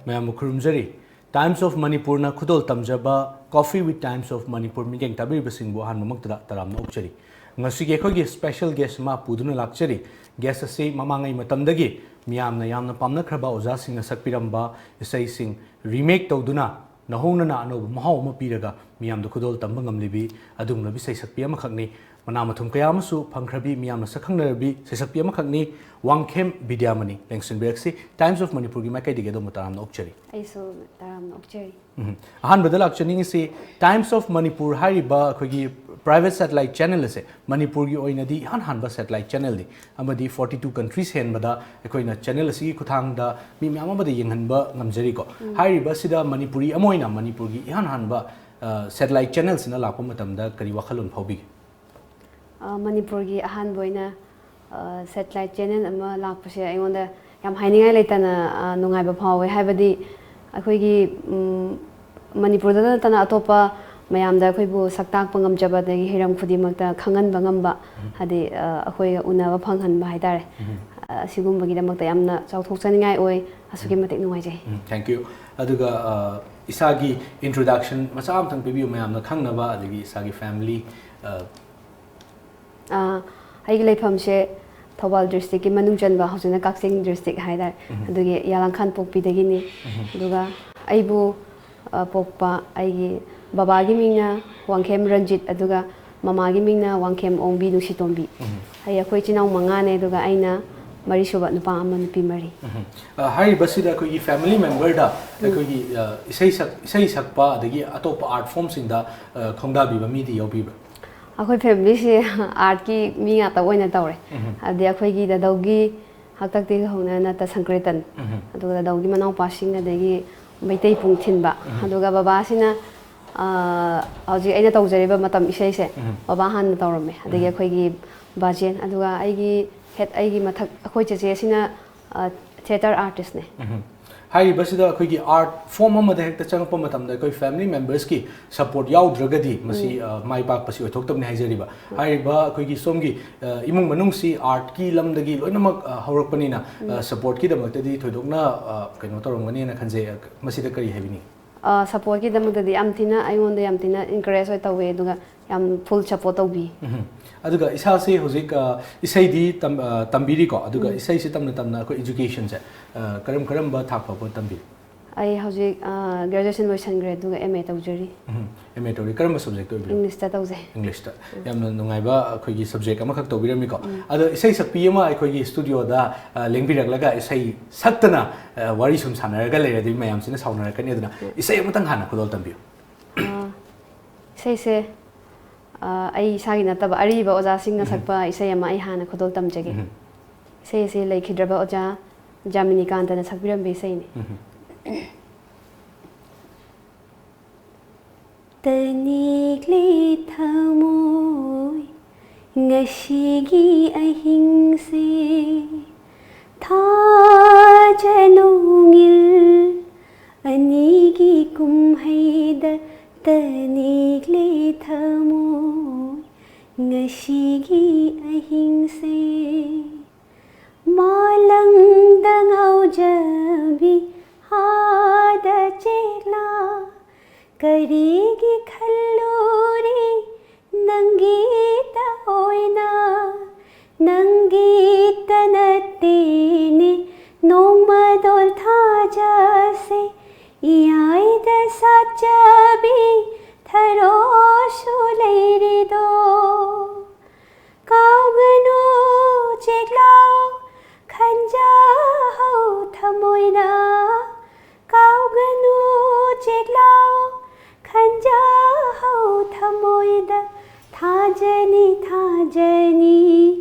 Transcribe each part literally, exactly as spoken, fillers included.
ꯃꯌꯥꯝꯕꯨ ꯈꯨꯔꯨꯝꯖꯔꯤ꯫ Times of Manipurꯅ ꯈꯨꯗꯣꯜ ꯇꯝꯖꯕ Coffee with Times of Manipur ꯃꯤꯠꯌꯦꯡ ꯇꯥꯕꯤꯔꯤꯕꯁꯤꯡꯕꯨ ꯑꯍꯥꯟꯕꯃꯛꯇꯗ ꯇꯔꯥꯝꯅ ꯑꯣꯛꯆꯔꯤ꯫ ꯉꯁꯤꯒꯤ ꯑꯩꯈꯣꯏꯒꯤ special guest ꯑꯃ ꯄꯨꯗꯨꯅ ꯂꯥꯛꯆꯔꯤ꯫ Guest ꯑꯁꯤ ꯃꯃꯥꯡꯉꯩ ꯃꯇꯝꯗꯒꯤ ꯃꯤꯌꯥꯝꯅ ꯌꯥꯝꯅ ꯄꯥꯝꯅꯈ꯭ꯔꯕ ꯑꯣꯖꯥꯁꯤꯡꯅ ꯁꯛꯄꯤꯔꯝꯕ ꯏꯁꯩꯁꯤꯡ remake ꯇꯧꯗꯨꯅ ꯅꯧꯍꯧꯅꯅ ꯑꯅꯧꯕ ꯃꯍꯥꯎ ꯑꯃ ꯄꯤꯔꯒ ꯃꯤꯌꯥꯝꯗ ꯈꯨꯗꯣꯜ ꯇꯝꯕ ꯉꯝꯂꯤꯕꯤ ꯑꯗꯨꯒꯨꯝꯂꯕꯤ ꯏꯁꯩ ꯁꯛꯄꯤ ꯑꯃꯈꯛꯅꯤ꯫ ꯃꯅꯥ ꯃꯊꯨꯝ ꯀꯌꯥ ꯑꯃꯁꯨ ꯐꯪꯈ꯭ꯔꯕꯤ, ꯃꯤꯌꯥꯝꯅ ꯁꯛꯈꯪꯅꯔꯕꯤ ꯏꯁꯩ ꯁꯛꯄꯤ ꯑꯃꯈꯛꯅꯤ, ꯋꯥꯡꯈꯦꯝ ꯕꯤꯗ꯭ꯌꯥꯃꯅꯤ꯫ ꯂꯦꯡꯁꯤꯟꯕꯤꯔꯛꯁꯤ꯫ Times of Manipurꯒꯤ ꯃꯥꯏꯀꯩꯗꯒꯤ ꯑꯗꯣꯝꯕꯨ ꯇꯔꯥꯝꯅ ꯑꯣꯛꯆꯔꯤ꯫ ꯑꯩꯁꯨ ꯇꯔꯥꯝꯅ ꯑꯣꯛꯆꯔꯤ꯫ ꯎꯝ꯫ ꯑꯍꯥꯟꯕꯗ ꯂꯥꯛꯆꯅꯤꯡꯉꯤꯁꯤ, Times of Manipur ꯍꯥꯏꯔꯤꯕ ꯑꯩꯈꯣꯏꯒꯤ private satellite channel ꯑꯁꯦ ꯃꯅꯤꯄꯨꯔꯒꯤ ꯑꯣꯏꯅꯗꯤ ꯏꯍꯥꯟ ꯍꯥꯟꯕ satellite channelꯅꯤ, ꯑꯃꯗꯤ forty two countries ꯍꯦꯟꯕꯗ ꯑꯩꯈꯣꯏꯅ channel ꯑꯁꯤꯒꯤ ꯈꯨꯠꯊꯥꯡꯗ ꯃꯤ ꯃꯌꯥꯝ ꯑꯃꯗ ꯌꯦꯡꯍꯟꯕ ꯉꯝꯖꯔꯤꯀꯣ꯫ ꯍꯥꯏꯔꯤꯕ ꯑꯁꯤꯗ ꯃꯅꯤꯄꯨꯔꯤ ꯑꯃ ꯑꯣꯏꯅ ꯃꯅꯤꯄꯨꯔꯒꯤ ꯏꯍꯥꯟ ꯍꯥꯟꯕ, ꯑ, satellite channelꯁꯤꯅ ꯂꯥꯛꯄ ꯃꯇꯝꯗ ꯀꯔꯤ ꯋꯥꯈꯜꯂꯣꯟ ꯐꯥꯎꯕꯤꯒꯦ? ꯑ, ꯃꯅꯤꯄꯨꯔꯒꯤ ꯑꯍꯥꯟꯕ ꯑꯣꯏꯅ, ꯑ, satellite channel ꯑꯃ ꯂꯥꯛꯄꯁꯦ ꯑꯩꯉꯣꯟꯗ ꯌꯥꯝ ꯍꯥꯏꯅꯤꯡꯉꯥꯏ ꯂꯩꯇꯅ, ꯑ, ꯅꯨꯡꯉꯥꯏꯕ ꯐꯥꯎꯋꯦ꯫ ꯍꯥꯏꯕꯗꯤ ꯑꯩꯈꯣꯏꯒꯤ, ꯎꯝ, ꯃꯅꯤꯄꯨꯔꯗ ꯅꯠꯇꯅ ꯑꯇꯣꯞꯄ ꯃꯌꯥꯝꯗ ꯑꯩꯈꯣꯏꯕꯨ ꯁꯛ ꯇꯥꯛꯄ ꯉꯝꯖꯕ, ꯑꯗꯒꯤ ꯍꯤꯔꯝ ꯈꯨꯗꯤꯡꯃꯛꯇ ꯈꯪꯍꯟꯕ ꯉꯝꯕ, ꯍꯥꯏꯗꯤ, ꯑ, ꯑꯩꯈꯣꯏꯒ ꯎꯅꯕ ꯐꯪꯍꯟꯕ ꯍꯥꯏꯇꯥꯔꯦ꯫ ꯑ, ꯑꯁꯤꯒꯨꯝꯕꯒꯤꯗꯃꯛꯇ ꯌꯥꯝꯅ ꯆꯥꯎꯊꯣꯛꯆꯅꯤꯡꯉꯥꯏ ꯑꯣꯏ꯫ ꯑꯁꯨꯛꯀꯤ ꯃꯇꯤꯛ ꯅꯨꯡꯉꯥꯏꯖꯩ꯫ ꯎꯝ, thank you꯫ ꯑꯗꯨꯒ, ꯑ, ꯏꯁꯥꯒꯤ introduction ꯃꯆꯥ ꯑꯃꯇꯪ ꯄꯤꯕꯤꯌꯨ, ꯃꯌꯥꯝꯅ ꯈꯪꯅꯕ, ꯑꯗꯒꯤ ꯏꯁꯥꯒꯤ family, ꯑ, ꯑ, ꯑꯩꯒꯤ ꯂꯩꯐꯝꯁꯦ ꯊꯧꯕꯥꯜ districtꯀꯤ ꯃꯅꯨꯡ ꯆꯟꯕ, ꯍꯧꯖꯤꯛꯅ ꯀꯛꯆꯤꯡ district ꯍꯥꯏꯇꯥꯔꯦ꯫ ꯑꯗꯨꯒꯤ ꯌꯥꯂꯥꯡꯈꯥꯟ ꯄꯣꯛꯄꯤꯗꯒꯤꯅꯤ꯫ ꯑꯗꯨꯒ ꯑꯩꯕꯨ, ꯑ, ꯄꯣꯛꯄ ꯑꯩꯒꯤ ꯕꯕꯥꯒꯤ ꯃꯤꯡꯅ ꯋꯥꯡꯈꯦꯝ ꯔꯟꯖꯤꯠ, ꯑꯗꯨꯒ ꯃꯃꯥꯒꯤ ꯃꯤꯡꯅ ꯋꯥꯡꯈꯦꯝ ꯑꯣꯡꯕꯤ ꯅꯨꯡꯁꯤꯇꯣꯝꯕꯤ꯫ ꯑꯩ, ꯑꯩꯈꯣꯏ ꯏꯆꯤꯟ ꯏꯅꯥꯎ ꯃꯉꯥꯅꯦ, ꯑꯗꯨꯒ ꯑꯩꯅ ꯃꯔꯤꯁꯨꯕ, ꯅꯨꯄꯥ ꯑꯃ, ꯅꯨꯄꯤ ꯃꯔꯤ꯫ ꯎꯝ꯫ ꯑ, ꯍꯥꯏꯔꯤꯕꯁꯤꯗ ꯑꯩꯈꯣꯏꯒꯤ family memberꯗ ꯑꯩꯈꯣꯏꯒꯤ, ꯑ, ꯏꯁꯩ ꯁꯛ-, ꯏꯁꯩ ꯁꯛꯄ ꯑꯗꯒꯤ ꯑꯇꯣꯞꯄ art formꯁꯤꯡꯗ, ꯑ, ꯈꯣꯡꯗꯥꯕꯤꯕ ꯃꯤꯗꯤ ꯌꯥꯎꯕꯤꯕ꯭ꯔꯥ? ꯑꯩꯈꯣꯏ familyꯁꯦ artꯀꯤ ꯃꯤ ꯉꯥꯛꯇ ꯑꯣꯏꯅ ꯇꯧꯔꯦ꯫ ꯍꯥꯏꯕꯗꯤ ꯑꯩꯈꯣꯏꯒꯤ ꯗꯥꯗꯧꯒꯤ ꯍꯥꯛꯇꯛꯇꯒꯤ ꯍꯧꯅ ꯅꯠꯇ ꯁꯪꯀ꯭ꯔꯤꯇꯟ, ꯑꯗꯨꯒ ꯗꯥꯗꯧꯒꯤ ꯃꯅꯥꯎꯄꯥꯁꯤꯡ, ꯑꯗꯒꯤ ꯃꯩꯇꯩ ꯄꯨꯡ ꯊꯤꯟꯕ, ꯑꯗꯨꯒ ꯕꯕꯥꯁꯤꯅ, ꯑ, ꯍꯧꯖꯤꯛ ꯑꯩꯅ ꯇꯧꯖꯔꯤꯕ ꯃꯇꯝ ꯏꯁꯩꯁꯦ ꯕꯕꯥ ꯍꯥꯟꯅ ꯇꯧꯔꯝꯃꯦ, ꯑꯗꯒꯤ ꯑꯩꯈꯣꯏꯒꯤ ꯕꯥꯖꯦꯟ, ꯑꯗꯨꯒ ꯑꯩꯒꯤ head, ꯑꯩꯒꯤ ꯃꯊꯛ, ꯑꯩꯈꯣꯏ ꯆꯦꯆꯦꯁꯤꯅ, ꯑ, theatre artistꯅꯦ꯫ ꯍꯥꯏꯔꯤꯕꯁꯤꯗ ꯑꯩꯈꯣꯏꯒꯤ art form ꯑꯃꯗ ꯍꯦꯛꯇ ꯆꯪꯉꯛꯄ ꯃꯇꯝꯗ ꯑꯩꯈꯣꯏ family members ꯀꯤ support ꯌꯥꯎꯗ꯭ꯔꯒꯗꯤ ꯃꯁꯤ, ꯑ, ꯃꯥꯏ ꯄꯥꯛꯄꯁꯤ ꯑꯣꯏꯊꯣꯛꯇꯕꯅꯤ ꯍꯥꯏꯖꯔꯤꯕ꯫ ꯍꯥꯏꯔꯤꯕ ꯑꯩꯈꯣꯏꯒꯤ ꯁꯣꯝꯒꯤ, ꯑ, ꯏꯃꯨꯡ ꯃꯅꯨꯡꯁꯤ art ꯀꯤ ꯂꯝꯗꯒꯤ ꯂꯣꯏꯅꯃꯛ, ꯑ, ꯍꯧꯔꯛꯄꯅꯤꯅ, ꯑ, support ꯀꯤꯗꯃꯛꯇꯗꯤ ꯊꯣꯏꯗꯣꯛꯅ, ꯑ, ꯀꯩꯅꯣ ꯇꯧꯔꯝꯒꯅꯤꯅ ꯈꯟꯖꯩ꯫ ꯑ, ꯃꯁꯤꯗ ꯀꯔꯤ ꯍꯥꯏꯕꯤꯅꯤꯡꯉꯤ? ꯑ, support ꯀꯤꯗꯃꯛꯇꯗꯤ ꯌꯥꯝ ꯊꯤꯅ, ꯑꯩꯉꯣꯟꯗ ꯌꯥꯝ ꯊꯤꯅ encourage ꯑꯣꯏ ꯇꯧꯋꯦ, ꯑꯗꯨꯒ ꯌꯥꯝ full support ꯇꯧꯕꯤ꯫ ꯎꯝ꯫ ꯑꯗꯨꯒ ꯏꯁꯥꯁꯦ ꯍꯧꯖꯤꯛ, ꯑ, ꯏꯁꯩꯗꯤ ꯇꯝ-, ꯑ, ꯇꯝꯕꯤꯔꯤꯀꯣ, ꯑꯗꯨꯒ ꯎꯝ꯫ ꯏꯁꯩꯁꯦ ꯇꯝꯅ ꯇꯝꯅ ꯑꯩꯈꯣꯏ education ꯁꯦ, ꯑ, ꯀꯔꯝ ꯀꯔꯝꯕ ꯊꯥꯛ ꯐꯥꯎꯕ ꯇꯝꯕꯤꯔꯤ? ꯑꯩ ꯍꯧꯖꯤꯛ, ꯑ, graduation ꯂꯣꯏꯁꯟꯈ꯭ꯔꯦ, ꯑꯗꯨꯒ M A ꯇꯧꯖꯔꯤ꯫ ꯎꯝ꯫ M A ꯇꯧꯔꯤ꯫ ꯀꯔꯝꯕ subject ꯇ ꯑꯣꯏꯕꯤꯔꯕ? English ꯇ ꯇꯧꯖꯩ꯫ English ꯇ꯫ ꯎꯝ꯫ ꯌꯥꯝꯅ ꯅꯨꯡꯉꯥꯏꯕ ꯑꯩꯈꯣꯏꯒꯤ subject ꯑꯃꯈꯛ ꯇꯧꯕꯤꯔꯝꯃꯤꯀꯣ꯫ ꯎꯝ꯫ ꯑꯗꯣ ꯏꯁꯩ ꯁꯛꯄꯤ ꯑꯃ ꯑꯩꯈꯣꯏꯒꯤ studio ꯗ, ꯑ, ꯂꯦꯡꯕꯤꯔꯛꯂꯒ ꯏꯁꯩ ꯁꯛꯇꯅ, ꯑ, ꯋꯥꯔꯤ ꯁꯨꯝ ꯁꯥꯟꯅꯔꯒ ꯂꯩꯔꯗꯤ ꯃꯌꯥꯝꯁꯤꯅ ꯁꯥꯎꯅꯔꯛꯀꯅꯤ, ꯑꯗꯨꯅ ꯎꯝ꯫ ꯏꯁꯩ ꯑꯃꯇꯪ ꯍꯥꯟꯅ ꯈꯨꯗꯣꯜ ꯇꯝꯕꯤꯌꯨ꯫ ꯑ, ꯏꯁꯩꯁꯦ, ꯑ, ꯑꯩ ꯏꯁꯥꯒꯤ ꯅꯠꯇꯕ ꯑꯔꯤꯕ ꯑꯣꯖꯥꯁꯤꯡꯅ ꯎꯝ꯫ ꯁꯛꯄ ꯏꯁꯩ ꯑꯃ ꯑꯩ ꯍꯥꯟꯅ ꯈꯨꯗꯣꯜ ꯇꯝꯖꯒꯦ꯫ ꯎꯝ꯫ ꯏꯁꯩ ꯑꯁꯤ ꯂꯩꯈꯤꯗ꯭ꯔꯕ ꯑꯣꯖꯥ ꯖꯥꯃꯤꯅꯤꯀꯥꯟꯇꯅ ꯁꯛꯄꯤꯔꯝꯕ ꯏꯁꯩꯅꯤ꯫ ꯎꯝ꯫ ꯇꯅꯤꯛꯂꯦ ꯊꯃꯣꯏ ꯉꯁꯤꯒꯤ ꯑꯍꯤꯡꯁꯦ, ꯊꯥꯖꯅꯨꯡ ꯑꯅꯤꯒꯤ ꯀꯨꯝꯍꯩꯗ ꯇꯅꯤꯛꯂꯦ ꯊꯃꯣꯏ ꯉꯁꯤꯒꯤ ꯑꯍꯤꯡꯁꯦ꯫ ꯃꯥꯂꯪꯗ ꯉꯥꯎꯖꯕꯤ ꯍꯥꯗ ꯆꯦꯛꯂꯥ, ꯀꯔꯤꯒꯤ ꯈꯜꯂꯨꯔꯤ ꯅꯪꯒꯤꯇ ꯑꯣꯏꯅ? ꯅꯪꯒꯤꯇ ꯅꯠꯇꯦꯅꯦ ꯅꯣꯡꯃꯗꯣꯜ ꯊꯥꯖꯁꯦ, ꯏꯌꯥꯏꯗ ꯁꯥꯠꯆꯕꯤ ꯊꯔꯣꯁꯨ ꯂꯩꯔꯤꯗꯣ꯫ ꯀꯥꯎꯒꯅꯨ ꯆꯦꯛꯂꯥꯎ ꯈꯟꯖꯍꯧ ꯊꯃꯣꯏꯅ, ꯀꯥꯎꯒꯅꯨ ꯆꯦꯛꯂꯥꯎ ꯈꯟꯖꯍꯧ ꯊꯃꯣꯏꯗ, ꯊꯥꯖꯅꯤ ꯊꯥꯖꯅꯤ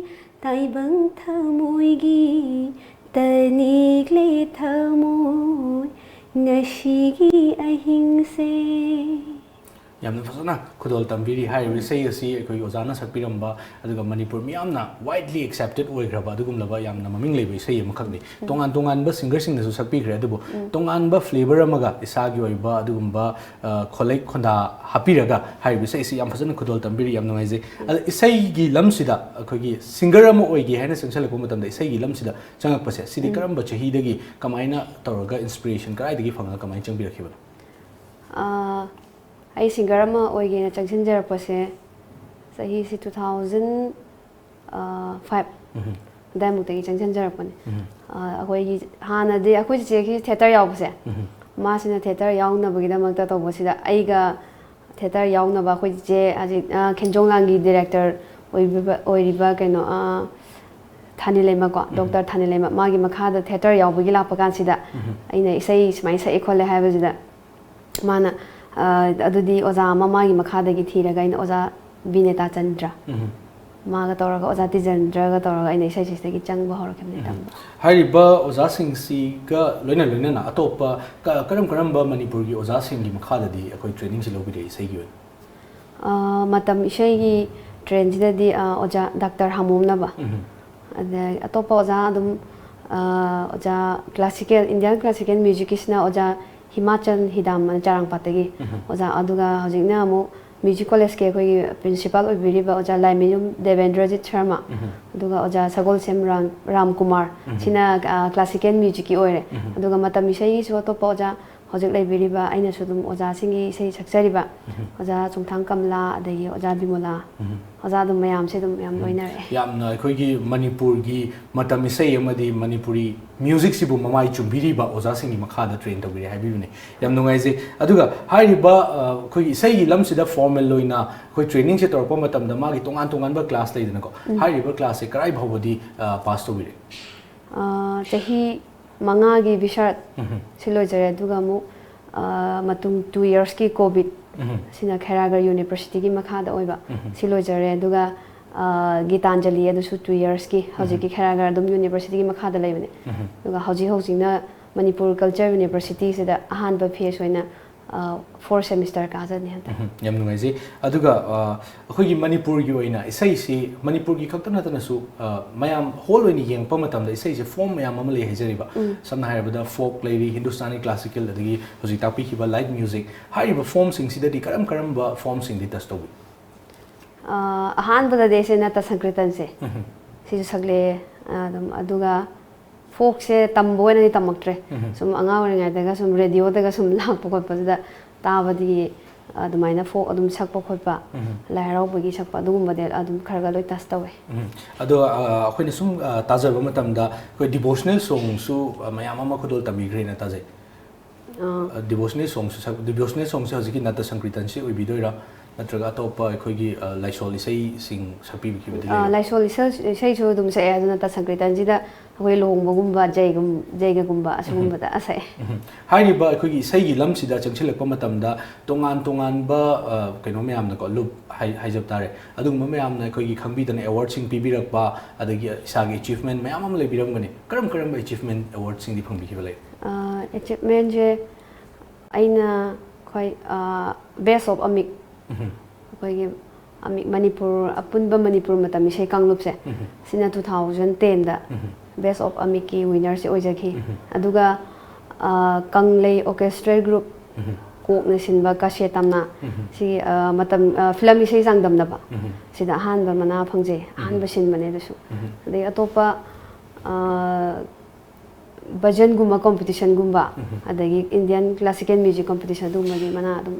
ꯇꯥꯏꯕꯪ ꯊꯃꯣꯏꯒꯤ ꯇꯅꯤꯛꯂꯦ ꯊꯃꯣꯏ ꯉꯁꯤꯒꯤ ꯑꯍꯤꯡꯁꯦ꯫ ꯌꯥꯝꯅ ꯐꯖꯅ ꯈꯨꯗꯣꯜ ꯇꯝꯕꯤꯔꯤ꯫ ꯍꯥꯏꯔꯤꯕ ꯏꯁꯩ ꯑꯁꯤ ꯑꯩꯈꯣꯏꯒꯤ ꯑꯣꯖꯥꯅ ꯁꯛꯄꯤꯔꯝꯕ, ꯑꯗꯨꯒ ꯃꯅꯤꯄꯨꯔ ꯃꯤꯌꯥꯝꯅ widely accepted ꯑꯣꯏꯈ꯭ꯔꯕ ꯑꯗꯨꯒꯨꯝꯂꯕ ꯌꯥꯝꯅ ꯃꯃꯤꯡ ꯂꯩꯕ ꯏꯁꯩ ꯑꯃꯈꯛꯅꯤ꯫ ꯇꯣꯉꯥꯟ ꯇꯣꯉꯥꯟꯕ ꯁꯤꯡꯒꯔꯁꯤꯡꯅꯁꯨ ꯁꯛꯄꯤꯈ꯭ꯔꯦ, ꯑꯗꯨꯕꯨ ꯇꯣꯉꯥꯟꯕ flavour ꯑꯃꯒ ꯏꯁꯥꯒꯤ ꯑꯣꯏꯕ ꯑꯗꯨꯒꯨꯝꯕ, ꯑ, ꯈꯣꯂꯩ ꯈꯣꯟꯗꯥ ꯍꯥꯞꯄꯤꯔꯒ ꯍꯥꯏꯔꯤꯕ ꯏꯁꯩ ꯑꯁꯤ ꯌꯥꯝ ꯐꯖꯅ ꯈꯨꯗꯣꯜ ꯇꯝꯕꯤꯔꯤ꯫ ꯌꯥꯝ ꯅꯨꯡꯉꯥꯏꯖꯩ꯫ ꯑꯗ ꯏꯁꯩꯒꯤ ꯂꯝꯁꯤꯗ ꯑꯩꯈꯣꯏꯒꯤ ꯁꯤꯡꯒꯔ ꯑꯃ ꯑꯣꯏꯒꯦ ꯍꯥꯏꯅ ꯆꯪꯁꯤꯜꯂꯛꯄ ꯃꯇꯝꯗ ꯏꯁꯩꯒꯤ ꯂꯝꯁꯤꯗ ꯆꯪꯉꯛꯄꯁꯦ, ꯁꯤꯗꯤ ꯀꯔꯝꯕ ꯆꯍꯤꯗꯒꯤ ꯀꯃꯥꯏꯅ ꯇꯧꯔꯒ inspiration ꯀꯗꯥꯏꯗꯒꯤ ꯐꯪꯉꯒ ꯀꯃꯥꯏꯅ ꯆꯪꯕꯤꯔꯛꯈꯤꯕꯅꯣ? ꯑꯥ, ꯑꯩ ꯁꯤꯡꯒꯔ ꯑꯃ ꯑꯣꯏꯒꯦꯅ ꯆꯪꯁꯤꯟꯖꯔꯛꯄꯁꯦ ꯆꯍꯤꯁꯤ two thousand five ꯑꯗꯥꯏꯃꯨꯛꯇꯒꯤ ꯆꯪꯁꯤꯟꯖꯔꯛꯄꯅꯦ꯫ ꯑꯥ, ꯑꯩꯈꯣꯏꯒꯤ ꯍꯥꯟꯅꯗꯤ ꯑꯩꯈꯣꯏ ꯆꯤꯆꯦꯒꯤ ꯊꯤꯌꯦꯇꯔ ꯌꯥꯎꯕꯁꯦ, ꯃꯥꯁꯤꯅ ꯊꯤꯌꯦꯇꯔ ꯌꯥꯎꯅꯕꯒꯤꯗꯃꯛꯇ ꯇꯧꯕꯁꯤꯗ ꯑꯩꯒ ꯊꯤꯌꯦꯇꯔ ꯌꯥꯎꯅꯕ ꯑꯩꯈꯣꯏ ꯆꯤꯆꯦ ꯍꯧꯖꯤꯛ, ꯑꯥ, ꯈꯦꯟꯖꯣꯡ ꯂꯥꯡꯒꯤ ꯗꯤꯔꯦꯛꯇꯔ ꯑꯣꯏꯕꯤꯕ, ꯑꯣꯏꯔꯤꯕ ꯀꯩꯅꯣ, ꯑꯥ, ꯊꯥꯅꯤꯂꯩꯃꯀꯣ, ꯗꯣꯛꯇꯔ ꯊꯥꯅꯤꯂꯩꯃ, ꯃꯥꯒꯤ ꯃꯈꯥꯗ ꯊꯤꯌꯦꯇꯔ ꯌꯥꯎꯕꯒꯤ ꯂꯥꯛꯄ ꯀꯥꯟꯁꯤꯗ ꯑꯩꯅ ꯏꯁꯩ ꯁꯨꯃꯥꯏꯅ ꯁꯛꯏ ꯈꯣꯠꯂꯦ ꯍꯥꯏꯕꯁꯤꯗ ꯃꯥꯅ, ꯑ, ꯑꯗꯨꯗꯤ ꯑꯣꯖꯥ ꯑꯃ ꯃꯥꯒꯤ ꯃꯈꯥꯗꯒꯤ ꯊꯤꯔꯒ ꯑꯩꯅ ꯑꯣꯖꯥ ꯕꯤꯅꯦꯇꯥ ꯆꯟꯗ꯭ꯔ, ꯃꯥꯒ ꯇꯧꯔꯒ, ꯑꯣꯖꯥ ꯇꯤꯖꯦꯟꯗ꯭ꯔꯒ ꯇꯧꯔꯒ ꯑꯩꯅ ꯏꯁꯩꯁꯤꯗꯒꯤ ꯆꯪꯕ ꯍꯧꯔꯛꯈꯤꯕꯅꯦ ꯇꯝꯕ꯫ ꯍꯥꯏꯔꯤꯕ ꯑꯣꯖꯥꯁꯤꯡꯁꯤꯒ ꯂꯣꯏꯅ ꯂꯣꯏꯅꯅ ꯑꯇꯣꯞꯄ ꯀ-, ꯀꯔꯝ ꯀꯔꯝꯕ ꯃꯅꯤꯄꯨꯔꯒꯤ ꯑꯣꯖꯥꯁꯤꯡꯒꯤ ꯃꯈꯥꯗꯗꯤ ꯑꯩꯈꯣꯏ ꯇ꯭ꯔꯦꯅꯤꯡꯁꯦ ꯂꯧꯕꯤꯔꯛꯏ ꯏꯁꯩꯒꯤ ꯑꯣꯏꯅ? ꯑ, ꯃꯇꯝ ꯏꯁꯩꯒꯤ ꯇ꯭ꯔꯦꯟꯁꯤꯗꯗꯤ, ꯑ, ꯑꯣꯖꯥ ꯗꯥꯛꯇꯔ ꯍꯥꯃꯣꯝꯅꯕ, ꯑꯗꯩ ꯑꯇꯣꯞꯄ ꯑꯣꯖꯥ ꯑꯗꯨꯝ, ꯑ, ꯑꯣꯖꯥ classical, Indian classical musicꯀꯤꯁꯤꯅ ꯑꯣꯖꯥ ꯍꯤꯃꯥꯆꯜ ꯍꯤꯗꯥꯝ ꯆꯥꯔꯥꯡꯄꯥꯠꯇꯒꯤ ꯑꯣꯖꯥ, ꯑꯗꯨꯒ ꯍꯧꯖꯤꯛꯅ ꯑꯃꯨꯛ ꯃ꯭ꯌꯨꯖꯤꯛ ꯀꯣꯂꯦꯖꯀꯤ ꯑꯩꯈꯣꯏꯒꯤ ꯄ꯭ꯔꯤꯟꯁꯤꯄꯥꯜ ꯑꯣꯏꯕꯤꯔꯤꯕ ꯑꯣꯖꯥ ꯂꯥꯏꯃꯌꯨꯝ ꯗꯦꯕꯦꯟꯗ꯭ꯔꯖꯤꯠ ꯁꯔꯃ, ꯑꯗꯨꯒ ꯑꯣꯖꯥ ꯁꯒꯣꯜꯁꯦꯝ ꯔꯥꯝ, ꯔꯥꯝ ꯀꯨꯃꯥꯔ, ꯁꯤꯅ, ꯑ, classical musicꯀꯤ ꯑꯣꯏꯔꯦ꯫ ꯑꯗꯨꯒ ꯃꯇꯝ ꯏꯁꯩꯒꯤꯁꯨ ꯑꯇꯣꯞꯄ ꯑꯣꯖꯥ ꯍꯧꯖꯤꯛ ꯂꯩꯕꯤꯔꯤꯕ, ꯑꯩꯅꯁꯨ ꯑꯗꯨꯝ ꯑꯣꯖꯥꯁꯤꯡꯒꯤ ꯏꯁꯩ ꯁꯛꯆꯔꯤꯕ ꯑꯣꯖꯥ ꯆꯨꯡꯊꯥꯡ ꯀꯃꯂꯥ, ꯑꯗꯒꯤ ꯑꯣꯖꯥ ꯕꯤꯃꯣꯂꯥ, ꯑꯣꯖꯥ ꯑꯗꯨꯝ ꯃꯌꯥꯝꯁꯦ ꯑꯗꯨꯝ ꯃꯌꯥꯝ ꯂꯣꯏꯅꯔꯛꯑꯦ꯫ ꯌꯥꯝꯅ ꯑꯩꯈꯣꯏꯒꯤ ꯃꯅꯤꯄꯨꯔꯒꯤ ꯃꯇꯝ ꯏꯁꯩ ꯑꯃꯗꯤ ꯃꯅꯤꯄꯨꯔꯤ ꯃ꯭ꯌꯨꯖꯤꯛꯁꯤꯕꯨ ꯃꯃꯥꯏ ꯆꯨꯝꯕꯤꯔꯤꯕ ꯑꯣꯖꯥꯁꯤꯡꯒꯤ ꯃꯈꯥꯗ ꯇ꯭ꯔꯦꯟ ꯇꯧꯕꯤꯔꯦ ꯍꯥꯏꯕꯤꯕꯅꯦ꯫ ꯌꯥꯝ ꯅꯨꯡꯉꯥꯏꯖꯩ꯫ ꯑꯗꯨꯒ ꯍꯥꯏꯔꯤꯕ, ꯑ, ꯑꯩꯈꯣꯏꯒꯤ ꯏꯁꯩꯒꯤ ꯂꯝꯁꯤꯗ ꯐꯣꯔꯃꯦꯜ ꯑꯣꯏꯅ ꯑꯩꯈꯣꯏ ꯇ꯭ꯔꯦꯅꯤꯡꯁꯦ ꯇꯧꯔꯛꯄ ꯃꯇꯝꯗ ꯃꯥꯒꯤ ꯇꯣꯉꯥꯟ ꯇꯣꯉꯥꯟꯕ ꯀ꯭ꯂꯥꯁ ꯂꯩꯗꯅꯀꯣ, ꯍꯥꯏꯔꯤꯕ ꯀ꯭ꯂꯥꯁꯁꯦ ꯀꯗꯥꯏ ꯐꯥꯎꯕꯗꯤ, ꯑ, ꯄꯥꯁ ꯇꯧꯕꯤꯔꯦ? ꯑ, ꯆꯍꯤ ꯃꯉꯥꯒꯤ ꯕꯤꯁꯥꯔꯠ ꯁꯤ ꯂꯣꯏꯖꯔꯦ, ꯑꯗꯨꯒ ꯑꯃꯨꯛ, ꯑ, ꯃꯇꯨꯡ two yearsꯀꯤ ꯀꯣꯚꯤꯠ, ꯁꯤꯅ ꯈꯩꯔꯥꯒꯔ ꯌꯨꯅꯤꯚꯔꯁꯤꯇꯤꯒꯤ ꯃꯈꯥꯗ ꯑꯣꯏꯕ, ꯁꯤ ꯂꯣꯏꯖꯔꯦ꯫ ꯑꯗꯨꯒ, ꯑ, ꯒꯤꯇꯥꯟꯖꯂꯤ, ꯑꯗꯨꯁꯨ two yearsꯀꯤ, ꯍꯧꯖꯤꯛꯀꯤ ꯈꯩꯔꯥꯒꯔ ꯑꯗꯨꯝ ꯌꯨꯅꯤꯚꯔꯁꯤꯇꯤꯒꯤ ꯃꯈꯥꯗ ꯂꯩꯕꯅꯦ꯫ ꯑꯗꯨꯒ ꯍꯧꯖꯤꯛ ꯍꯧꯖꯤꯛꯅ ꯃꯅꯤꯄꯨꯔ ꯀꯜꯆꯔ ꯌꯨꯅꯤꯚꯔꯁꯤꯇꯤꯁꯤꯗ ꯑꯍꯥꯟꯕ ꯐꯦꯁ ꯑꯣꯏꯅ ꯐꯣꯔ ꯁꯦꯃꯤꯁꯇꯔ ꯀꯥꯖꯅꯤ ꯍꯟꯗꯛ꯫ ꯎꯝ, ꯌꯥꯝ ꯅꯨꯡꯉꯥꯏꯖꯩ꯫ ꯑꯗꯨꯒ ꯑ, ꯑꯩꯈꯣꯏꯒꯤ ꯃꯅꯤꯄꯨꯔꯒꯤ ꯑꯣꯏꯅ ꯏꯁꯩꯁꯤ, ꯃꯅꯤꯄꯨꯔꯒꯤ ꯈꯛꯇ ꯅꯠꯇꯅꯁꯨ ꯑ, ꯃꯌꯥꯝ ꯍꯣꯜ ꯑꯣꯏꯅ ꯌꯦꯡꯉꯛꯄ ꯃꯇꯝꯗ ꯏꯁꯩꯁꯦ ꯐꯣꯝ ꯃꯌꯥꯝ ꯑꯃ ꯂꯩ ꯍꯥꯏꯖꯔꯤꯕ꯫ ꯁꯝꯅ ꯍꯥꯏꯔꯕꯗ ꯐꯣꯛ ꯂꯩꯔꯤ, ꯍꯤꯟꯗꯨꯁꯇꯥꯅꯤ ꯀ꯭ꯂꯥꯁꯤꯀꯦꯜ, ꯑꯗꯒꯤ ꯍꯧꯖꯤꯛ ꯇꯥꯛꯄꯤꯈꯤꯕ ꯂꯥꯏꯠ ꯃ꯭ꯌꯨꯖꯤꯛ꯫ ꯍꯥꯏꯔꯤꯕ ꯐꯣꯝꯁꯤꯡꯁꯤꯗꯗꯤ ꯀꯔꯝ ꯀꯔꯝꯕ ꯐꯣꯝꯁꯤꯡꯗꯤ ꯇꯆ ꯇꯧꯕꯤ? ꯑ, ꯑꯍꯥꯟꯕꯗꯗꯤ ꯑꯩꯁꯦ ꯅꯠꯇ ꯁꯪꯀ꯭ꯔꯤꯇꯟꯁꯦ ꯁꯤꯁꯨ ꯁꯛꯂꯛꯑꯦ꯫ ꯑꯗꯨꯝ ꯑꯗꯨꯒ ꯐꯣꯛꯁꯦ ꯇꯝꯕ ꯑꯣꯏꯅꯗꯤ ꯇꯝꯃꯛꯇ꯭ꯔꯦ꯫ ꯁꯨꯝ ꯑꯉꯥꯡ ꯑꯣꯏꯔꯤꯉꯩꯗꯒ ꯁꯨꯝ ꯔꯦꯗꯤꯑꯣꯗꯒ ꯁꯨꯝ ꯂꯥꯛꯄ ꯈꯣꯠꯄꯁꯤꯗ ꯇꯥꯕꯗꯒꯤ ꯑꯗꯨꯃꯥꯏꯅ ꯐꯣꯛ ꯑꯗꯨꯝ ꯁꯛꯄ ꯈꯣꯠꯄ, ꯂꯥꯏ ꯍꯔꯥꯎꯕꯒꯤ ꯁꯛꯄ ꯑꯗꯨꯒꯨꯝꯕꯗꯤ ꯑꯗꯨꯝ ꯈꯔ ꯈꯔ ꯂꯣꯏ ꯇꯆ ꯇꯧꯋꯦ꯫ ꯎꯝ꯫ ꯑꯗꯣ ꯑ, ꯑꯩꯈꯣꯏꯅ ꯁꯨꯝ ꯑ, ꯇꯥꯖꯕ ꯃꯇꯝꯗ ꯑꯩꯈꯣꯏ ꯗꯤꯚꯣꯁꯅꯦꯜ ꯁꯣꯡꯁꯨ ꯃꯌꯥꯝ ꯑꯃ ꯈꯨꯗꯣꯜ ꯇꯝꯕꯤꯈ꯭ꯔꯦꯅ ꯇꯥꯖꯩ꯫ ꯑꯥ, ꯗꯤꯚꯣꯁꯅꯦꯜ ꯁꯣꯡꯁꯨ ꯁꯛ, ꯗꯤꯚꯣꯁꯅꯦꯜ ꯁꯣꯡꯁꯦ ꯍꯧꯖꯤꯛꯀꯤ ꯅꯠꯇ ꯁꯪꯀ꯭ꯔꯤꯇꯟꯁꯤ ꯑꯣꯏꯕꯤꯗꯣꯏꯔꯥ, ꯅꯠꯇ꯭ꯔꯒ ꯑꯇꯣꯞꯄ ꯑꯩꯈꯣꯏꯒꯤ ꯑ, ꯂꯥꯏꯁꯣꯜ ꯏꯁꯩꯁꯤꯡ ꯁꯛꯄꯤꯈꯤꯕꯗꯤ ꯑꯥ, ꯂꯩꯕ꯭ꯔꯥ? ꯂꯥꯏꯁꯣꯜ ꯏꯁꯩ, ꯏꯁꯩꯁꯨ ꯑꯗꯨꯝ ꯁꯛꯑꯦ꯫ ꯑꯗꯨ ꯅꯠꯇ ꯁꯪꯀ꯭ꯔꯤꯇꯟꯁꯤꯗ ꯑꯩꯈꯣꯏ ꯂꯨꯍꯣꯡꯕꯒꯨꯝꯕ, ꯖꯩꯒꯨꯝ-, ꯖꯩꯒꯒꯨꯝꯕ ꯑꯁꯤꯒꯨꯝꯕꯗ ꯁꯛꯑꯦ꯫ ꯎꯝ꯫ ꯍꯥꯏꯔꯤꯕ ꯑꯩꯈꯣꯏꯒꯤ ꯏꯁꯩꯒꯤ ꯂꯝꯁꯤꯗ ꯆꯪꯁꯤꯜꯂꯛꯄ ꯃꯇꯝꯗ ꯇꯣꯉꯥꯟ ꯇꯣꯉꯥꯟꯕ ꯑ, ꯀꯩꯅꯣ ꯃꯌꯥꯝꯅꯀꯣ, ꯂꯨꯞ ꯍꯥꯏ-, ꯍꯥꯏꯖꯕ ꯇꯥꯔꯦ, ꯑꯗꯨꯒꯨꯝꯕ ꯃꯌꯥꯝꯅ ꯑꯩꯈꯣꯏꯒꯤ ꯈꯪꯕꯤꯗꯅ ꯑꯦꯋꯥꯔꯗꯁꯤꯡ ꯄꯤꯕꯤꯔꯛꯄ, ꯑꯗꯒꯤ ꯏꯁꯥꯒꯤ ꯑꯦꯆꯤꯚꯃꯦꯟ ꯃꯌꯥꯝ ꯑꯃ ꯂꯩꯕꯤꯔꯝꯒꯅꯤ꯫ ꯀꯔꯝ ꯀꯔꯝꯕ ꯑꯦꯆꯤꯚꯃꯦꯟ ꯑꯦꯋꯥꯔꯗꯁꯤꯡꯗꯤ ꯐꯪꯕꯤꯈꯤꯕ ꯂꯩ? ꯑꯦꯆꯤꯚꯃꯦꯟꯁꯦ ꯑꯩꯅ ꯈ꯭ꯋꯥꯏ ꯕꯦꯁ ꯑꯣꯐ ꯑꯃꯤꯛ, ꯑꯩꯈꯣꯏꯒꯤ ꯑꯃꯤꯛ ꯃꯅꯤꯄꯨꯔ, ꯑꯄꯨꯟꯕ ꯃꯅꯤꯄꯨꯔ ꯃꯇꯝ ꯏꯁꯩ ꯀꯥꯡꯂꯨꯞꯁꯦ, ꯁꯤꯅ ꯇꯨ ꯊꯥꯎꯖꯟ ꯇꯦꯟꯗ ꯕꯦꯁ ꯑꯣꯐ ꯑꯃꯤꯛꯀꯤ ꯋꯤꯟꯅꯔꯁꯦ ꯑꯣꯏꯖꯈꯤ꯫ ꯑꯗꯨꯒ ꯑ, ꯀꯪꯂꯩ ꯑꯣꯔꯀꯦꯁꯇ꯭ꯔꯦꯜ ꯒ꯭ꯔꯨꯞ ꯀꯣꯛꯅ ꯁꯤꯟꯕ ꯀꯥꯁꯦ ꯇꯝꯅ, ꯁꯤ ꯑ, ꯃꯇꯝ, ꯑ, ꯐꯤꯂꯝ ꯏꯁꯩ ꯆꯥꯡꯗꯝꯅꯕ, ꯁꯤꯗ ꯑꯍꯥꯟꯕ ꯃꯅꯥ ꯐꯪꯖꯩ꯫ ꯑꯍꯥꯟꯕ ꯁꯤꯟꯕꯅꯦ ꯑꯗꯨꯁꯨ꯫ ꯑꯗꯩ ꯑꯇꯣꯞꯄ ꯑ, ꯚꯖꯟꯒꯨꯝꯕ ꯀꯣꯝꯄꯤꯇꯤꯁꯟꯒꯨꯝꯕ, ꯑꯗꯒꯤ ꯏꯟꯗꯤꯌꯟ ꯀ꯭ꯂꯥꯁꯤꯀꯦꯜ ꯃ꯭ꯌꯨꯖꯤꯛ ꯀꯣꯝꯄꯤꯇꯤꯁꯟ, ꯑꯗꯨꯒꯨꯝꯕꯒꯤ ꯃꯅꯥ ꯑꯗꯨꯝ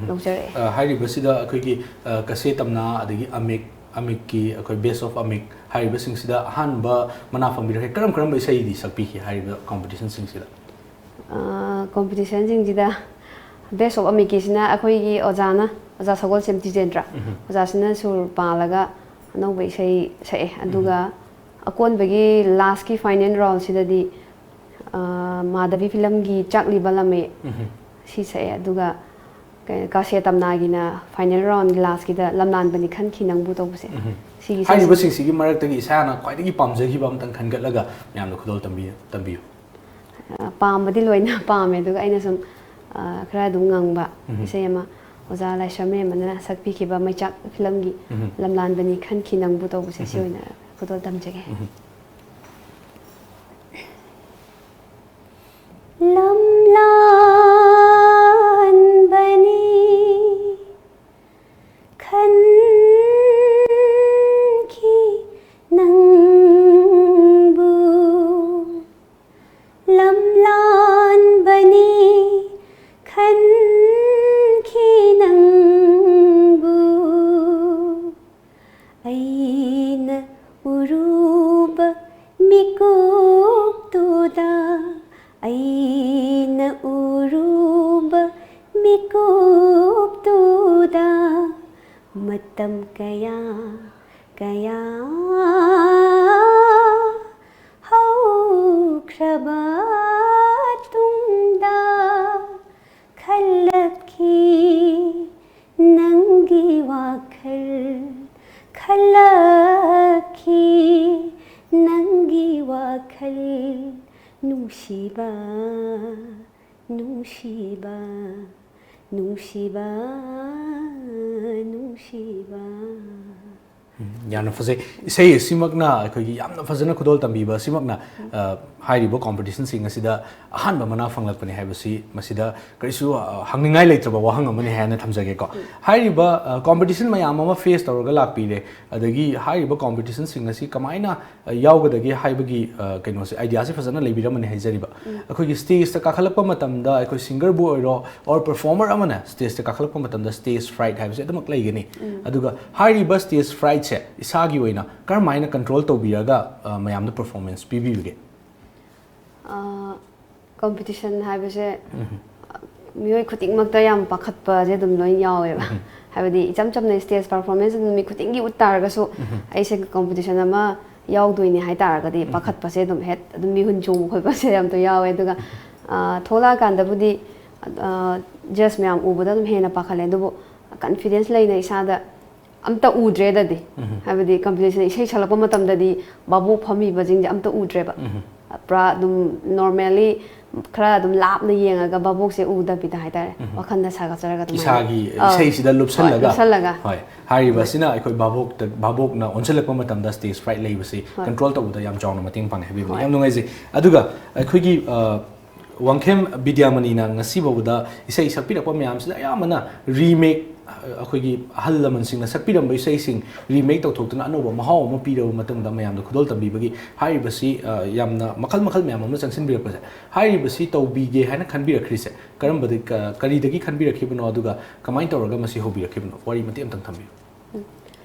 ꯂꯧꯖꯔꯛꯑꯦ꯫ ꯑ, ꯍꯥꯏꯔꯤꯕꯁꯤꯗ ꯑꯩꯈꯣꯏꯒꯤ ꯑ, ꯀꯥꯁꯦ ꯇꯝꯅ, ꯑꯗꯒꯤ ꯑꯃꯤꯛ, ꯑꯃꯤꯛꯀꯤ ꯑꯩꯈꯣꯏ ꯕꯦꯁ ꯑꯣꯐ ꯑꯃꯤꯛ ꯍꯥꯏꯔꯤꯕꯁꯤꯡꯁꯤꯗ ꯑꯍꯥꯟꯕ ꯃꯅꯥ ꯐꯪꯕꯤꯔꯛꯈꯤ꯫ ꯀꯔꯝ ꯀꯔꯝꯕ ꯏꯁꯩꯗꯤ ꯁꯛꯄꯤꯈꯤ ꯍꯥꯏꯔꯤꯕ ꯀꯣꯝꯄꯤꯇꯤꯁꯟꯁꯤꯡꯁꯤꯗ? ꯀꯣꯝꯄꯤꯇꯤꯁꯟꯁꯤꯡꯁꯤꯗ ꯕꯦꯁ ꯑꯣꯐ ꯑꯃꯤꯛꯀꯤꯁꯤꯅ ꯑꯩꯈꯣꯏꯒꯤ ꯑꯣꯖꯥꯅ, ꯑꯣꯖꯥ ꯁꯒꯣꯜꯁꯦꯝ ꯇꯤꯖꯦꯟꯗ꯭ꯔ, ꯑꯣꯖꯥꯁꯤꯅ ꯁꯨꯔ ꯄꯥꯜꯂꯒ ꯑꯅꯧꯕ ꯏꯁꯩ ꯁꯛꯑꯦ꯫ ꯑꯗꯨꯒ ꯑꯀꯣꯟꯕꯒꯤ ꯂꯥꯁꯀꯤ ꯐꯥꯏꯅꯦꯜ ꯔꯥꯎꯟꯁꯤꯗꯗꯤ ꯑ, ꯃꯥꯙꯕꯤ ꯐꯤꯂꯝꯒꯤ ꯆꯥꯛꯂꯤꯕ ꯂꯝꯃꯩ ꯁꯤ ꯁꯛꯑꯦ꯫ ꯑꯗꯨꯒ ꯀ-, ꯀꯥꯁꯦ ꯇꯝꯅꯥꯒꯤꯅ ꯐꯥꯏꯅꯦꯜ ꯔꯥꯎꯟꯒꯤ ꯂꯥꯁꯀꯤꯗ ꯂꯝꯂꯥꯟꯕꯅꯤ ꯈꯟꯈꯤ ꯅꯪꯕꯨ ꯇꯧꯕꯁꯦ꯫ ꯁꯤꯒꯤ ꯏꯁꯩꯁꯦ ꯍꯥꯏꯔꯤꯕꯁꯤꯡꯁꯤꯒꯤ ꯃꯔꯛꯇꯒꯤ ꯏꯁꯥꯅ ꯈ꯭ꯋꯥꯏꯗꯒꯤ ꯄꯥꯝꯖꯈꯤꯕ ꯑꯃꯇꯪ ꯈꯟꯒꯠꯂꯒ ꯃꯌꯥꯝꯗ ꯈꯨꯗꯣꯜ ꯇꯝꯕꯤ-, ꯇꯝꯕꯤꯌꯨ꯫ ꯑ, ꯄꯥꯝꯕꯗꯤ ꯂꯣꯏꯅ ꯄꯥꯝꯃꯦ, ꯑꯗꯨꯒ ꯑꯩꯅ ꯁꯨꯝ ꯑ, ꯈꯔ ꯑꯗꯨꯝ ꯉꯪꯕ ꯏꯁꯩ ꯑꯃ ꯑꯣꯖꯥ ꯂꯥꯏꯁ꯭ꯔꯝ ꯃꯦꯝ ꯑꯃꯅ ꯁꯛꯄꯤꯈꯤꯕ ꯃꯩꯆꯥꯛ ꯐꯤꯂꯝꯒꯤ "ꯂꯝꯂꯥꯟꯕꯅꯤ ꯈꯟꯈꯤ ꯅꯪꯕꯨ" ꯇꯧꯕꯁꯦ, ꯁꯤ ꯑꯣꯏꯅ ꯈꯨꯗꯣꯜ ꯇꯝꯖꯒꯦ꯫ ꯂꯝꯂꯥꯟꯕꯅꯤ ꯈꯟꯈꯤ ꯅꯪꯕꯨ, ꯂꯝꯂꯥꯟꯕꯅꯤ ꯈꯟꯈꯤ ꯅꯪꯕꯨ꯫ ꯑꯩꯅ ꯎꯔꯨꯕ ꯃꯤꯀꯨꯞꯇꯨꯗ, ꯑꯩꯅ ꯎꯔꯨꯕ ꯃꯤꯀꯨꯞꯇꯨꯗ ꯃꯇꯝ ꯀꯌꯥ ꯀꯌꯥ ꯍꯧꯈ꯭ꯔꯕ ꯇꯨꯡꯗ ꯈꯜꯂꯛꯈꯤ ꯅꯪꯒꯤ ꯋꯥꯈꯜ, ꯈꯜꯂꯛꯈꯤ ꯅꯪꯒꯤ ꯋꯥꯈꯜ, ꯅꯨꯡꯁꯤꯕ, ꯅꯨꯡꯁꯤꯕ, ꯅꯨꯡꯁꯤꯕ, ꯅꯨꯡꯁꯤꯕ꯫ ꯎꯝ, ꯌꯥꯝꯅ ꯐꯖꯩ꯫ ꯏꯁꯩ ꯑꯁꯤꯃꯛꯅ ꯑꯩꯈꯣꯏꯒꯤ ꯌꯥꯝꯅ ꯐꯖꯅ ꯈꯨꯗꯣꯜ ꯇꯝꯕꯤꯕ ꯑꯁꯤꯃꯛꯅ, ꯑ, ꯍꯥꯏꯔꯤꯕ ꯀꯣꯝꯄꯤꯇꯤꯁꯟꯁꯤꯡ ꯑꯁꯤꯗ ꯑꯍꯥꯟꯕ ꯃꯅꯥ ꯐꯪꯂꯛꯄꯅꯤ ꯍꯥꯏꯕꯁꯤ ꯃꯁꯤꯗ ꯀꯔꯤꯁꯨ, ꯑ, ꯍꯪꯅꯤꯡꯉꯥꯏ ꯂꯩꯇ꯭ꯔꯕ ꯋꯥꯍꯪ ꯑꯃꯅꯤ ꯍꯥꯏꯅ ꯊꯝꯖꯒꯦꯀꯣ꯫ ꯍꯥꯏꯔꯤꯕ, ꯑ, ꯀꯣꯝꯄꯤꯇꯤꯁꯟ ꯃꯌꯥꯝ ꯑꯃ ꯐꯦꯁ ꯇꯧꯔꯒ ꯂꯥꯛꯄꯤꯔꯦ, ꯑꯗꯒꯤ ꯍꯥꯏꯔꯤꯕ ꯀꯣꯝꯄꯤꯇꯤꯁꯟꯁꯤꯡ ꯑꯁꯤ ꯀꯃꯥꯏꯅ, ꯑ, ꯌꯥꯎꯒꯗꯒꯦ ꯍꯥꯏꯕꯒꯤ, ꯑ, ꯀꯩꯅꯣꯁꯦ, ꯑꯥꯏꯗꯤꯌꯥꯁꯦ ꯐꯖꯅ ꯂꯩꯕꯤꯔꯝꯃꯅꯤ ꯍꯥꯏꯖꯔꯤꯕ꯫ ꯑꯩꯈꯣꯏꯒꯤ ꯁ꯭ꯇꯦꯖꯇ ꯀꯥꯈꯠꯂꯛꯄ ꯃꯇꯝꯗ ꯑꯩꯈꯣꯏ ꯁꯤꯡꯒꯔꯕꯨ ꯑꯣꯏꯔꯣ, ꯑꯣꯔ ꯄꯔꯐꯣꯔꯃꯔ ꯑꯃꯅ ꯁ꯭ꯇꯦꯖꯇ ꯀꯥꯈꯠꯂꯛꯄ ꯃꯇꯝꯗ ꯁ꯭ꯇꯦꯖ ꯐ꯭ꯔꯥꯏꯠ ꯍꯥꯏꯕꯁꯦ ꯑꯗꯨꯃꯛ ꯂꯩꯒꯅꯤ꯫ ꯑꯗꯨꯒ ꯍꯥꯏꯔꯤꯕ ꯁ꯭ꯇꯦꯖ ꯐ꯭ꯔꯥꯏꯠꯁꯦ ꯏꯁꯥꯒꯤ ꯑꯣꯏꯅ ꯀꯔꯝꯍꯥꯏꯅ ꯀꯟꯇ꯭ꯔꯣꯜ ꯇꯧꯕꯤꯔꯒ, ꯑ, ꯃꯌꯥꯝꯗ ꯄꯔꯐꯣꯔꯃꯦꯟꯁ ꯄꯤꯕꯤꯕꯒꯦ? ꯑ, ꯀꯣꯝꯄꯤꯇꯤꯁꯟ ꯍꯥꯏꯕꯁꯦ, ꯑ, ꯃꯤꯑꯣꯏ ꯈꯨꯗꯤꯡꯃꯛꯇ ꯌꯥꯝ ꯄꯥꯈꯠꯄꯁꯦ ꯑꯗꯨꯝ ꯂꯣꯏ ꯌꯥꯎꯋꯦꯕ꯫ ꯍꯥꯏꯕꯗꯤ ꯏꯆꯝ ꯆꯝꯅ ꯁ꯭ꯇꯦꯖ ꯄꯔꯐꯣꯔꯃꯦꯟꯁ ꯑꯗꯨꯝ ꯅꯨꯃꯤꯠ ꯈꯨꯗꯤꯡꯒꯤ ꯎꯠ ꯇꯥꯔꯒꯁꯨ, ꯑꯩꯁꯦ ꯀꯣꯝꯄꯤꯇꯤꯁꯟ ꯑꯃ ꯌꯥꯎꯗꯣꯏꯅꯦ ꯍꯥꯏ ꯇꯥꯔꯒꯗꯤ ꯄꯥꯈꯠꯄꯁꯦ ꯑꯗꯨꯝ ꯍꯦꯛ ꯑꯗꯨꯝ ꯃꯤꯍꯨꯟ ꯆꯣꯡꯕ ꯈꯣꯠꯄꯁꯦ ꯌꯥꯝ ꯇꯣꯏ ꯌꯥꯎꯋꯦ꯫ ꯑꯗꯨꯒ, ꯑ, ꯊꯣꯛꯂꯛꯑꯀꯥꯟꯗꯕꯨꯗꯤ, ꯑ, ꯖꯖ ꯃꯌꯥꯝ ꯎꯕꯗ ꯑꯗꯨꯝ ꯍꯦꯟꯅ ꯄꯥꯈꯠꯂꯦ꯫ ꯑꯗꯨꯕꯨ ꯀꯟꯐꯤꯗꯦꯟꯁ ꯂꯩꯅ ꯏꯁꯥꯗ ꯑꯝꯇ ꯎꯗ꯭ꯔꯦꯗꯗꯤ꯫ ꯍꯥꯏꯕꯗꯤ ꯀꯝꯄꯤꯇꯤꯁꯟ ꯏꯁꯩ ꯁꯛꯂꯛꯄ ꯃꯇꯝꯗꯗꯤ ꯚꯥꯕꯣꯛ ꯐꯝꯃꯤꯕꯁꯤꯡꯁꯦ ꯑꯝꯇ ꯎꯗ꯭ꯔꯦꯕ꯫ ꯄꯨꯔꯥ ꯑꯗꯨꯝ normally ꯈꯔ ꯑꯗꯨꯝ ꯂꯥꯞꯅ ꯌꯦꯡꯉꯒ ꯚꯥꯕꯣꯛꯁꯦ ꯎꯗꯕꯤꯗ ꯍꯥꯏꯇꯥꯔꯦ, ꯎꯝ꯫ ꯋꯥꯈꯜꯗ ꯁꯥꯒꯠꯆꯔꯒ ꯑꯗꯨꯃꯥꯏꯅ꯫ ꯏꯁꯥꯒꯤ ꯑꯥ꯫ ꯏꯁꯩꯁꯤꯗ ꯍꯣꯏ, ꯂꯨꯞꯁꯜꯂꯒ꯫ ꯂꯨꯞꯁꯜꯂꯒ꯫ ꯍꯣꯏ꯫ ꯍꯥꯏꯔꯤꯕ ꯍꯣꯏ꯫ ꯑꯁꯤꯅ ꯑꯩꯈꯣꯏ ꯚꯥꯕꯣꯛꯇ, ꯚꯥꯕꯣꯛꯅ ꯑꯣꯟꯁꯤꯜꯂꯛꯄ ꯃꯇꯝꯗ stage fright ꯂꯩꯕꯁꯤ ꯍꯣꯏ꯫ Control ꯇꯧꯕꯗ ꯌꯥꯝ ꯆꯥꯎꯅ ꯃꯇꯦꯡ ꯄꯥꯡꯉꯦ ꯍꯥꯏꯕꯤꯕꯅꯤ꯫ ꯍꯣꯏ꯫ ꯌꯥꯝ ꯅꯨꯡꯉꯥꯏꯖꯩ꯫ ꯑꯗꯨꯒ ꯑꯩꯈꯣꯏꯒꯤ, ꯑ, ꯋꯥꯡꯈꯦꯝ ꯕꯤꯗ꯭ꯌꯥꯃꯅꯤꯅ ꯉꯁꯤ ꯐꯥꯎꯕꯗ ꯏꯁꯩ ꯁꯛꯄꯤꯔꯛꯄ ꯃꯌꯥꯝꯁꯤꯗ ꯑꯌꯥꯝꯕꯅ remake, ꯑ, ꯑꯩꯈꯣꯏꯒꯤ ꯑꯍꯜ ꯂꯃꯟꯁꯤꯡꯅ ꯁꯛꯄꯤꯔꯝꯕ ꯏꯁꯩꯁꯤꯡ remake ꯇꯧꯊꯣꯛꯇꯨꯅ ꯑꯅꯧꯕ ꯃꯍꯥꯎ ꯑꯃ ꯄꯤꯔꯕ ꯃꯇꯨꯡꯗ ꯃꯌꯥꯝꯗ ꯈꯨꯗꯣꯜ ꯇꯝꯕꯤꯕꯒꯤ ꯍꯥꯏꯔꯤꯕꯁꯤ, ꯑ, ꯌꯥꯝꯅ ꯃꯈꯜ ꯃꯈꯜ ꯃꯌꯥꯝ ꯑꯃ ꯆꯪꯁꯤꯟꯕꯤꯔꯛꯄꯁꯦ, ꯍꯥꯏꯔꯤꯕꯁꯤ ꯇꯧꯕꯤꯒꯦ ꯍꯥꯏꯅ ꯈꯟꯕꯤꯔꯛꯈ꯭ꯔꯤꯁꯦ ꯀꯔꯝꯕꯗ-, ꯀ-, ꯀꯔꯤꯗꯒꯤ ꯈꯟꯕꯤꯔꯛꯈꯤꯕꯅꯣ, ꯑꯗꯨꯒ ꯀꯃꯥꯏꯅ ꯇꯧꯔꯒ ꯃꯁꯤ ꯍꯧꯕꯤꯔꯛꯈꯤꯕꯅꯣ? ꯋꯥꯔꯤ ꯃꯇꯦꯛ ꯑꯃꯇꯪ ꯊꯝꯕꯤꯌꯨ꯫ ꯎꯝ꯫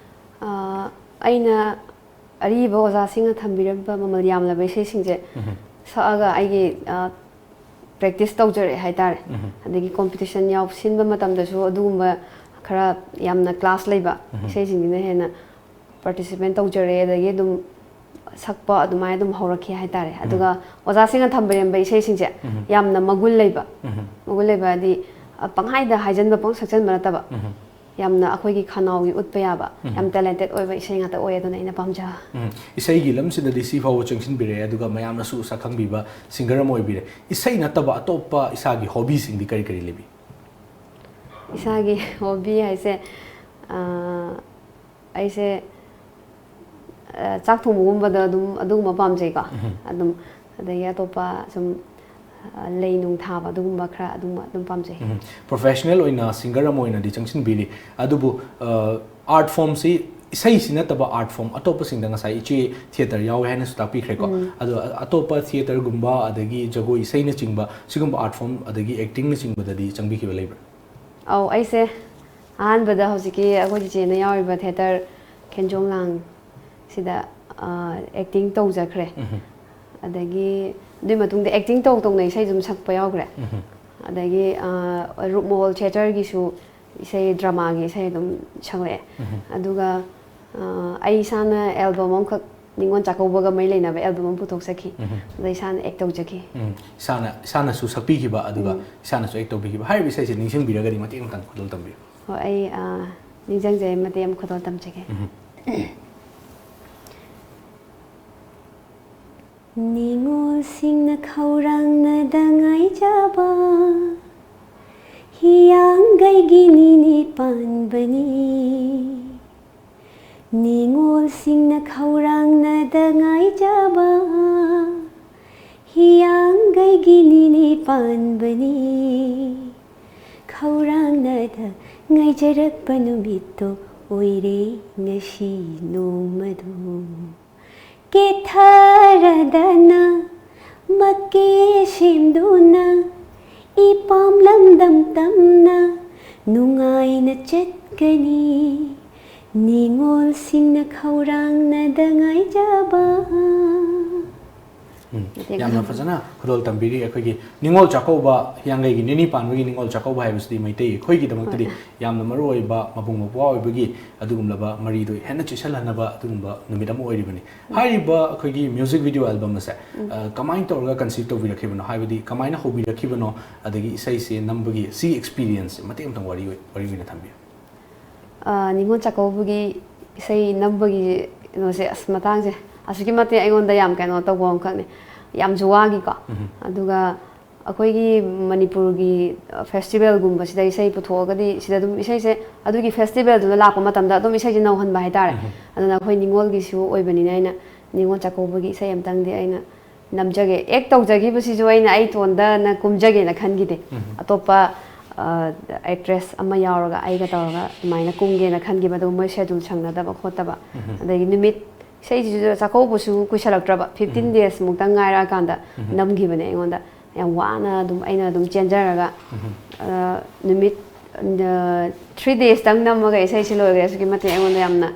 ꯑ, ꯑꯩꯅ ꯑꯔꯤꯕ ꯑꯣꯖꯥꯁꯤꯡꯅ ꯊꯝꯕꯤꯔꯝꯕ ꯃꯃꯜ ꯌꯥꯝꯂꯕ ꯏꯁꯩꯁꯤꯡꯁꯦ ꯎꯝ꯫ ꯁꯛꯑꯒ ꯑꯩꯒꯤ, ꯑ, practice ꯇꯧꯖꯔꯛꯑꯦ ꯍꯥꯏꯇꯥꯔꯦ꯫ ꯎꯝ꯫ ꯑꯗꯒꯤ competition ꯌꯥꯎꯁꯤꯟꯕ ꯃꯇꯝꯗꯁꯨ ꯑꯗꯨꯒꯨꯝꯕ ꯈꯔ ꯌꯥꯝꯅ class ꯂꯩꯕ ꯎꯝ꯫ ꯏꯁꯩꯁꯤꯡꯁꯤꯅ ꯍꯦꯟꯅ participate ꯇꯧꯖꯔꯛꯑꯦ꯫ ꯑꯗꯒꯤ ꯑꯗꯨꯝ ꯁꯛꯄ ꯑꯗꯨꯃꯥꯏꯅ ꯑꯗꯨꯝ ꯍꯧꯔꯛꯈꯤ ꯍꯥꯏꯇꯥꯔꯦ꯫ ꯎꯝ꯫ ꯑꯗꯨꯒ ꯑꯣꯖꯥꯁꯤꯡꯅ ꯊꯝꯕꯤꯔꯝꯕ ꯏꯁꯩꯁꯤꯡꯁꯦ ꯎꯝ꯫ ꯌꯥꯝꯅ ꯃꯒꯨꯟ ꯂꯩꯕ, ꯎꯝ꯫ ꯃꯒꯨꯟ ꯂꯩꯕ ꯍꯥꯏꯗꯤ, ꯑ, ꯄꯪꯍꯥꯏꯗ ꯍꯥꯏꯖꯟꯕ, ꯄꯪꯁꯛꯆꯟꯕ ꯅꯠꯇꯕ, ꯎꯝ꯫ ꯌꯥꯝꯅ ꯑꯩꯈꯣꯏꯒꯤ ꯈꯅꯥꯎꯒꯤ ꯎꯠꯄ ꯌꯥꯕ, ꯎꯝ꯫ ꯌꯥꯝ talented ꯑꯣꯏꯕ ꯏꯁꯩ ꯉꯥꯛꯇ ꯑꯣꯏ꯫ ꯑꯗꯨꯅ ꯑꯩꯅ ꯄꯥꯝꯖꯕ꯫ ꯎꯝ꯫ ꯏꯁꯩꯒꯤ ꯂꯝꯁꯤꯗ D C ꯐꯥꯎꯕ ꯆꯪꯁꯤꯟꯕꯤꯔꯛꯑꯦ, ꯑꯗꯨꯒ ꯃꯌꯥꯝꯅꯁꯨ ꯁꯛꯈꯪꯕꯤꯕ singer ꯑꯃ ꯑꯣꯏꯕꯤꯔꯦ꯫ ꯏꯁꯩ ꯅꯠꯇꯕ ꯑꯇꯣꯞꯄ ꯏꯁꯥꯒꯤ hobbyꯁꯤꯡꯗꯤ ꯀꯔꯤ ꯀꯔꯤ ꯂꯩꯕꯤ? ꯏꯁꯥꯒꯤ hobby ꯍꯥꯏꯁꯦ, ꯑ, ꯑꯩꯁꯦ, ꯑ, ꯆꯥꯛ ꯊꯣꯡꯕꯒꯨꯝꯕꯗ ꯑꯗꯨꯝ ꯑꯗꯨꯒꯨꯝꯕ ꯄꯥꯝꯖꯩꯀꯣ꯫ ꯎꯝ꯫ ꯑꯗꯨꯝ, ꯑꯗꯒꯤ ꯑꯇꯣꯞꯄ ꯁꯨꯝ, ꯑ, ꯂꯩ ꯅꯨꯡ ꯊꯥꯕ ꯑꯗꯨꯒꯨꯝꯕ ꯈꯔ ꯑꯗꯨꯝ, ꯑꯗꯨꯝ ꯄꯥꯝꯖꯩ꯫ ꯎꯝ꯫ Professional ꯑꯣꯏꯅ singer ꯑꯃ ꯑꯣꯏꯅꯗꯤ ꯆꯪꯁꯤꯟꯕꯤꯔꯤ꯫ ꯑꯗꯨꯕꯨ, ꯑ, art formꯁꯤ ꯏꯁꯩꯁꯤ ꯅꯠꯇꯕ art form ꯑꯇꯣꯞꯄꯁꯤꯡꯗ ꯉꯁꯥꯏ ꯏꯆꯦ theatre ꯌꯥꯎꯋꯦ ꯍꯥꯏꯅꯁꯨ ꯇꯥꯛꯄꯤꯈ꯭ꯔꯦꯀꯣ꯫ ꯎꯝ꯫ ꯑꯗꯣ ꯑ-, ꯑꯇꯣꯞꯄ theatreꯒꯨꯝꯕ ꯑꯗꯒꯤ ꯖꯒꯣꯏ ꯏꯁꯩꯅꯆꯤꯡꯕ ꯁꯤꯒꯨꯝꯕ art form ꯑꯗꯒꯤ actingꯅꯆꯤꯡꯕꯗꯗꯤ ꯆꯪꯕꯤꯈꯤꯕ ꯂꯩꯕ꯭ꯔꯥ? ꯑꯧ, ꯑꯩꯁꯦ ꯑꯍꯥꯟꯕꯗ ꯍꯧꯖꯤꯛꯀꯤ ꯑꯩꯈꯣꯏ ꯆꯤꯆꯦꯅ ꯌꯥꯎꯔꯤꯕ theatre ꯈꯦꯟꯖꯣꯡ ꯂꯥꯡ ꯁꯤꯗ, ꯑ, acting ꯇꯧꯖꯈ꯭ꯔꯦ꯫ ꯎꯝ꯫ ꯑꯗꯒꯤ ꯑꯗꯨꯒꯤ ꯃꯇꯨꯡꯗ acting ꯇꯧ ꯇꯧꯅ ꯏꯁꯩ ꯑꯗꯨꯝ ꯁꯛꯄ ꯌꯥꯎꯈ꯭ꯔꯦ꯫ ꯎꯝ꯫ ꯑꯗꯒꯤ, ꯑ, ꯔꯨꯞꯃꯍꯣꯜ theatreꯒꯤꯁꯨ ꯏꯁꯩ, dramaꯒꯤ ꯏꯁꯩ ꯑꯗꯨꯝ ꯁꯛꯂꯛꯑꯦ꯫ ꯎꯝ꯫ ꯑꯗꯨꯒ, ꯑ, ꯑꯩ ꯏꯁꯥꯅ album ꯑꯃꯈꯛ ꯅꯤꯉꯣꯜ ꯆꯥꯛꯀꯧꯕꯒ ꯃꯔꯤ ꯂꯩꯅꯕ album ꯑꯃ ꯄꯨꯊꯣꯛꯆꯈꯤ꯫ ꯎꯝ꯫ ꯑꯗ ꯏꯁꯥꯅ act ꯇꯧꯖꯈꯤ꯫ ꯎꯝ꯫ ꯏꯁꯥꯅ, ꯏꯁꯥꯅꯁꯨ ꯁꯛꯄꯤꯈꯤꯕ, ꯑꯗꯨꯒ ꯎꯝ꯫ ꯏꯁꯥꯅꯁꯨ act ꯇꯧꯕꯤꯈꯤꯕ꯫ ꯍꯥꯏꯔꯤꯕ ꯏꯁꯩꯁꯦ ꯅꯤꯡꯁꯤꯡꯕꯤꯔꯒꯗꯤ ꯃꯇꯦꯛ ꯑꯃꯇꯪ ꯈꯨꯗꯣꯜ ꯇꯝꯕꯤꯌꯨ꯫ ꯍꯣꯏ, ꯑꯩ, ꯑ, ꯅꯤꯡꯁꯤꯡꯖꯩ, ꯃꯇꯦꯛ ꯑꯃ ꯈꯨꯗꯣꯜ ꯇꯝꯖꯒꯦ꯫ ꯎꯝ꯫ ꯅꯤꯉꯣꯜꯁꯤꯡꯅ ꯈꯧꯔꯥꯡꯅꯗ ꯉꯥꯏꯖꯕ ꯍꯤꯌꯥꯡꯒꯩꯒꯤ ꯅꯤꯅꯤ ꯄꯥꯟꯕꯅꯤ꯫ ꯅꯤꯉꯣꯜꯁꯤꯡꯅ ꯈꯧꯔꯥꯡꯅꯗ ꯉꯥꯏꯖꯕ ꯍꯤꯌꯥꯡꯒꯩꯒꯤ ꯅꯤꯅꯤ ꯄꯥꯟꯕꯅꯤ꯫ ꯈꯧꯔꯥꯡꯅꯗ ꯉꯥꯏꯖꯔꯛꯄ ꯅꯨꯃꯤꯠꯇꯣ ꯑꯣꯏꯔꯦ ꯉꯁꯤ ꯅꯣꯡꯃꯗꯣ꯫ ꯀꯦꯊꯔꯗꯅ ꯃꯀꯦ ꯁꯦꯝꯗꯨꯅ ꯏꯄꯥꯝ ꯂꯝꯗꯝ ꯇꯝꯅ ꯅꯨꯡꯉꯥꯏꯅ ꯆꯠꯀꯅꯤ꯫ ꯅꯤꯉꯣꯜꯁꯤꯡꯅ ꯈꯧꯔꯥꯡꯅꯗ ꯉꯥꯏꯖꯕ꯫ ꯎꯝ, ꯌꯥꯝꯅ ꯐꯖꯅ ꯈꯨꯗꯣꯜ ꯇꯝꯕꯤꯔꯤ꯫ ꯑꯩꯈꯣꯏꯒꯤ ꯅꯤꯉꯣꯜ ꯆꯥꯛꯀꯧꯕ, ꯍꯤꯌꯥꯡꯒꯩꯒꯤ ꯅꯤꯅꯤ ꯄꯥꯟꯕꯒꯤ ꯅꯤꯉꯣꯜ ꯆꯥꯛꯀꯧꯕ ꯍꯥꯏꯕꯁꯤꯗꯤ ꯃꯩꯇꯩ ꯑꯩꯈꯣꯏꯒꯤꯗꯃꯛꯇꯗꯤ ꯌꯥꯝꯅ ꯃꯔꯨ ꯑꯣꯏꯕ, ꯃꯄꯨꯡ ꯃꯧꯄ꯭ꯋꯥ ꯑꯣꯏꯕꯒꯤ ꯑꯗꯨꯒꯨꯝꯂꯕ ꯃꯔꯤꯗꯣ ꯍꯦꯟꯅ ꯆꯦꯠꯁꯤꯜꯍꯟꯅꯕ ꯑꯗꯨꯒꯨꯝꯕ ꯅꯨꯃꯤꯠ ꯑꯃ ꯑꯣꯏꯔꯤꯕꯅꯤ꯫ ꯍꯥꯏꯔꯤꯕ ꯑꯩꯈꯣꯏꯒꯤ ꯃ꯭ꯌꯨꯖꯤꯛ ꯚꯤꯗꯤꯑꯣ ꯑꯦꯜꯕꯝ ꯑꯁꯦ, ꯑ, ꯀꯃꯥꯏꯅ ꯇꯧꯔꯒ ꯀꯟꯁꯤꯞ ꯇꯧꯕꯤꯔꯛꯈꯤꯕꯅꯣ, ꯍꯥꯏꯕꯗꯤ ꯀꯃꯥꯏꯅ ꯍꯧꯕꯤꯔꯛꯈꯤꯕꯅꯣ, ꯑꯗꯒꯤ ꯏꯁꯩꯁꯦ ꯅꯝꯕꯒꯤ ꯁꯤꯒꯤ ꯑꯦꯛꯁꯄꯤꯔꯤꯌꯦꯟꯁꯁꯦ ꯃꯇꯦꯛ ꯑꯃꯇꯪ ꯋꯥꯔꯤ ꯑꯣꯏ-, ꯋꯥꯔꯤ ꯑꯣꯏꯅ ꯊꯝꯕꯤꯌꯨ꯫ ꯑ, ꯅꯤꯉꯣꯜ ꯆꯥꯛꯀꯧꯕꯒꯤ ꯏꯁꯩ ꯅꯝꯕꯒꯤ ꯀꯩꯅꯣꯁꯦ, ꯑꯁ, ꯃꯇꯥꯡꯁꯦ ꯑꯁꯨꯛꯀꯤ ꯃꯇꯤꯛ ꯑꯩꯉꯣꯟꯗ ꯌꯥꯝ ꯀꯩꯅꯣ ꯇꯧꯕ ꯑꯃꯈꯛꯅꯤ꯫ ꯌꯥꯝꯁꯨ ꯋꯥꯈꯤꯀꯣ꯫ ꯑꯗꯨꯒ ꯑꯩꯈꯣꯏꯒꯤ ꯃꯅꯤꯄꯨꯔꯒꯤ ꯐꯦꯁꯇꯤꯚꯦꯜꯒꯨꯝꯕꯁꯤꯗ ꯏꯁꯩ ꯄꯨꯊꯣꯛꯑꯒꯗꯤ, ꯁꯤꯗ ꯑꯗꯨꯝ ꯏꯁꯩꯁꯦ ꯑꯗꯨꯒꯤ ꯐꯦꯁꯇꯤꯚꯦꯜꯗꯨꯗ ꯂꯥꯛꯄ ꯃꯇꯝꯗ ꯑꯗꯨꯝ ꯏꯁꯩꯁꯦ ꯅꯧꯍꯟꯕ ꯍꯥꯏꯇꯥꯔꯦ꯫ ꯑꯗꯨꯅ ꯑꯩꯈꯣꯏ ꯅꯤꯉꯣꯜꯒꯤꯁꯨ ꯑꯣꯏꯕꯅꯤꯅ ꯑꯩꯅ ꯅꯤꯉꯣꯜ ꯆꯥꯛꯀꯧꯕꯒꯤ ꯏꯁꯩ ꯑꯃꯇꯪꯗꯤ ꯑꯩꯅ ꯅꯝꯖꯒꯦ꯫ ꯑꯦꯛ ꯇꯧꯖꯈꯤꯕꯁꯤꯁꯨ ꯑꯩꯅ ꯑꯩ ꯏꯇꯣꯟꯗꯅ ꯀꯨꯝꯖꯒꯦꯅ ꯈꯟꯈꯤꯗꯦ꯫ ꯑꯇꯣꯞꯄ, ꯑ, ꯑꯦꯛꯇ꯭ꯔꯦꯁ ꯑꯃ ꯌꯥꯎꯔꯒ ꯑꯩꯒ ꯇꯧꯔꯒ ꯑꯗꯨꯃꯥꯏꯅ ꯀꯨꯝꯒꯦꯅ ꯈꯟꯈꯤꯕ, ꯑꯗꯨꯕꯨ ꯃꯣꯏ ꯁꯦꯗꯨꯜ ꯁꯪꯅꯗꯕ ꯈꯣꯠꯇꯕ, ꯑꯗꯒꯤ ꯅꯨꯃꯤꯠ, ꯏꯁꯩꯁꯤꯁꯨ ꯆꯥꯛꯀꯧꯕꯁꯨ ꯀꯨꯏꯁꯜꯂꯛꯇ꯭ꯔꯕ, ꯐꯤꯐꯇꯤꯟ ꯗꯦꯖ ꯃꯨꯛꯇꯪ ꯉꯥꯏꯔꯛꯑꯀꯥꯟꯗ ꯅꯝꯈꯤꯕꯅꯦ ꯑꯩꯉꯣꯟꯗ꯫ ꯌꯥꯝ ꯋꯥꯅ ꯑꯗꯨꯝ ꯑꯩꯅ ꯑꯗꯨꯝ ꯆꯦꯟꯖꯔꯒ, ꯑ, ꯅꯨꯃꯤꯠ, ꯑ, ꯊ꯭ꯔꯤ ꯗꯦꯖꯇꯪ ꯅꯝꯃꯒ ꯏꯁꯩꯁꯦ ꯂꯣꯏꯈ꯭ꯔꯦ꯫ ꯑꯁꯨꯛꯀꯤ ꯃꯇꯤꯛ ꯑꯩꯉꯣꯟꯗ ꯌꯥꯝꯅ,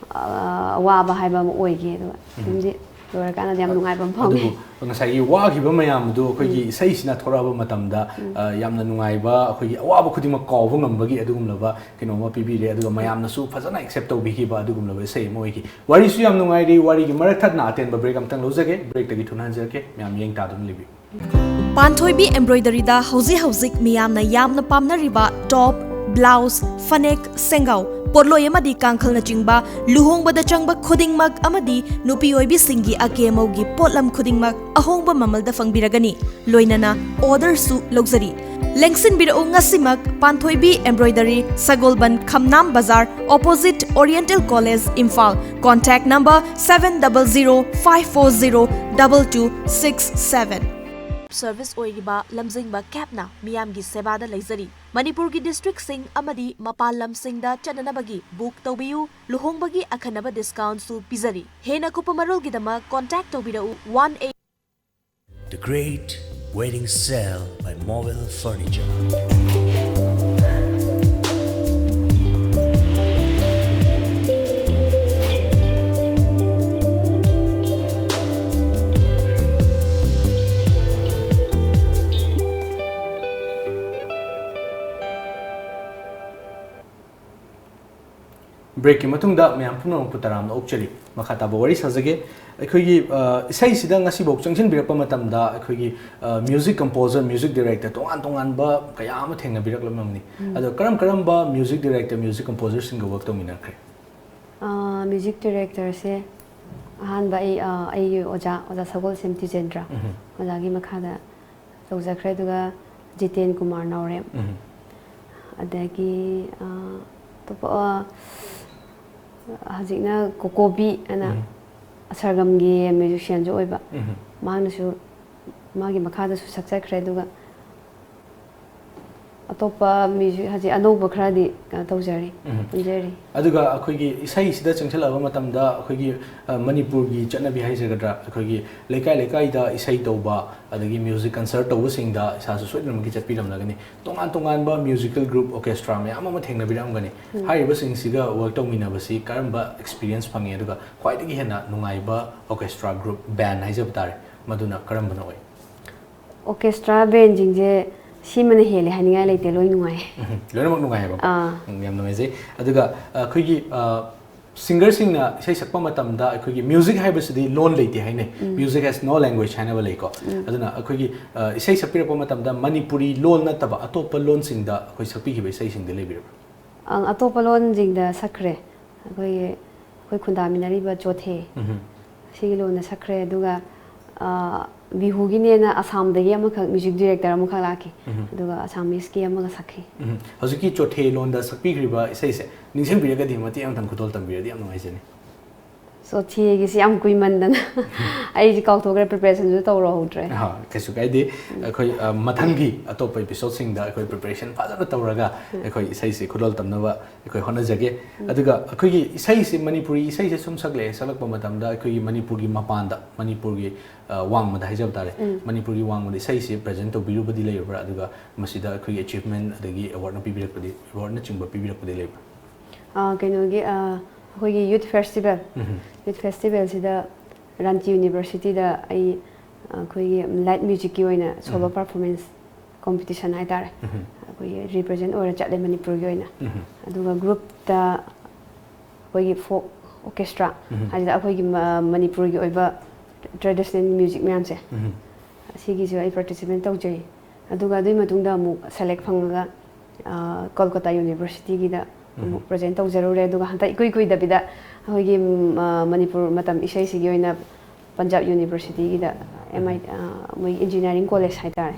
ꯑ, ꯑꯋꯥꯕ ꯍꯥꯏꯕ ꯑꯃ ꯑꯣꯏꯈꯤ꯫ ꯑꯗꯨꯒ ꯑꯗꯨꯝꯗꯤ ꯂꯣꯏꯔꯀꯥꯟꯗꯗꯤ ꯌꯥꯝ ꯅꯨꯡꯉꯥꯏꯕ ꯑꯃ ꯐꯥꯎꯉꯤ꯫ ꯑꯗꯨꯕꯨ ꯉꯁꯥꯏꯒꯤ ꯋꯥꯈꯤꯕ ꯃꯌꯥꯝꯗꯨ ꯑꯩꯈꯣꯏꯒꯤ ꯏꯁꯩꯁꯤꯅ ꯊꯣꯔꯛꯑꯕ ꯃꯇꯝꯗ, ꯑ, ꯌꯥꯝꯅ ꯅꯨꯡꯉꯥꯏꯕ, ꯑꯩꯈꯣꯏꯒꯤ ꯑꯋꯥꯕ ꯈꯨꯗꯤꯡꯃꯛ ꯀꯥꯎꯕ ꯉꯝꯕꯒꯤ ꯑꯗꯨꯒꯨꯝꯂꯕ ꯀꯩꯅꯣꯝꯃ ꯄꯤꯕꯤꯔꯦ꯫ ꯑꯗꯨꯒ ꯃꯌꯥꯝꯅꯁꯨ ꯐꯖꯅ ꯑꯦꯛꯁꯦꯞ ꯇꯧꯕꯤꯈꯤꯕ ꯑꯗꯨꯒꯨꯝꯂꯕ ꯏꯁꯩ ꯑꯃ ꯑꯣꯏꯈꯤ꯫ ꯋꯥꯔꯤꯁꯨ ꯌꯥꯝ ꯅꯨꯡꯉꯥꯏꯔꯤ꯫ ꯋꯥꯔꯤꯒꯤ ꯃꯔꯛ ꯊꯠꯅ ꯑꯇꯦꯟꯕ ꯕ꯭ꯔꯦꯛ ꯑꯃꯇꯪ ꯂꯧꯖꯒꯦ꯫ ꯕ꯭ꯔꯦꯛꯇꯒꯤ ꯊꯨꯅ ꯍꯟꯖꯔꯛꯀꯦ꯫ ꯃꯌꯥꯝ ꯌꯦꯡ ꯇꯥꯗꯨꯅ ꯂꯩꯕꯤꯌꯨ꯫ ꯄꯥꯟꯊꯣꯏꯕꯤ ꯑꯦꯝꯕ꯭ꯔꯣꯏꯗꯔꯤꯗ ꯍꯧꯖꯤꯛ ꯍꯧꯖꯤꯛ ꯃꯤꯌꯥꯝꯅ ꯌꯥꯝꯅ ꯄꯥꯝꯅꯔꯤꯕ ꯇꯣꯞ ꯕ꯭ꯂꯥꯎꯁ, ꯐꯅꯦꯛ, ꯁꯦꯡꯒꯥꯎ, ꯄꯣꯠꯂꯣꯏ ꯑꯃꯗꯤ ꯀꯥꯡꯈꯜꯅꯆꯤꯡꯕ ꯂꯨꯍꯣꯡꯕꯗ ꯆꯪꯕ ꯈꯨꯗꯤꯡꯃꯛ ꯑꯃꯗꯤ ꯅꯨꯄꯤ ꯑꯣꯏꯕꯤꯁꯤꯡꯒꯤ ꯑꯀꯦ ꯑꯃꯧꯒꯤ ꯄꯣꯠꯂꯝ ꯈꯨꯗꯤꯡꯃꯛ ꯑꯍꯣꯡꯕ ꯃꯃꯜꯗ ꯐꯪꯕꯤꯔꯒꯅꯤ꯫ ꯂꯣꯏꯅꯅ ꯑꯣꯔꯗꯔꯁꯨ ꯂꯧꯖꯔꯤ꯫ ꯂꯦꯡꯁꯤꯟꯕꯤꯔꯛꯎ ꯉꯁꯤꯃꯛ, ꯄꯥꯟꯊꯣꯏꯕꯤ ꯑꯦꯝꯕ꯭ꯔꯣꯏꯗꯔꯤ, ꯁꯒꯣꯜꯕꯟ, ꯈꯝꯅꯥꯝ ꯕꯖꯥꯔ, opposite Oriental College, Imphal. Contact number seven double zero five four zero double two six seven꯫ Service ꯑꯣꯏꯔꯤꯕ ꯂꯝꯖꯤꯡꯕ ꯀꯦꯞꯅ ꯃꯤꯌꯥꯝꯒꯤ ꯁꯦꯕꯥꯗ ꯂꯩꯖꯔꯤ꯫ ꯃꯅꯤꯄꯨꯔꯒꯤ ꯗꯤꯁꯇ꯭ꯔꯤꯛꯁꯤꯡ ꯑꯃꯗꯤ ꯃꯄꯥꯟ ꯂꯝꯁꯤꯡꯗ ꯆꯠꯅꯅꯕꯒꯤ ꯕꯨꯛ ꯇꯧꯕꯤꯌꯨ꯫ ꯂꯨꯍꯣꯡꯕꯒꯤ ꯑꯈꯟꯅꯕ ꯗꯤꯁꯀꯥꯎꯟꯁꯨ ꯄꯤꯖꯔꯤ꯫ ꯍꯦꯟꯅ ꯀꯨꯞꯄ ꯃꯔꯣꯜꯒꯤꯗꯃꯛ contact ꯇꯧꯕꯤꯔꯛꯎ one eight The Great Wedding Sale by Mobile Furniture. ꯕ꯭ꯔꯦꯛꯀꯤ ꯃꯇꯨꯡꯗ ꯃꯌꯥꯝ ꯄꯨꯝꯅꯃꯛꯄꯨ ꯇꯔꯥꯝꯅ ꯑꯣꯛꯆꯔꯤ꯫ ꯃꯈꯥ ꯇꯥꯕ ꯋꯥꯔꯤ ꯁꯥꯖꯒꯦ꯫ ꯑꯩꯈꯣꯏꯒꯤ, ꯑ, ꯏꯁꯩꯁꯤꯗ ꯉꯁꯤꯐꯥꯎ ꯆꯪꯁꯤꯟꯕꯤꯔꯛꯄ ꯃꯇꯝꯗ ꯑꯩꯈꯣꯏꯒꯤ, ꯑ, ꯃ꯭ꯌꯨꯖꯤꯛ ꯀꯝꯄꯣꯖꯔ, ꯃ꯭ꯌꯨꯖꯤꯛ ꯗꯤꯔꯦꯛꯇꯔ ꯇꯣꯉꯥꯟ ꯇꯣꯉꯥꯟꯕ ꯀꯌꯥ ꯑꯃ ꯊꯦꯡꯅꯕꯤꯔꯛꯂꯝꯃꯤ꯫ ꯎꯝ꯫ ꯑꯗꯣ ꯀꯔꯝ ꯀꯔꯝꯕ ꯃ꯭ꯌꯨꯖꯤꯛ ꯗꯤꯔꯦꯛꯇꯔ, ꯃ꯭ꯌꯨꯖꯤꯛ ꯀꯝꯄꯣꯖꯔꯁꯤꯡꯒ ꯋꯔꯛ ꯇꯧꯃꯤꯟꯅꯈ꯭ꯔꯦ? ꯑ, ꯃ꯭ꯌꯨꯖꯤꯛ ꯗꯤꯔꯦꯛꯇꯔꯁꯦ ꯑꯍꯥꯟꯕ ꯑꯩ, ꯑ, ꯑꯩꯒꯤ ꯑꯣꯖꯥ, ꯑꯣꯖꯥ ꯁꯒꯣꯜꯁꯦꯝ ꯇꯤꯖꯦꯟꯗ꯭ꯔ, ꯎꯝ꯫ ꯑꯣꯖꯥꯒꯤ ꯃꯈꯥꯗ ꯇꯧꯖꯈ꯭ꯔꯦ꯫ ꯑꯗꯨꯒ ꯖꯤꯇꯦꯟ ꯀꯨꯃꯥꯔ ꯅꯥꯎꯔꯦꯝ, ꯎꯝ꯫ ꯑꯗꯒꯤ, ꯑ, ꯑꯇꯣꯞꯄ, ꯑ, ꯍꯧꯖꯤꯛꯅ ꯀꯣꯀꯣꯕꯤ ꯑꯅ ꯎꯝ꯫ ꯁꯔꯒꯝꯒꯤ ꯃ꯭ꯌꯨꯖꯤꯁꯤꯌꯥꯟꯁꯨ ꯑꯣꯏꯕ, ꯎꯝ꯫ ꯃꯥꯅꯁꯨ ꯃꯥꯒꯤ ꯃꯈꯥꯗꯁꯨ ꯁꯛꯆꯈ꯭ꯔꯦ꯫ ꯑꯗꯨꯒ ꯑꯇꯣꯞꯄ ꯃ꯭ꯌꯨꯖꯤꯛ ꯍꯧꯖꯤꯛ ꯑꯅꯧꯕ ꯈꯔꯗꯤ ꯀꯩꯅꯣ ꯇꯧꯖꯔꯤ, ꯎꯝ꯫ ꯄꯨꯟꯖꯔꯤ꯫ ꯑꯗꯨꯒ ꯑꯩꯈꯣꯏꯒꯤ ꯏꯁꯩꯁꯤꯗ ꯆꯪꯁꯤꯜꯂꯛꯑꯕ ꯃꯇꯝꯗ ꯑꯩꯈꯣꯏꯒꯤ, ꯑ, ꯃꯅꯤꯄꯨꯔꯒꯤ ꯆꯠꯅꯕꯤ ꯍꯥꯏꯖꯒꯗ꯭ꯔꯥ, ꯑꯩꯈꯣꯏꯒꯤ ꯂꯩꯀꯥꯏ ꯂꯩꯀꯥꯏꯗ ꯏꯁꯩ ꯇꯧꯕ, ꯑꯗꯒꯤ ꯃ꯭ꯌꯨꯖꯤꯛ ꯀꯟꯁꯔꯠ ꯇꯧꯕꯁꯤꯡꯗ ꯏꯁꯥꯁꯨ ꯁꯣꯏꯗꯅꯃꯛꯀꯤ ꯆꯠꯄꯤꯔꯝꯂꯒꯅꯤ꯫ ꯇꯣꯉꯥꯟ ꯇꯣꯉꯥꯟꯕ ꯃ꯭ꯌꯨꯖꯤꯀꯦꯜ ꯒ꯭ꯔꯨꯞ, ꯑꯣꯔꯀꯦꯁꯇ꯭ꯔꯥ ꯃꯌꯥꯝ ꯑꯃ ꯊꯦꯡꯅꯕꯤꯔꯝꯒꯅꯤ꯫ ꯎꯝ꯫ ꯍꯥꯏꯔꯤꯕꯁꯤꯡꯁꯤꯒ ꯋꯔꯛ ꯇꯧꯃꯤꯟꯅꯕꯁꯤ ꯀꯔꯝꯕ ꯑꯦꯛꯁꯄꯤꯔꯤꯌꯦꯟꯁ ꯐꯪꯉꯤ, ꯑꯗꯨꯒ ꯈ꯭ꯋꯥꯏꯗꯒꯤ ꯍꯦꯟꯅ ꯅꯨꯡꯉꯥꯏꯕ ꯑꯣꯔꯀꯦꯁꯇ꯭ꯔꯥ ꯒ꯭ꯔꯨꯞ, ꯕꯦꯟ ꯍꯥꯏꯖꯕ ꯇꯥꯔꯦ, ꯃꯗꯨꯅ ꯀꯔꯝꯕꯅ ꯑꯣꯏ? ꯑꯣꯔꯀꯦꯁꯇ꯭ꯔꯥ ꯕꯦꯟꯁꯤꯡꯁꯦ ꯁꯤꯃꯅ ꯍꯦꯜꯂꯦ ꯍꯥꯏꯅꯤꯡꯉꯥꯏ ꯂꯩꯇꯦ, ꯂꯣꯏ ꯅꯨꯡꯉꯥꯏ꯫ ꯎꯝ, ꯂꯣꯏꯅꯃꯛ ꯅꯨꯡꯉꯥꯏꯌꯦꯕꯀꯣ? ꯑꯥ꯫ ꯎꯝ, ꯌꯥꯝ ꯅꯨꯡꯉꯥꯏꯖꯩ꯫ ꯑꯗꯨꯒ, ꯑ, ꯑꯩꯈꯣꯏꯒꯤ, ꯑ, ꯁꯤꯡꯒꯔꯁꯤꯡꯅ ꯏꯁꯩ ꯁꯛꯄ ꯃꯇꯝꯗ ꯑꯩꯈꯣꯏꯒꯤ ꯃ꯭ꯌꯨꯖꯤꯛ ꯍꯥꯏꯕꯁꯤꯗꯤ ꯂꯣꯟ ꯂꯩꯇꯦ ꯍꯥꯏꯅꯩ꯫ Music has no language ꯍꯥꯏꯅꯕ ꯂꯩꯀꯣ꯫ ꯑꯗꯨꯅ ꯑꯩꯈꯣꯏꯒꯤ ꯑ, ꯏꯁꯩ ꯁꯛꯄꯤꯔꯛꯄ ꯃꯇꯝꯗ ꯃꯅꯤꯄꯨꯔꯤ ꯂꯣꯟ ꯅꯠꯇꯕ ꯑꯇꯣꯞꯄ ꯂꯣꯟꯁꯤꯡꯗ ꯑꯩꯈꯣꯏ ꯁꯛꯄꯤꯈꯤꯕ ꯏꯁꯩꯁꯤꯡꯗꯤ ꯂꯩꯕꯤꯔꯕ꯭ꯔꯥ? ꯑꯪ, ꯑꯇꯣꯞꯄ ꯂꯣꯟꯁꯤꯡꯗ ꯁꯛꯈ꯭ꯔꯦ꯫ ꯑꯩꯈꯣꯏꯒꯤ ꯑꯩꯈꯣꯏ ꯈꯨꯟꯗꯥꯃꯤꯟꯅꯔꯤꯕ ꯆꯣꯊꯦ, ꯁꯤꯒꯤ ꯂꯣꯟꯗ ꯁꯛꯈ꯭ꯔꯦ꯫ ꯑꯗꯨꯒ ꯑ, ꯕꯤꯍꯨꯒꯤꯅꯦꯅ ꯑꯁꯥꯝꯗꯒꯤ ꯑꯃꯈꯛ ꯃ꯭ꯌꯨꯖꯤꯛ ꯗꯤꯔꯦꯛꯇꯔ ꯑꯃꯈꯛ ꯂꯥꯛꯈꯤ꯫ ꯑꯗꯨꯒ ꯑꯁꯥꯃꯤꯁꯀꯤ ꯑꯃꯒ ꯁꯛꯈꯤ꯫ ꯎꯝ, ꯍꯧꯖꯤꯛꯀꯤ ꯆꯣꯊꯦ ꯂꯣꯟꯗ ꯁꯛꯄꯤꯈ꯭ꯔꯤꯕ ꯏꯁꯩꯁꯦ ꯅꯤꯡꯁꯤꯡꯕꯤꯔꯒꯗꯤ ꯃꯇꯦꯛ ꯑꯃꯇꯪ ꯈꯨꯗꯣꯜ ꯇꯝꯕꯤꯔꯗꯤ ꯌꯥꯝ ꯅꯨꯡꯉꯥꯏꯖꯅꯤ꯫ ꯆꯣꯊꯦꯒꯤꯁꯤ ꯌꯥꯝ ꯀꯨꯏꯃꯟꯗꯅ ꯑꯩꯁꯦ ꯀꯥꯎꯊꯣꯛꯈ꯭ꯔꯦ, ꯄ꯭ꯔꯤꯄꯦꯔꯦꯁꯟꯁꯨ ꯇꯧꯔꯍꯧꯗ꯭ꯔꯦ꯫ ꯑꯍꯥ, ꯀꯩꯁꯨ ꯀꯥꯏꯗꯦ꯫ ꯑꯩꯈꯣꯏ ꯑ, ꯃꯊꯪꯒꯤ ꯑꯇꯣꯞꯄ ꯏꯄꯤꯁꯣꯗꯁꯤꯡꯗ ꯑꯩꯈꯣꯏ ꯄ꯭ꯔꯤꯄꯦꯔꯦꯁꯟ ꯐꯖꯅ ꯇꯧꯔꯒ ꯑꯩꯈꯣꯏ ꯏꯁꯩꯁꯤ ꯈꯨꯗꯣꯜ ꯇꯝꯅꯕ ꯑꯩꯈꯣꯏ ꯍꯣꯠꯅꯖꯒꯦ꯫ ꯑꯗꯨꯒ ꯑꯩꯈꯣꯏꯒꯤ ꯏꯁꯩꯁꯤ, ꯃꯅꯤꯄꯨꯔꯤ ꯏꯁꯩꯁꯦ ꯁꯨꯝ ꯁꯛꯂꯛꯑꯦ, ꯁꯛꯂꯛꯄ ꯃꯇꯝꯗ ꯑꯩꯈꯣꯏꯒꯤ ꯃꯅꯤꯄꯨꯔꯒꯤ ꯃꯄꯥꯟꯗ, ꯃꯅꯤꯄꯨꯔꯒꯤ ꯑ, ꯋꯥꯡꯃꯗ ꯍꯥꯏꯖꯕ ꯇꯥꯔꯦ, ꯃꯅꯤꯄꯨꯔꯒꯤ ꯋꯥꯡꯃꯗ ꯏꯁꯩꯁꯤ ꯄ꯭ꯔꯖꯦꯟ ꯇꯧꯕꯤꯔꯨꯕꯗꯤ ꯂꯩꯔꯕ꯭ꯔꯥ? ꯑꯗꯨꯒ ꯃꯁꯤꯗ ꯑꯩꯈꯣꯏꯒꯤ ꯑꯦꯆꯤꯚꯃꯦꯟ ꯑꯗꯒꯤ ꯑꯦꯋꯥꯔꯗꯅ ꯄꯤꯕꯤꯔꯛꯄꯗꯤ, ꯑꯦꯋꯥꯔꯗꯅꯆꯤꯡꯕ ꯄꯤꯕꯤꯔꯛꯄꯗꯤ ꯂꯩꯕ꯭ꯔꯥ? ꯑ, ꯀꯩꯅꯣꯒꯤ, ꯑ, ꯑꯩꯈꯣꯏꯒꯤ ꯌꯨꯠ ꯐꯦꯁꯇꯤꯚꯦꯜ, ꯌꯨꯠ ꯐꯦꯁꯇꯤꯚꯦꯜꯁꯤꯗ ꯔꯥꯟꯆꯤ ꯌꯨꯅꯤꯚꯔꯁꯤꯇꯤꯗ ꯑꯩ, ꯑ, ꯑꯩꯈꯣꯏꯒꯤ ꯂꯥꯏꯠ ꯃ꯭ꯌꯨꯖꯤꯛꯀꯤ ꯑꯣꯏꯅ ꯁꯣꯂꯣ ꯄꯔꯐꯣꯔꯃꯦꯟꯁ ꯀꯣꯝꯄꯤꯇꯤꯁꯟ ꯍꯥꯏꯇꯥꯔꯦ, ꯑꯩꯈꯣꯏꯒꯤ ꯔꯤꯄ꯭ꯔꯖꯦꯟ ꯑꯣꯏꯔ ꯆꯠꯂꯦ ꯃꯅꯤꯄꯨꯔꯒꯤ ꯑꯣꯏꯅ꯫ ꯑꯗꯨꯒ ꯒ꯭ꯔꯨꯞꯇ ꯑꯩꯈꯣꯏꯒꯤ ꯐꯣꯛ ꯑꯣꯔꯀꯦꯁꯇ꯭ꯔꯥ, ꯍꯥꯏꯁꯤꯗ ꯑꯩꯈꯣꯏꯒꯤ ꯃ-, ꯃꯅꯤꯄꯨꯔꯒꯤ ꯑꯣꯏꯕ ꯇ꯭ꯔꯦꯗꯤꯁꯅꯦꯜ ꯃ꯭ꯌꯨꯖꯤꯛ ꯃꯌꯥꯝꯁꯦ, ꯑꯁꯤꯒꯤꯁꯨ ꯑꯩ ꯄꯥꯔꯇꯤꯁꯤꯄꯦꯠ ꯇꯧꯖꯩ꯫ ꯑꯗꯨꯒ ꯑꯗꯨꯒꯤ ꯃꯇꯨꯡꯗ ꯑꯃꯨꯛ ꯁꯦꯂꯦꯛ ꯐꯪꯉꯒ, ꯑ, ꯀꯣꯜꯀꯇꯥ ꯌꯨꯅꯤꯚꯔꯁꯤꯇꯤꯒꯤꯗ ꯑꯃꯨꯛ ꯄ꯭ꯔꯖꯦꯟ ꯇꯧꯖꯔꯨꯔꯦ꯫ ꯑꯗꯨꯒ ꯍꯟꯗꯛ ꯏꯀꯨꯏ ꯀꯨꯏꯗꯕꯤꯗ ꯑꯩꯈꯣꯏꯒꯤ, ꯎꯝ, ꯑ, ꯃꯅꯤꯄꯨꯔ ꯃꯇꯝ ꯏꯁꯩꯁꯤꯒꯤ ꯑꯣꯏꯅ ꯄꯟꯖꯥꯕ ꯌꯨꯅꯤꯚꯔꯁꯤꯇꯤꯒꯤꯗ, ꯑꯦꯝ ꯑꯥꯏ, ꯑ, ꯃꯣꯏ ꯏꯟꯖꯤꯅꯤꯌꯥꯔꯤꯡ ꯀꯣꯂꯦꯖ ꯍꯥꯏꯇꯥꯔꯦ,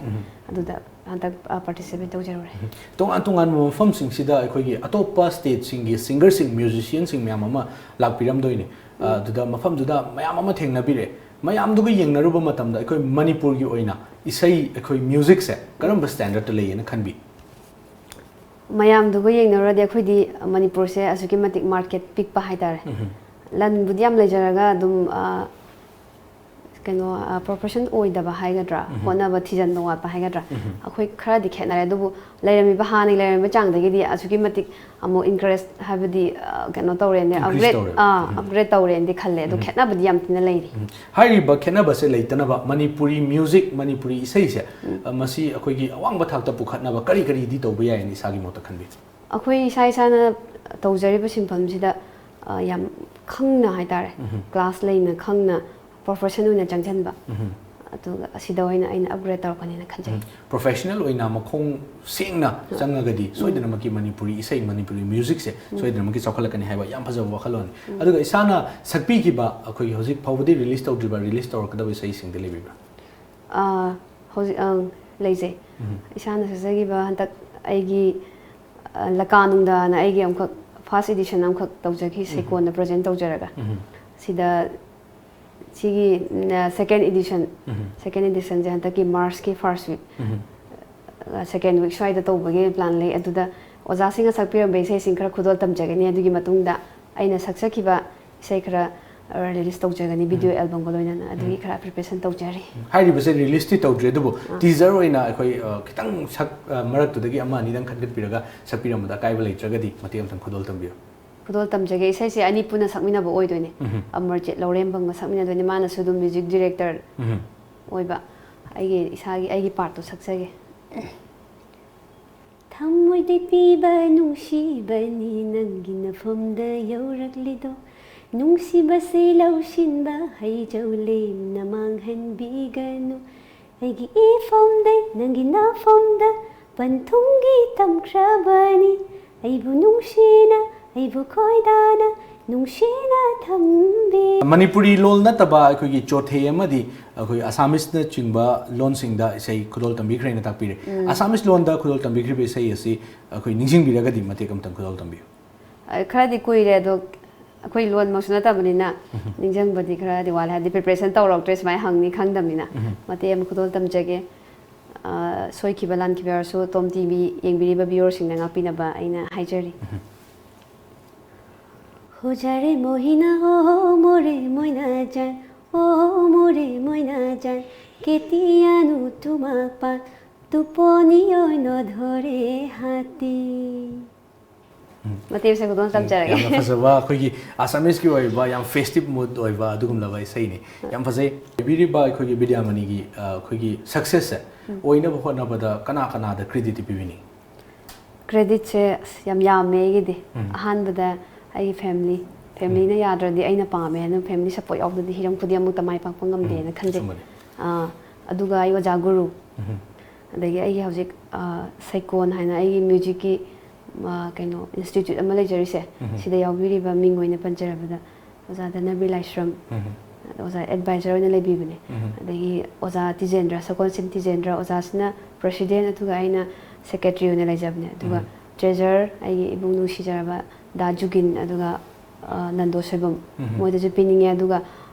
ꯑꯗꯨꯗ ꯍꯟꯗꯛ, ꯑ, ꯄꯥꯔꯇꯤꯁꯤꯄꯦꯠ ꯇꯧꯖꯔꯨꯔꯦ꯫ ꯇꯣꯉꯥꯟ ꯇꯣꯉꯥꯟꯕ ꯃꯐꯝꯁꯤꯡꯁꯤꯗ ꯑꯩꯈꯣꯏꯒꯤ ꯑꯇꯣꯞꯄ ꯁ꯭ꯇꯦꯠꯁꯤꯡꯒꯤ ꯁꯤꯡꯒꯔꯁꯤꯡ, ꯃ꯭ꯌꯨꯖꯤꯁꯤꯌꯟꯁꯤꯡ ꯃꯌꯥꯝ ꯑꯃ ꯂꯥꯛꯄꯤꯔꯝꯗꯣꯏꯅꯤ꯫ ꯑ, ꯑꯗꯨꯗ ꯃꯐꯝꯗꯨꯗ ꯃꯌꯥꯝ ꯑꯃ ꯊꯦꯡꯅꯕꯤꯔꯦ꯫ ꯃꯌꯥꯝꯗꯨꯒ ꯌꯦꯡꯅꯔꯨꯕ ꯃꯇꯝꯗ ꯑꯩꯈꯣꯏ ꯃꯅꯤꯄꯨꯔꯒꯤ ꯑꯣꯏꯅ ꯏꯁꯩ, ꯑꯩꯈꯣꯏ ꯃ꯭ꯌꯨꯖꯤꯛꯁꯦ ꯀꯔꯝꯕ ꯁ꯭ꯇꯦꯟꯗꯔꯠꯇ ꯂꯩꯌꯦꯅ ꯈꯟꯕꯤ? ꯃꯌꯥꯝꯗꯨꯒ ꯌꯦꯡꯅꯔꯨꯔꯗꯤ ꯑꯩꯈꯣꯏꯗꯤ ꯃꯅꯤꯄꯨꯔꯁꯦ ꯑꯁꯨꯛꯀꯤ ꯃꯇꯤꯛ ꯃꯥꯔꯀꯦꯠ ꯄꯤꯛꯄ ꯍꯥꯏꯇꯥꯔꯦ꯫ ꯂꯟꯕꯨꯗꯤ ꯌꯥꯝ ꯂꯩꯖꯔꯒ ꯑꯗꯨꯝ, ꯑ, ꯀꯩꯅꯣ, ꯑ, ꯄ꯭ꯔꯣꯐꯦꯁꯟ ꯑꯣꯏꯗꯕ ꯍꯥꯏꯒꯗ꯭ꯔꯥ, ꯍꯣꯠꯅꯕ ꯊꯤꯖꯟꯕ ꯋꯥꯠꯄ ꯍꯥꯏꯒꯗ꯭ꯔꯥ, ꯑꯩꯈꯣꯏ ꯈꯔꯗꯤ ꯈꯦꯠꯅꯔꯦ꯫ ꯑꯗꯨꯕꯨ ꯂꯩꯔꯝꯃꯤꯕ, ꯍꯥꯟꯅꯒꯤ ꯂꯩꯔꯝꯃꯤꯕ ꯆꯥꯡꯗꯒꯤꯗꯤ ꯑꯁꯨꯛꯀꯤ ꯃꯇꯤꯛ ꯑꯃꯨꯛ ꯏꯟꯀꯔꯦꯖ ꯍꯥꯏꯕꯗꯤ, ꯑ, ꯀꯩꯅꯣ ꯇꯧꯔꯦꯅꯦ, Increase ꯑꯞꯒ꯭ꯔꯦꯗ, ꯇꯧꯔꯦ꯫ ꯑꯥ, ꯑꯞꯒ꯭ꯔꯦꯗ ꯇꯧꯔꯦꯅꯗꯤ ꯈꯜꯂꯦ꯫ ꯑꯗꯣ ꯈꯦꯠꯅꯕꯗꯤ ꯌꯥꯝ ꯊꯤꯅ ꯂꯩꯔꯤ꯫ ꯍꯥꯏꯔꯤꯕ ꯈꯦꯠꯅꯕꯁꯦ ꯂꯩꯇꯅꯕ ꯃꯅꯤꯄꯨꯔꯤ ꯃ꯭ꯌꯨꯖꯤꯛ, ꯃꯅꯤꯄꯨꯔꯤ ꯏꯁꯩꯁꯦ, ꯑ, ꯃꯁꯤ ꯑꯩꯈꯣꯏꯒꯤ ꯑꯋꯥꯡꯕ ꯊꯥꯛꯇ ꯄꯨꯈꯠꯅꯕ ꯀꯔꯤ ꯀꯔꯤꯗꯤ ꯇꯧꯕ ꯌꯥꯏꯅ ꯏꯁꯥꯒꯤ ꯃꯣꯠꯇ ꯈꯟꯕꯤ? ꯑꯩꯈꯣꯏ ꯏꯁꯥ ꯏꯁꯥꯅ ꯇꯧꯖꯔꯤꯕ ꯁꯤꯟꯐꯝꯁꯤꯗ ꯑ, ꯌꯥꯝ ꯈꯪꯅ ꯍꯥꯏꯇꯥꯔꯦ, ꯀ꯭ꯂꯥꯁ ꯂꯩꯅ ꯈꯪꯅ ꯄ꯭ꯔꯣꯐꯦꯁꯟ ꯑꯣꯏꯅ ꯆꯪꯁꯤꯟꯕ, ꯑꯗꯨꯒ ꯑꯁꯤꯗ ꯑꯣꯏꯅ ꯑꯩꯅ ꯑꯞꯒ꯭ꯔꯦꯗ ꯇꯧꯔꯛꯀꯅꯤꯅ ꯈꯟꯖꯩ꯫ ꯄ꯭ꯔꯣꯐꯦꯁꯅꯦꯜ ꯑꯣꯏꯅ ꯃꯈꯣꯡ ꯁꯦꯡꯅ ꯆꯪꯉꯒꯗꯤ ꯁꯣꯏꯗꯅꯃꯛꯀꯤ ꯃꯅꯤꯄꯨꯔꯤ ꯏꯁꯩ, ꯃꯅꯤꯄꯨꯔꯤ ꯃ꯭ꯌꯨꯖꯤꯛꯁꯦ ꯁꯣꯏꯗꯅꯃꯛꯀꯤ ꯆꯥꯎꯈꯠꯂꯛꯀꯅꯤ ꯍꯥꯏꯕ ꯌꯥꯝ ꯐꯖꯕ ꯋꯥꯈꯜꯂꯣꯟꯅꯤ꯫ ꯑꯗꯨꯒ ꯏꯁꯥꯅ ꯁꯛꯄꯤꯈꯤꯕ, ꯑꯩꯈꯣꯏꯒꯤ ꯍꯧꯖꯤꯛ ꯐꯥꯎꯕꯗꯤ ꯔꯤꯂꯤꯁ ꯇꯧꯗ꯭ꯔꯤꯕ, ꯔꯤꯂꯤꯁ ꯇꯧꯔꯛꯀꯗꯕ ꯏꯁꯩꯁꯤꯡꯗꯤ ꯂꯩꯕꯤꯕ꯭ꯔꯥ? ꯑ, ꯍꯧꯖꯤꯛ, ꯑꯪ, ꯂꯩꯖꯩ꯫ ꯏꯁꯥꯅ ꯁꯛꯆꯈꯤꯕ ꯍꯟꯗꯛ ꯑꯩꯒꯤ, ꯑ, ꯂꯀꯥ ꯅꯨꯡꯗꯥꯅ ꯑꯩꯒꯤ ꯑꯃꯈꯛ ꯐꯥꯔꯁ ꯏꯗꯤꯁꯟ ꯑꯃꯈꯛ ꯇꯧꯖꯈꯤ, ꯁꯩꯀꯣꯟꯗ ꯄ꯭ꯔꯖꯦꯟ ꯇꯧꯖꯔꯒ꯫ ꯁꯤꯗ ꯁꯤꯒꯤ, ꯎꯝ, ꯁꯦꯀꯦꯟ ꯏꯗꯤꯁꯟ, ꯁꯦꯀꯦꯟ ꯏꯗꯤꯁꯟꯁꯦ ꯍꯟꯗꯛꯀꯤ ꯃꯥꯔꯁꯀꯤ ꯐꯥꯔꯁ ꯋꯤꯛ, ꯁꯦꯀꯦꯟ ꯋꯤꯛ ꯁ꯭ꯋꯥꯏꯗ ꯇꯧꯕꯒꯤ ꯄ꯭ꯂꯥꯟ ꯂꯩ꯫ ꯑꯗꯨꯗ ꯑꯣꯖꯥꯁꯤꯡꯅ ꯁꯛꯄꯤꯔꯝꯕ ꯏꯁꯩꯁꯤꯡ ꯈꯔ ꯈꯨꯗꯣꯜ ꯇꯝꯖꯒꯅꯤ꯫ ꯑꯗꯨꯒꯤ ꯃꯇꯨꯡꯗ ꯑꯩꯅ ꯁꯛꯆꯈꯤꯕ ꯏꯁꯩ ꯈꯔ ꯔꯤꯂꯤꯁ ꯇꯧꯖꯒꯅꯤ, ꯚꯤꯗꯤꯑꯣ ꯑꯦꯜꯕꯝꯒ ꯂꯣꯏꯅꯅ꯫ ꯑꯗꯨꯒꯤ ꯈꯔ ꯄ꯭ꯔꯤꯄꯦꯔꯦꯁꯟ ꯇꯧꯖꯔꯤ꯫ ꯍꯥꯏꯔꯤꯕꯁꯦ ꯔꯤꯂꯤꯁꯇꯤ ꯇꯧꯗ꯭ꯔꯤ, ꯑꯗꯨꯕꯨ ꯇꯤꯖꯔ ꯑꯣꯏꯅ ꯑꯩꯈꯣꯏ, ꯑ, ꯈꯤꯇꯪ ꯁꯛ-, ꯑ, ꯃꯔꯛꯇꯨꯗꯒꯤ ꯑꯃ ꯑꯅꯤꯗꯪ ꯈꯟꯒꯠꯄꯤꯔꯒ ꯁꯛꯄꯤꯔꯝꯕꯗ ꯑꯀꯥꯏꯕ ꯂꯩꯇ꯭ꯔꯒꯗꯤ ꯃꯇꯦꯛ ꯑꯃꯇꯪ ꯈꯨꯗꯣꯜ ꯇꯝꯕꯤꯌꯨ꯫ ꯈꯨꯗꯣꯜ ꯇꯝꯖꯒꯦ ꯏꯁꯩꯁꯦ ꯑꯅꯤ ꯄꯨꯟꯅ ꯁꯛꯃꯤꯟꯅꯕ ꯑꯣꯏꯗꯣꯏꯅꯦ꯫ ꯑꯃꯔꯖꯤꯠ ꯂꯧꯔꯦꯝꯕꯝꯒ ꯁꯛꯃꯤꯟꯅꯗꯣꯏꯅꯦ꯫ ꯃꯥꯅꯁꯨ ꯑꯗꯨꯝ ꯃ꯭ꯌꯨꯖꯤꯛ ꯗꯤꯔꯦꯛꯇꯔ ꯑꯣꯏꯕ꯫ ꯑꯩꯒꯤ ꯏꯁꯥꯒꯤ, ꯑꯩꯒꯤ ꯄꯥꯔꯠꯇꯣ ꯁꯛꯆꯒꯦ꯫ ꯊꯃꯣꯏꯗ ꯄꯤꯕ ꯅꯨꯡꯁꯤꯕꯅꯤ ꯅꯪꯒꯤ ꯅꯐꯝꯗ ꯌꯧꯔꯛꯂꯤꯗꯣ꯫ ꯅꯨꯡꯁꯤꯕꯁꯤ ꯂꯧꯁꯤꯟꯕ ꯍꯩꯖꯧ, ꯂꯦꯝꯅ ꯃꯥꯡꯍꯟꯕꯤꯒꯅꯨ꯫ ꯑꯩꯒꯤ ꯏꯐꯝꯗꯩ ꯅꯪꯒꯤ ꯅꯐꯝꯗ ꯄꯟꯊꯨꯡꯒꯤ ꯇꯝꯈ꯭ꯔꯕꯅꯤ꯫ ꯑꯩꯕꯨ ꯅꯨꯡꯁꯤꯅ, ꯑꯩꯕꯨ ꯈꯣꯏꯗꯥꯅ, ꯅꯨꯡꯁꯤꯅ ꯊꯝꯕꯤ꯫ ꯃꯅꯤꯄꯨꯔꯤ ꯂꯣꯜ ꯅꯠꯇꯕ ꯑꯩꯈꯣꯏꯒꯤ ꯆꯣꯊꯦ ꯑꯃꯗꯤ ꯑꯩꯈꯣꯏ ꯑꯁꯥꯃꯤꯁꯅꯆꯤꯡꯕ ꯂꯣꯟꯁꯤꯡꯗ ꯏꯁꯩ ꯈꯨꯗꯣꯜ ꯇꯝꯕꯤꯈ꯭ꯔꯦꯅ ꯇꯥꯛꯄꯤꯔꯦ꯫ ꯑꯁꯥꯃꯤꯁ ꯂꯣꯟꯗ ꯈꯨꯗꯣꯜ ꯇꯝꯕꯤꯈ꯭ꯔꯤꯕ ꯏꯁꯩ ꯑꯁꯤ ꯑꯩꯈꯣꯏ ꯅꯤꯡꯁꯤꯡꯕꯤꯔꯒꯗꯤ ꯃꯇꯦꯛ ꯑꯃꯇꯪ ꯈꯨꯗꯣꯜ ꯇꯝꯕꯤꯌꯨ꯫ ꯑ, ꯈꯔꯗꯤ ꯀꯨꯏꯔꯦ, ꯑꯗꯣ ꯑꯩꯈꯣꯏ ꯂꯣꯟꯃꯛꯁꯨ ꯅꯠꯇꯕꯅꯤꯅ ꯅꯤꯡꯁꯤꯡꯕꯗꯤ ꯈꯔꯗꯤ ꯋꯥꯠꯂꯦ, ꯍꯥꯏꯗꯤ ꯄ꯭ꯔꯤꯄꯦꯔꯦꯁꯟ ꯇꯧꯔꯛꯇ꯭ꯔꯦ, ꯁꯨꯃꯥꯏꯅ ꯍꯪꯅꯤ ꯈꯪꯗꯕꯅꯤꯅ꯫ ꯃꯇꯦꯛ ꯑꯃ ꯈꯨꯗꯣꯜ ꯇꯝꯖꯒꯦ꯫ ꯑ, ꯁꯣꯏꯈꯤꯕ ꯂꯥꯟꯈꯤꯕ ꯌꯥꯎꯔꯁꯨ ꯇꯣꯝ ꯇꯤꯚꯤ ꯌꯦꯡꯕꯤꯔꯤꯕ ꯚꯤꯌꯨꯋꯔꯁꯤꯡꯅ ꯉꯥꯛꯄꯤꯅꯕ ꯑꯩꯅ ꯍꯥꯏꯖꯔꯤ꯫ হো যারে মোহিনা, ও মোরে ময়না জান, ও মোরে ময়না জান, কেতিয়ানো তোমাক পাম, টোপনি অন্য ধৰে হাতী। ꯃꯇꯦꯛ ꯑꯃ ꯈꯨꯗꯣꯜ ꯇꯝꯖꯔꯒꯦ꯫ ꯌꯥꯝꯅ ꯐꯖꯕ ꯑꯩꯈꯣꯏꯒꯤ ꯑꯁꯥꯃꯤꯁꯀꯤ ꯑꯣꯏꯕ ꯌꯥꯝ ꯐꯦꯁꯇꯤꯚ ꯃꯨꯗ ꯑꯣꯏꯕ ꯑꯗꯨꯒꯨꯝꯂꯕ ꯏꯁꯩꯅꯤ꯫ ꯌꯥꯝ ꯐꯖꯩ꯫ ꯏꯕꯤꯔꯤꯕ ꯑꯩꯈꯣꯏꯒꯤ ꯕꯤꯗ꯭ꯌꯥꯃꯅꯤꯒꯤ, ꯑ, ꯑꯩꯈꯣꯏꯒꯤ ꯁꯛꯁꯦꯁꯁꯦ ꯑꯣꯏꯅꯕ ꯍꯣꯠꯅꯕꯗ ꯀꯅꯥ ꯀꯅꯥꯗ ꯀ꯭ꯔꯦꯗꯤꯠꯇꯤ ꯄꯤꯕꯤꯅꯤꯡꯉꯤ? ꯀ꯭ꯔꯦꯗꯤꯠꯁꯦ ꯑꯁ ꯌꯥꯝ ꯌꯥꯝꯃꯦ ꯑꯩꯒꯤꯗꯤ꯫ ꯑꯍꯥꯟꯕꯗ ꯑꯩꯒꯤ ꯐꯦꯃꯤꯂꯤ, ꯐꯦꯃꯤꯂꯤꯅ ꯌꯥꯗ꯭ꯔꯗꯤ ꯑꯩꯅ ꯄꯥꯝꯃꯦ, ꯑꯗꯨ ꯐꯦꯃꯤꯂꯤ ꯁꯞꯄꯣꯔꯠ ꯌꯥꯎꯗ꯭ꯔꯗꯤ ꯍꯤꯔꯝ ꯈꯨꯗꯤꯡꯃꯛꯇ ꯃꯥꯏ ꯄꯥꯛꯄ ꯉꯝꯗꯦꯅ ꯈꯟꯖꯩ꯫ ꯑꯆꯨꯝꯕꯅꯤ꯫ ꯑꯥ, ꯑꯗꯨꯒ ꯑꯩ ꯑꯣꯖꯥ ꯒꯨꯔꯨ, ꯎꯝ꯫ ꯑꯗꯒꯤ ꯑꯩꯒꯤ ꯍꯧꯖꯤꯛ ꯑꯥ, ꯁꯩꯀꯣꯟ ꯍꯥꯏꯅ ꯑꯩꯒꯤ ꯃ꯭ꯌꯨꯖꯤꯛꯀꯤ ꯑꯥ, ꯀꯩꯅꯣ ꯏꯟꯁꯇꯤꯇ꯭ꯌꯨꯠ ꯑꯃ ꯂꯩꯖꯔꯤꯁꯦ, ꯎꯝ꯫ ꯁꯤꯗ ꯌꯥꯎꯕꯤꯔꯤꯕ ꯃꯤꯡ ꯑꯣꯏꯅ ꯄꯟꯖꯔꯕꯗ ꯑꯣꯖꯥ ꯙꯅꯕꯤꯔ ꯂꯥꯏꯁ꯭ꯔꯝ, ꯎꯝ꯫ ꯑꯗ ꯑꯣꯖꯥ ꯑꯦꯗꯚꯥꯏꯖꯔ ꯑꯣꯏꯅ ꯂꯩꯕꯤꯕꯅꯦ꯫ ꯎꯝ꯫ ꯑꯗꯒꯤ ꯑꯣꯖꯥ ꯇꯤꯖꯦꯟꯗ꯭ꯔ, ꯁꯒꯣꯜꯁꯦꯝ ꯇꯤꯖꯦꯟꯗ꯭ꯔ ꯑꯣꯖꯥꯁꯤꯅ ꯄ꯭ꯔꯦꯁꯤꯗꯦꯟ, ꯑꯗꯨꯒ ꯑꯩꯅ ꯁꯦꯀ꯭ꯔꯦꯇꯔꯤ ꯑꯣꯏꯅ ꯂꯩꯖꯕꯅꯦ꯫ ꯑꯗꯨꯒ ꯎꯝ꯫ ꯇ꯭ꯔꯦꯖꯔ ꯑꯩꯒꯤ ꯏꯕꯨꯡ ꯅꯨꯡꯁꯤꯖꯔꯕ ꯗꯥ ꯖꯨꯒꯤꯟ, ꯑꯗꯨꯒ ꯑ, ꯅꯟꯗꯣ ꯁꯣꯏꯕꯝ, ꯎꯝ꯫ ꯃꯣꯏꯗꯁꯨ ꯄꯤꯅꯤꯡꯉꯦ꯫ ꯑꯗꯨꯒ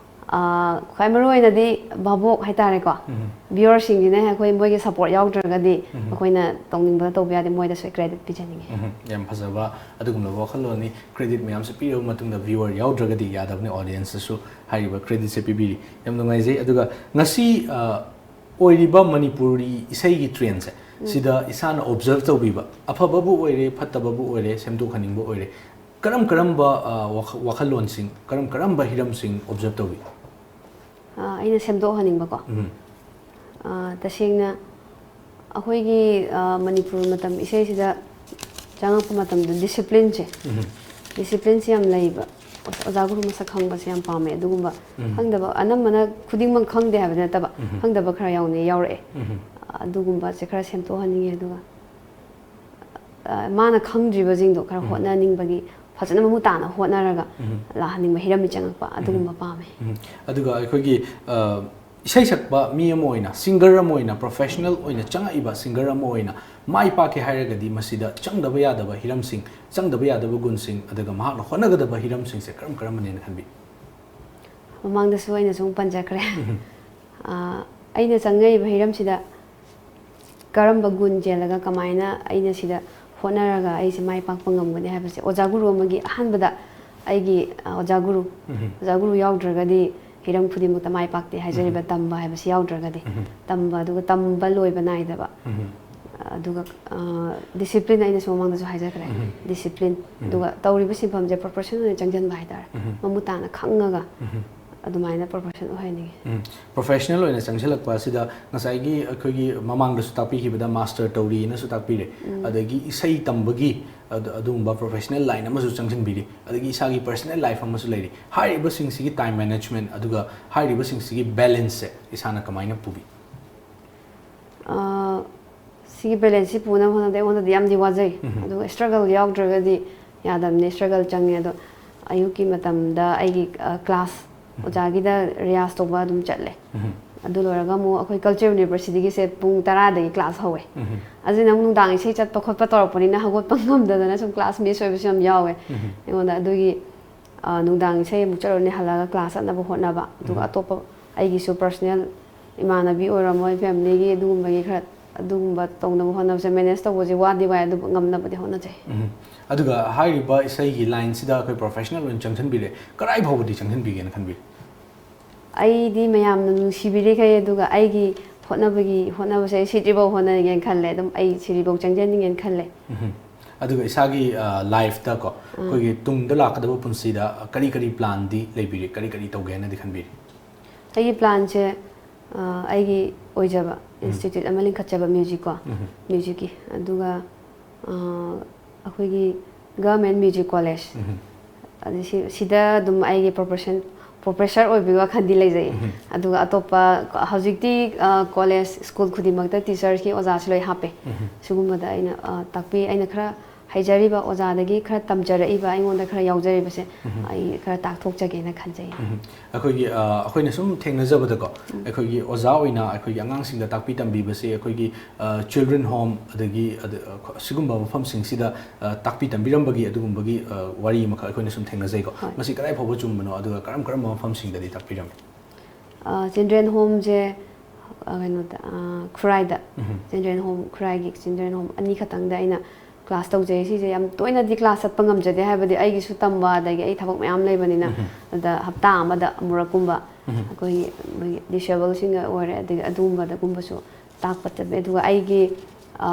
ꯑ, ꯈ꯭ꯋꯥꯏ ꯃꯔꯨ ꯑꯣꯏꯅꯗꯤ ꯚꯥꯕꯣꯛ ꯍꯥꯏꯇꯥꯔꯦꯀꯣ, ꯎꯝ꯫ ꯚ꯭ꯌꯨꯋꯔꯁꯤꯡꯁꯤꯅ ꯑꯩꯈꯣꯏ ꯃꯣꯏꯒꯤ ꯁꯞꯄꯣꯔꯠ ꯌꯥꯎꯗ꯭ꯔꯒꯗꯤ ꯎꯝ꯫ ꯑꯩꯈꯣꯏꯅ ꯇꯧꯅꯤꯡꯕꯗ ꯇꯧꯕ ꯌꯥꯗꯦ, ꯃꯣꯏꯗꯁꯨ ꯀ꯭ꯔꯦꯗꯤꯠ ꯄꯤꯖꯅꯤꯡꯉꯤ꯫ ꯎꯝ, ꯌꯥꯝ ꯐꯖꯕ ꯑꯗꯨꯒꯨꯝꯂꯕ ꯋꯥꯈꯜꯂꯣꯟꯅꯤ꯫ ꯀ꯭ꯔꯦꯗꯤꯠ ꯃꯌꯥꯝꯁꯦ ꯄꯤꯔꯕ ꯃꯇꯨꯡꯗ ꯚ꯭ꯌꯨꯋꯔ ꯌꯥꯎꯗ꯭ꯔꯒꯗꯤ ꯌꯥꯗꯕꯅꯤ, ꯑꯣꯗꯤꯌꯦꯟꯁꯇꯁꯨ ꯍꯥꯏꯔꯤꯕ ꯀ꯭ꯔꯦꯗꯤꯠꯁꯦ ꯄꯤꯕꯤꯔꯤ꯫ ꯌꯥꯝ ꯅꯨꯡꯉꯥꯏꯖꯩ꯫ ꯑꯗꯨꯒ ꯉꯁꯤ ꯑ, ꯑꯣꯏꯔꯤꯕ ꯃꯅꯤꯄꯨꯔꯤ ꯏꯁꯩꯒꯤ ꯇ꯭ꯔꯦꯟꯁꯦ, ꯁꯤꯗ ꯏꯁꯥꯅ ꯑꯣꯕꯖꯔꯕ ꯇꯧꯕꯤꯕ, ꯑꯐꯕꯕꯨ ꯑꯣꯏꯔꯦ, ꯐꯠꯇꯕꯕꯨ ꯑꯣꯏꯔꯦ, ꯁꯦꯝꯗꯣꯛꯍꯟꯅꯤꯡꯕ ꯑꯣꯏꯔꯦ, ꯀꯔꯝ ꯀꯔꯝꯕ ꯑ, ꯋꯥꯈ- ꯋꯥꯈꯜꯂꯣꯟꯁꯤꯡ, ꯀꯔꯝ ꯀꯔꯝꯕ ꯍꯤꯔꯝꯁꯤꯡ ꯑꯣꯕꯖꯔꯕ ꯇꯧꯕꯤ? ꯑ, ꯑꯩꯅ ꯁꯦꯝꯗꯣꯛꯍꯟꯅꯤꯡꯕꯀꯣ, ꯎꯝ꯫ ꯑ, ꯇꯁꯦꯡꯅ ꯑꯩꯈꯣꯏꯒꯤ ꯑ, ꯃꯅꯤꯄꯨꯔ ꯃꯇꯝ ꯏꯁꯩꯁꯤꯗ ꯆꯪꯉꯛꯄ ꯃꯇꯝꯗ ꯗꯤꯁꯤꯄ꯭ꯂꯤꯟꯁꯦ, ꯎꯝ꯫ ꯗꯤꯁꯤꯄ꯭ꯂꯤꯟꯁꯦ ꯌꯥꯝ ꯂꯩꯕ꯫ ꯑꯣꯖꯥ ꯒꯨꯔꯨ ꯃꯁꯛ ꯈꯪꯕꯁꯦ ꯌꯥꯝ ꯄꯥꯝꯃꯦ꯫ ꯑꯗꯨꯒꯨꯝꯕ ꯎꯝ꯫ ꯈꯪꯗꯕ, ꯑꯅꯝꯕꯅ ꯈꯨꯗꯤꯡꯃꯛ ꯈꯪꯗꯦ ꯍꯥꯏꯕꯗꯤ ꯅꯠꯇꯕ, ꯎꯝ꯫ ꯈꯪꯗꯕ ꯈꯔ ꯌꯥꯎꯅꯩ, ꯌꯥꯎꯔꯛꯑꯦ꯫ ꯎꯝ꯫ ꯑꯗꯨꯒꯨꯝꯕꯁꯦ ꯈꯔ ꯁꯦꯝꯗꯣꯛꯍꯟꯅꯤꯡꯉꯦ꯫ ꯑꯗꯨꯒ ꯑ, ꯃꯥꯅ ꯈꯪꯗ꯭ꯔꯤꯕꯁꯤꯡꯗꯣ ꯈꯔ ꯎꯝ꯫ ꯍꯣꯠꯅꯅꯤꯡꯕꯒꯤ, ꯐꯖꯅ ꯃꯃꯨꯠ ꯇꯥꯅ ꯍꯣꯠꯅꯔꯒ ꯎꯝ꯫ ꯂꯥꯛꯍꯟꯅꯤꯡꯕ ꯍꯤꯔꯝꯒꯤ ꯆꯪꯉꯛꯄ ꯑꯗꯨꯒꯨꯝꯕ ꯄꯥꯝꯃꯦ꯫ ꯎꯝ꯫ ꯑꯗꯨꯒ ꯑꯩꯈꯣꯏꯒꯤ ꯑ, ꯏꯁꯩ ꯁꯛꯄ ꯃꯤ ꯑꯃ ꯑꯣꯏꯅ, ꯁꯤꯡꯒꯔ ꯑꯃ ꯑꯣꯏꯅ, ꯄ꯭ꯔꯣꯐꯦꯁꯅꯦꯜ ꯑꯣꯏꯅ ꯆꯪꯉꯛꯏꯕ ꯁꯤꯡꯒꯔ ꯑꯃ ꯑꯣꯏꯅ ꯃꯥꯏ ꯄꯥꯛꯀꯦ ꯍꯥꯏꯔꯒꯗꯤ ꯃꯁꯤꯗ ꯆꯪꯗꯕ ꯌꯥꯗꯕ ꯍꯤꯔꯝꯁꯤꯡ, ꯆꯪꯗꯕ ꯌꯥꯗꯕ ꯒꯨꯟꯁꯤꯡ, ꯑꯗꯨꯒ ꯃꯍꯥꯛꯅ ꯍꯣꯠꯅꯒꯗꯕ ꯍꯤꯔꯝꯁꯤꯡꯁꯦ ꯀꯔꯝ ꯀꯔꯝꯕꯅꯦꯅ ꯈꯟꯕꯤ? ꯃꯃꯥꯡꯗꯁꯨ ꯑꯩꯅ ꯁꯨꯝ ꯄꯟꯖꯈ꯭ꯔꯦ꯫ ꯎꯝ꯫ ꯑ, ꯑꯩꯅ ꯆꯪꯖꯔꯤꯕ ꯍꯤꯔꯝꯁꯤꯗ ꯀꯔꯝꯕ ꯒꯨꯟ ꯆꯦꯜꯂꯒ ꯀꯃꯥꯏꯅ ꯑꯩꯅ ꯁꯤꯗ ꯍꯣꯠꯅꯔꯒ ꯑꯩꯁꯦ ꯃꯥꯏ ꯄꯥꯛꯄ ꯉꯝꯒꯅꯤ ꯍꯥꯏꯕꯁꯦ, ꯑꯣꯖꯥ ꯒꯨꯔꯨ ꯑꯃꯒꯤ ꯑꯍꯥꯟꯕꯗ ꯑꯩꯒꯤ, ꯑ, ꯑꯣꯖꯥ ꯒꯨꯔꯨ, ꯎꯝ꯫ ꯑꯣꯖꯥ ꯒꯨꯔꯨ ꯌꯥꯎꯗ꯭ꯔꯒꯗꯤ ꯍꯤꯔꯝ ꯈꯨꯗꯤꯡꯃꯛꯇ ꯃꯥꯏ ꯄꯥꯛꯇꯦ ꯍꯥꯏꯖꯔꯤꯕ, ꯇꯝꯕ ꯍꯥꯏꯕꯁꯤ ꯌꯥꯎꯗ꯭ꯔꯒꯗꯤ, ꯎꯝ꯫ ꯇꯝꯕ, ꯑꯗꯨꯒ ꯇꯝꯕ ꯂꯣꯏꯕ ꯅꯥꯏꯗꯕ, ꯎꯝ꯫ ꯑꯗꯨꯒ, ꯑ, ꯗꯤꯁꯤꯄ꯭ꯂꯤꯟ, ꯑꯩꯅꯁꯨ ꯃꯃꯥꯡꯗꯁꯨ ꯍꯥꯏꯖꯈ꯭ꯔꯦ, ꯎꯝ꯫ ꯗꯤꯁꯤꯄ꯭ꯂꯤꯟ, ꯎꯝ꯫ ꯑꯗꯨꯒ ꯇꯧꯔꯤꯕ ꯁꯤꯟꯐꯝꯁꯦ ꯄ꯭ꯔꯣꯐꯦꯁꯟ ꯑꯣꯏꯅ ꯆꯪꯁꯤꯟꯕ ꯍꯥꯏꯇꯥꯔꯦ, ꯎꯝ꯫ ꯃꯃꯨꯠ ꯇꯥꯅ ꯈꯪꯉꯒ, ꯎꯝ꯫ ꯑꯗꯨꯃꯥꯏꯅ profession ꯑꯣꯏꯍꯟꯅꯤꯡꯉꯤ꯫ ꯎꯝ꯫ Professional ꯑꯣꯏꯅ ꯆꯪꯁꯤꯜꯂꯛꯄ ꯑꯁꯤꯗ ꯉꯁꯥꯏꯒꯤ ꯑꯩꯈꯣꯏꯒꯤ ꯃꯃꯥꯡꯗꯁꯨ ꯇꯥꯛꯄꯤꯈꯤꯕꯗ master ꯇꯧꯔꯤꯅꯁꯨ ꯇꯥꯛꯄꯤꯔꯦ꯫ ꯑꯗꯒꯤ ꯏꯁꯩ ꯇꯝꯕꯒꯤ ꯑꯗꯨ-, ꯑꯗꯨꯒꯨꯝꯕ professional line ꯑꯃꯁꯨ ꯆꯪꯁꯤꯟꯕꯤꯔꯤ꯫ ꯑꯗꯒꯤ ꯏꯁꯥꯒꯤ personal life ꯑꯃꯁꯨ ꯂꯩꯔꯤ꯫ ꯍꯥꯏꯔꯤꯕꯁꯤꯡꯁꯤꯒꯤ time management ꯑꯗꯨꯒ ꯍꯥꯏꯔꯤꯕꯁꯤꯡꯁꯤꯒꯤ balanceꯁꯦ ꯏꯁꯥꯅ ꯀꯃꯥꯏꯅ ꯄꯨꯕꯤ? ꯑꯥ, ꯁꯤꯒꯤ balanceꯁꯤ ꯄꯨꯅꯕ ꯍꯣꯠꯅꯕꯗ ꯑꯩꯉꯣꯟꯗꯗꯤ ꯌꯥꯝꯗꯤ ꯋꯥꯖꯩ꯫ ꯑꯗꯨꯒ struggle ꯌꯥꯎꯗ꯭ꯔꯒꯗꯤ ꯌꯥꯗꯕꯅꯤ꯫ Struggle ꯆꯪꯉꯦ꯫ ꯑꯗꯣ ꯑꯌꯨꯛꯀꯤ ꯃꯇꯝꯗ ꯑꯩꯒꯤ, ꯑ, class, ꯑꯣꯖꯥꯒꯤꯗ ꯔꯤꯌꯥꯁ ꯇꯧꯕ ꯑꯗꯨꯝ ꯆꯠꯂꯦ꯫ ꯑꯗꯨ ꯂꯣꯏꯔꯒ ꯑꯃꯨꯛ ꯑꯩꯈꯣꯏ Culture Universityꯒꯤꯁꯦ ꯄꯨꯡ ꯇꯔꯥꯗꯒꯤ class ꯍꯧꯋꯦ꯫ ꯑꯗꯨꯅ ꯑꯃꯨꯛ ꯅꯨꯡꯗꯥꯡ ꯏꯁꯩ ꯆꯠꯄ ꯈꯣꯠꯄ ꯇꯧꯔꯛꯄꯅꯤꯅ ꯍꯧꯒꯠꯄ ꯉꯝꯗꯗꯅ ꯁꯨꯝ class miss ꯑꯣꯏꯕꯁꯨ ꯌꯥꯝ ꯌꯥꯎꯋꯦ꯫ ꯑꯩꯉꯣꯟꯗ ꯑꯗꯨꯒꯤ, ꯑ, ꯅꯨꯡꯗꯥꯡ ꯏꯁꯩ ꯑꯃꯨꯛ ꯆꯠꯂꯨꯔꯅꯤ, ꯍꯜꯂꯛꯑꯒ class ꯆꯠꯅꯕ ꯍꯣꯠꯅꯕ, ꯑꯗꯨꯒ ꯑꯇꯣꯞꯄ ꯑꯩꯒꯤꯁꯨ personal ꯏꯃꯥꯟꯅꯕꯤ ꯑꯣꯏꯔꯣ, ꯃꯣꯏ familyꯒꯤ ꯑꯗꯨꯒꯨꯝꯕꯒꯤ ꯈꯔ, ꯑꯗꯨꯒꯨꯝꯕ ꯇꯧꯅꯕ ꯍꯣꯠꯅꯕꯁꯦ, manage ꯇꯧꯕꯁꯦ ꯋꯥꯗꯤ ꯋꯥꯏ, ꯑꯗꯨꯕꯨ ꯉꯝꯅꯕꯗꯤ ꯍꯣꯠꯅꯖꯩ꯫ ꯑꯗꯨꯒ ꯍꯥꯏꯔꯤꯕ ꯏꯁꯩꯒꯤ lineꯁꯤꯗ ꯑꯩꯈꯣꯏ professional ꯑꯣꯏꯅ ꯆꯪꯁꯤꯟꯕꯤꯔꯦ, ꯀꯗꯥꯏ ꯐꯥꯎꯕꯗꯤ ꯆꯪꯁꯤꯟꯕꯤꯒꯦꯅ ꯈꯟꯕꯤꯔꯤ? ꯑꯩꯗꯤ ꯃꯌꯥꯝꯅ ꯅꯨꯡꯁꯤꯕꯤꯔꯤꯈꯩ, ꯑꯗꯨꯒ ꯑꯩꯒꯤ ꯍꯣꯠꯅꯕꯒꯤ, ꯍꯣꯠꯅꯕꯁꯦ ꯑꯩ ꯁꯤꯗ꯭ꯔꯤꯐꯥꯎ ꯍꯣꯠꯅꯒꯦꯅ ꯈꯜꯂꯦ꯫ ꯑꯗꯨꯝ ꯑꯩ ꯁꯤꯗ꯭ꯔꯤꯐꯥꯎ ꯆꯪꯁꯤꯟꯅꯤꯡꯉꯦꯅ ꯈꯜꯂꯦ꯫ ꯑꯗꯨꯒ ꯏꯁꯥꯒꯤ, ꯑ, lifeꯇ ꯀꯣ, ꯑꯩꯈꯣꯏꯒꯤ ꯇꯨꯡꯗ ꯂꯥꯛꯀꯗꯕ ꯄꯨꯟꯁꯤꯗ ꯀꯔꯤ ꯀꯔꯤ planꯗꯤ ꯂꯩꯕꯤꯔꯤ, ꯀꯔꯤ ꯀꯔꯤ ꯇꯧꯒꯦꯅꯗꯤ ꯈꯟꯕꯤꯔꯤ? ꯑꯩꯒꯤ planꯁꯦ, ꯑ, ꯑꯩꯒꯤ ꯑꯣꯏꯖꯕ institute ꯑꯃ ꯂꯤꯡꯈꯠꯆꯕ, musicꯀꯣ, musicꯀꯤ, ꯑꯗꯨꯒ, ꯑ, ꯑꯩꯈꯣꯏꯒꯤ Government Music College, ꯑꯗ ꯁꯤ-, ꯁꯤꯗ ꯑꯗꯨꯝ ꯑꯩꯒꯤ profession, professor ꯑꯣꯏꯕꯒꯤ ꯋꯥꯈꯜꯗꯤ ꯂꯩꯖꯩ꯫ ꯑꯗꯨꯒ ꯑꯇꯣꯞꯄ ꯍꯧꯖꯤꯛꯇꯤ, ꯑ, college, school ꯈꯨꯗꯤꯡꯃꯛꯇ teacherꯒꯤ ꯑꯣꯖꯥꯁꯨ ꯂꯣꯏ ꯍꯥꯞꯄꯦ꯫ ꯁꯤꯒꯨꯝꯕꯗ ꯑꯩꯅ, ꯑ, ꯇꯥꯛꯄꯤ-, ꯑꯩꯅ ꯈꯔ ꯍꯩꯖꯔꯤꯕ ꯑꯣꯖꯥꯗꯒꯤ ꯈꯔ ꯇꯝꯖꯔꯛꯏꯕ, ꯑꯩꯉꯣꯟꯗ ꯈꯔ ꯌꯥꯎꯖꯔꯤꯕꯁꯦ ꯑꯩ ꯈꯔ ꯇꯥꯛꯊꯣꯛꯆꯒꯦꯅ ꯈꯟꯖꯩ꯫ ꯑꯩꯈꯣꯏꯒꯤ, ꯑ, ꯑꯩꯈꯣꯏꯅ ꯁꯨꯝ ꯊꯦꯡꯅꯖꯕꯗꯀꯣ, ꯑꯩꯈꯣꯏꯒꯤ ꯑꯣꯖꯥ ꯑꯣꯏꯅ ꯑꯩꯈꯣꯏꯒꯤ ꯑꯉꯥꯡꯁꯤꯡꯗ ꯇꯥꯛꯄꯤ ꯇꯝꯕꯤꯕꯁꯦ ꯑꯩꯈꯣꯏꯒꯤ, ꯑ, children home ꯑꯗꯒꯤ ꯑꯗ-, ꯑ, ꯁꯤꯒꯨꯝꯕ ꯃꯐꯝꯁꯤꯡꯁꯤꯗ, ꯑ, ꯇꯥꯛꯄꯤ ꯇꯝꯕꯤꯔꯝꯕꯒꯤ ꯑꯗꯨꯒꯨꯝꯕꯒꯤ, ꯑ, ꯋꯥꯔꯤ ꯑꯃꯈꯛ ꯑꯩꯈꯣꯏꯅ ꯁꯨꯝ ꯊꯦꯡꯅꯖꯩꯀꯣ꯫ ꯍꯣꯏ꯫ ꯃꯁꯤ ꯀꯗꯥꯏ ꯐꯥꯎꯕ ꯆꯨꯝꯕꯅꯣ, ꯑꯗꯨꯒ ꯀꯔꯝ ꯀꯔꯝꯕ ꯃꯐꯝꯁꯤꯡꯗꯗꯤ ꯇꯥꯛꯄꯤꯔꯝꯃꯤ? ꯑ, children homeꯁꯦ, ꯑ, ꯀꯩꯅꯣꯗ, ꯑ, ꯈꯨꯔꯥꯏꯗ, children home, ꯈꯨꯔꯥꯏꯒꯤ children home ꯑꯅꯤ ꯈꯛꯇꯪꯗ ꯑꯩꯅ class ꯇꯧꯖꯩ꯫ ꯁꯤꯁꯦ ꯌꯥꯝ ꯇꯣꯏꯅꯗꯤ class ꯆꯠꯄ ꯉꯝꯖꯗꯦ, ꯍꯥꯏꯕꯗꯤ ꯑꯩꯒꯤꯁꯨ ꯇꯝꯕ, ꯑꯗꯒꯤ ꯑꯩ ꯊꯕꯛ ꯃꯌꯥꯝ ꯂꯩꯕꯅꯤꯅ꯫ ꯑꯗ ꯍꯞꯇꯥ ꯑꯃꯗ ꯑꯃꯨꯔꯛꯀꯨꯝꯕ ꯑꯩꯈꯣꯏꯒꯤ ꯃꯣꯏꯒꯤ disableꯁꯤꯡꯒ ꯑꯣꯏꯔꯦ, ꯑꯗꯒꯤ ꯑꯗꯨꯒꯨꯝꯕꯗꯒꯨꯝꯕꯁꯨ ꯇꯥꯛꯄ ꯆꯠꯂꯦ꯫ ꯑꯗꯨꯒ ꯑꯩꯒꯤ, ꯑ,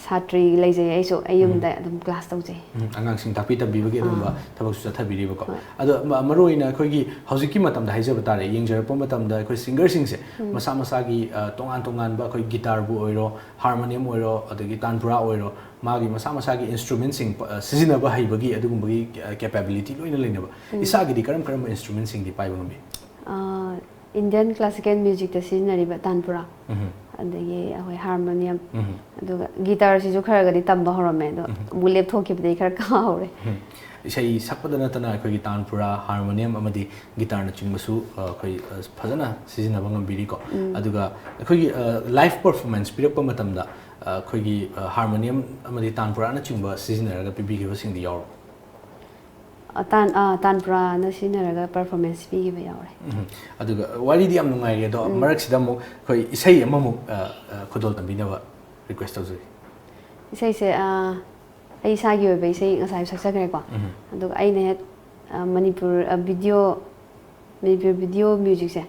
ꯁꯥꯇ꯭ꯔꯤ ꯂꯩꯖꯩ, ꯑꯩꯁꯨ ꯑꯩ ꯌꯨꯝꯗ ꯑꯗꯨꯝ ꯀ꯭ꯂꯥꯁ ꯇꯧꯖꯩ꯫ ꯎꯝ, ꯑꯉꯥꯡꯁꯤꯡ ꯇꯥꯛꯄꯤ ꯇꯝꯕꯤꯕꯒꯤ ꯑꯗꯨꯒꯨꯝꯕ ꯊꯕꯛꯁꯨ ꯆꯠꯊꯕꯤꯔꯤꯕꯀꯣ꯫ ꯍꯣꯏ꯫ ꯑꯗꯣ ꯃ- ꯃꯔꯨꯑꯣꯏꯅ ꯑꯩꯈꯣꯏꯒꯤ ꯍꯧꯖꯤꯛꯀꯤ ꯃꯇꯝꯗ ꯍꯥꯏꯖꯕ ꯇꯥꯔꯦ, ꯌꯦꯡꯖꯔꯛꯄ ꯃꯇꯝꯗ ꯑꯩꯈꯣꯏ ꯁꯤꯡꯒꯔꯁꯤꯡꯁꯦ ꯃꯁꯥ ꯃꯁꯥꯒꯤ ꯑ, ꯇꯣꯉꯥꯟ ꯇꯣꯉꯥꯟꯕ ꯑꯩꯈꯣꯏ ꯒꯤꯇꯥꯔꯕꯨ ꯑꯣꯏꯔꯣ, ꯍꯥꯔꯃꯣꯅꯤꯌꯝ ꯑꯣꯏꯔꯣ, ꯑꯗꯒꯤ ꯇꯥꯟꯄꯨꯔꯥ ꯑꯣꯏꯔꯣ, ꯃꯥꯒꯤ ꯃꯁꯥ ꯃꯁꯥꯒꯤ ꯏꯟꯁꯇ꯭ꯔꯨꯃꯦꯟꯁꯤꯡ ꯁꯤꯖꯤꯟꯅꯕ ꯍꯩꯕꯒꯤ ꯑꯗꯨꯒꯨꯝꯕꯒꯤ ꯀꯦꯄꯦꯕꯤꯂꯤꯇꯤ ꯂꯣꯏꯅ ꯂꯩꯅꯕ꯫ ꯏꯁꯥꯒꯤꯗꯤ ꯀꯔꯝ ꯀꯔꯝꯕ ꯏꯟꯁꯇ꯭ꯔꯨꯃꯦꯟꯁꯤꯡꯗꯤ ꯄꯥꯏꯕ ꯉꯝꯃꯤ? ꯏꯟꯗꯤꯌꯟ ꯀ꯭ꯂꯥꯁꯤꯀꯦꯜ ꯃ꯭ꯌꯨꯖꯤꯛꯇ ꯁꯤꯖꯤꯟꯅꯔꯤꯕ ꯇꯥꯟꯄꯨꯔꯥ, ꯑꯗꯒꯤ ꯑꯩꯈꯣꯏ ꯍꯥꯔꯃꯣꯅꯤꯌꯝ, ꯑꯗꯨꯒ ꯒꯤꯇꯥꯔꯁꯤꯁꯨ ꯈꯔꯒꯗꯤ ꯇꯝꯕ ꯍꯧꯔꯝꯃꯦ, ꯑꯗꯣ ꯑꯃꯨꯛ ꯂꯦꯞꯊꯣꯛꯈꯤꯕꯗꯒꯤ ꯈꯔ ꯀꯥꯎꯔꯦ꯫ ꯏꯁꯩ ꯁꯛꯄꯗ ꯅꯠꯇꯅ ꯑꯩꯈꯣꯏꯒꯤ ꯇꯥꯟꯄꯨꯔꯥ, ꯍꯥꯔꯃꯣꯅꯤꯌꯝ ꯑꯃꯗꯤ ꯒꯤꯇꯥꯔꯅꯆꯤꯡꯕꯁꯨ ꯑ, ꯑꯩꯈꯣꯏ ꯑ, ꯐꯖꯅ ꯁꯤꯖꯤꯟꯅꯕ ꯉꯝꯕꯤꯔꯤꯀꯣ꯫ ꯑꯗꯨꯒ ꯑꯩꯈꯣꯏꯒꯤ ꯂꯥꯏꯚ ꯄꯔꯐꯣꯔꯃꯦꯟꯁ ꯄꯤꯔꯛꯄ ꯃꯇꯝꯗ ꯑ, ꯑꯩꯈꯣꯏꯒꯤ ꯑ, ꯍꯥꯔꯃꯣꯅꯤꯌꯝ ꯑꯃꯗꯤ ꯇꯥꯟꯄꯨꯔꯥꯅꯆꯤꯡꯕ ꯁꯤꯖꯤꯟꯅꯔꯒ ꯄꯤꯕꯤꯈꯤꯕꯁꯤꯡꯗꯤ ꯌꯥꯎꯔꯕꯣ? ꯑ, ꯇꯥꯟ ꯑ, ꯇꯥꯟꯄꯨꯔꯥꯅ ꯁꯤꯖꯤꯟꯅꯔꯒ ꯄꯔꯐꯣꯔꯃꯦꯟꯁ ꯄꯤꯈꯤꯕ ꯌꯥꯎꯔꯦ꯫ ꯎꯝ꯫ ꯑꯗꯨꯒ ꯋꯥꯔꯤꯗꯤ ꯌꯥꯝ ꯅꯨꯡꯉꯥꯏꯔꯤ, ꯑꯗꯣ ꯃꯔꯛꯁꯤꯗ ꯑꯃꯨꯛ ꯑꯩꯈꯣꯏ ꯏꯁꯩ ꯑꯃꯃꯨꯛ ꯑ, ꯑ, ꯈꯨꯗꯣꯜ ꯇꯝꯕꯤꯅꯕ ꯔꯤꯀ꯭ꯋꯦꯁ ꯇꯧꯖꯔꯤ꯫ ꯏꯁꯩꯁꯦ ꯑ, ꯑꯩ ꯏꯁꯥꯒꯤ ꯑꯣꯏꯕ ꯏꯁꯩ ꯉꯁꯥꯏ ꯁꯛꯆꯈ꯭ꯔꯦꯀꯣ꯫ ꯑꯗꯨꯒ ꯑꯩꯅ ꯍꯦꯛ ꯑ, ꯃꯅꯤꯄꯨꯔ ꯚꯤꯗꯤꯑꯣ ꯃꯅꯤꯄꯨꯔ ꯚꯤꯗꯤꯑꯣ ꯃ꯭ꯌꯨꯖꯤꯛꯁꯦ,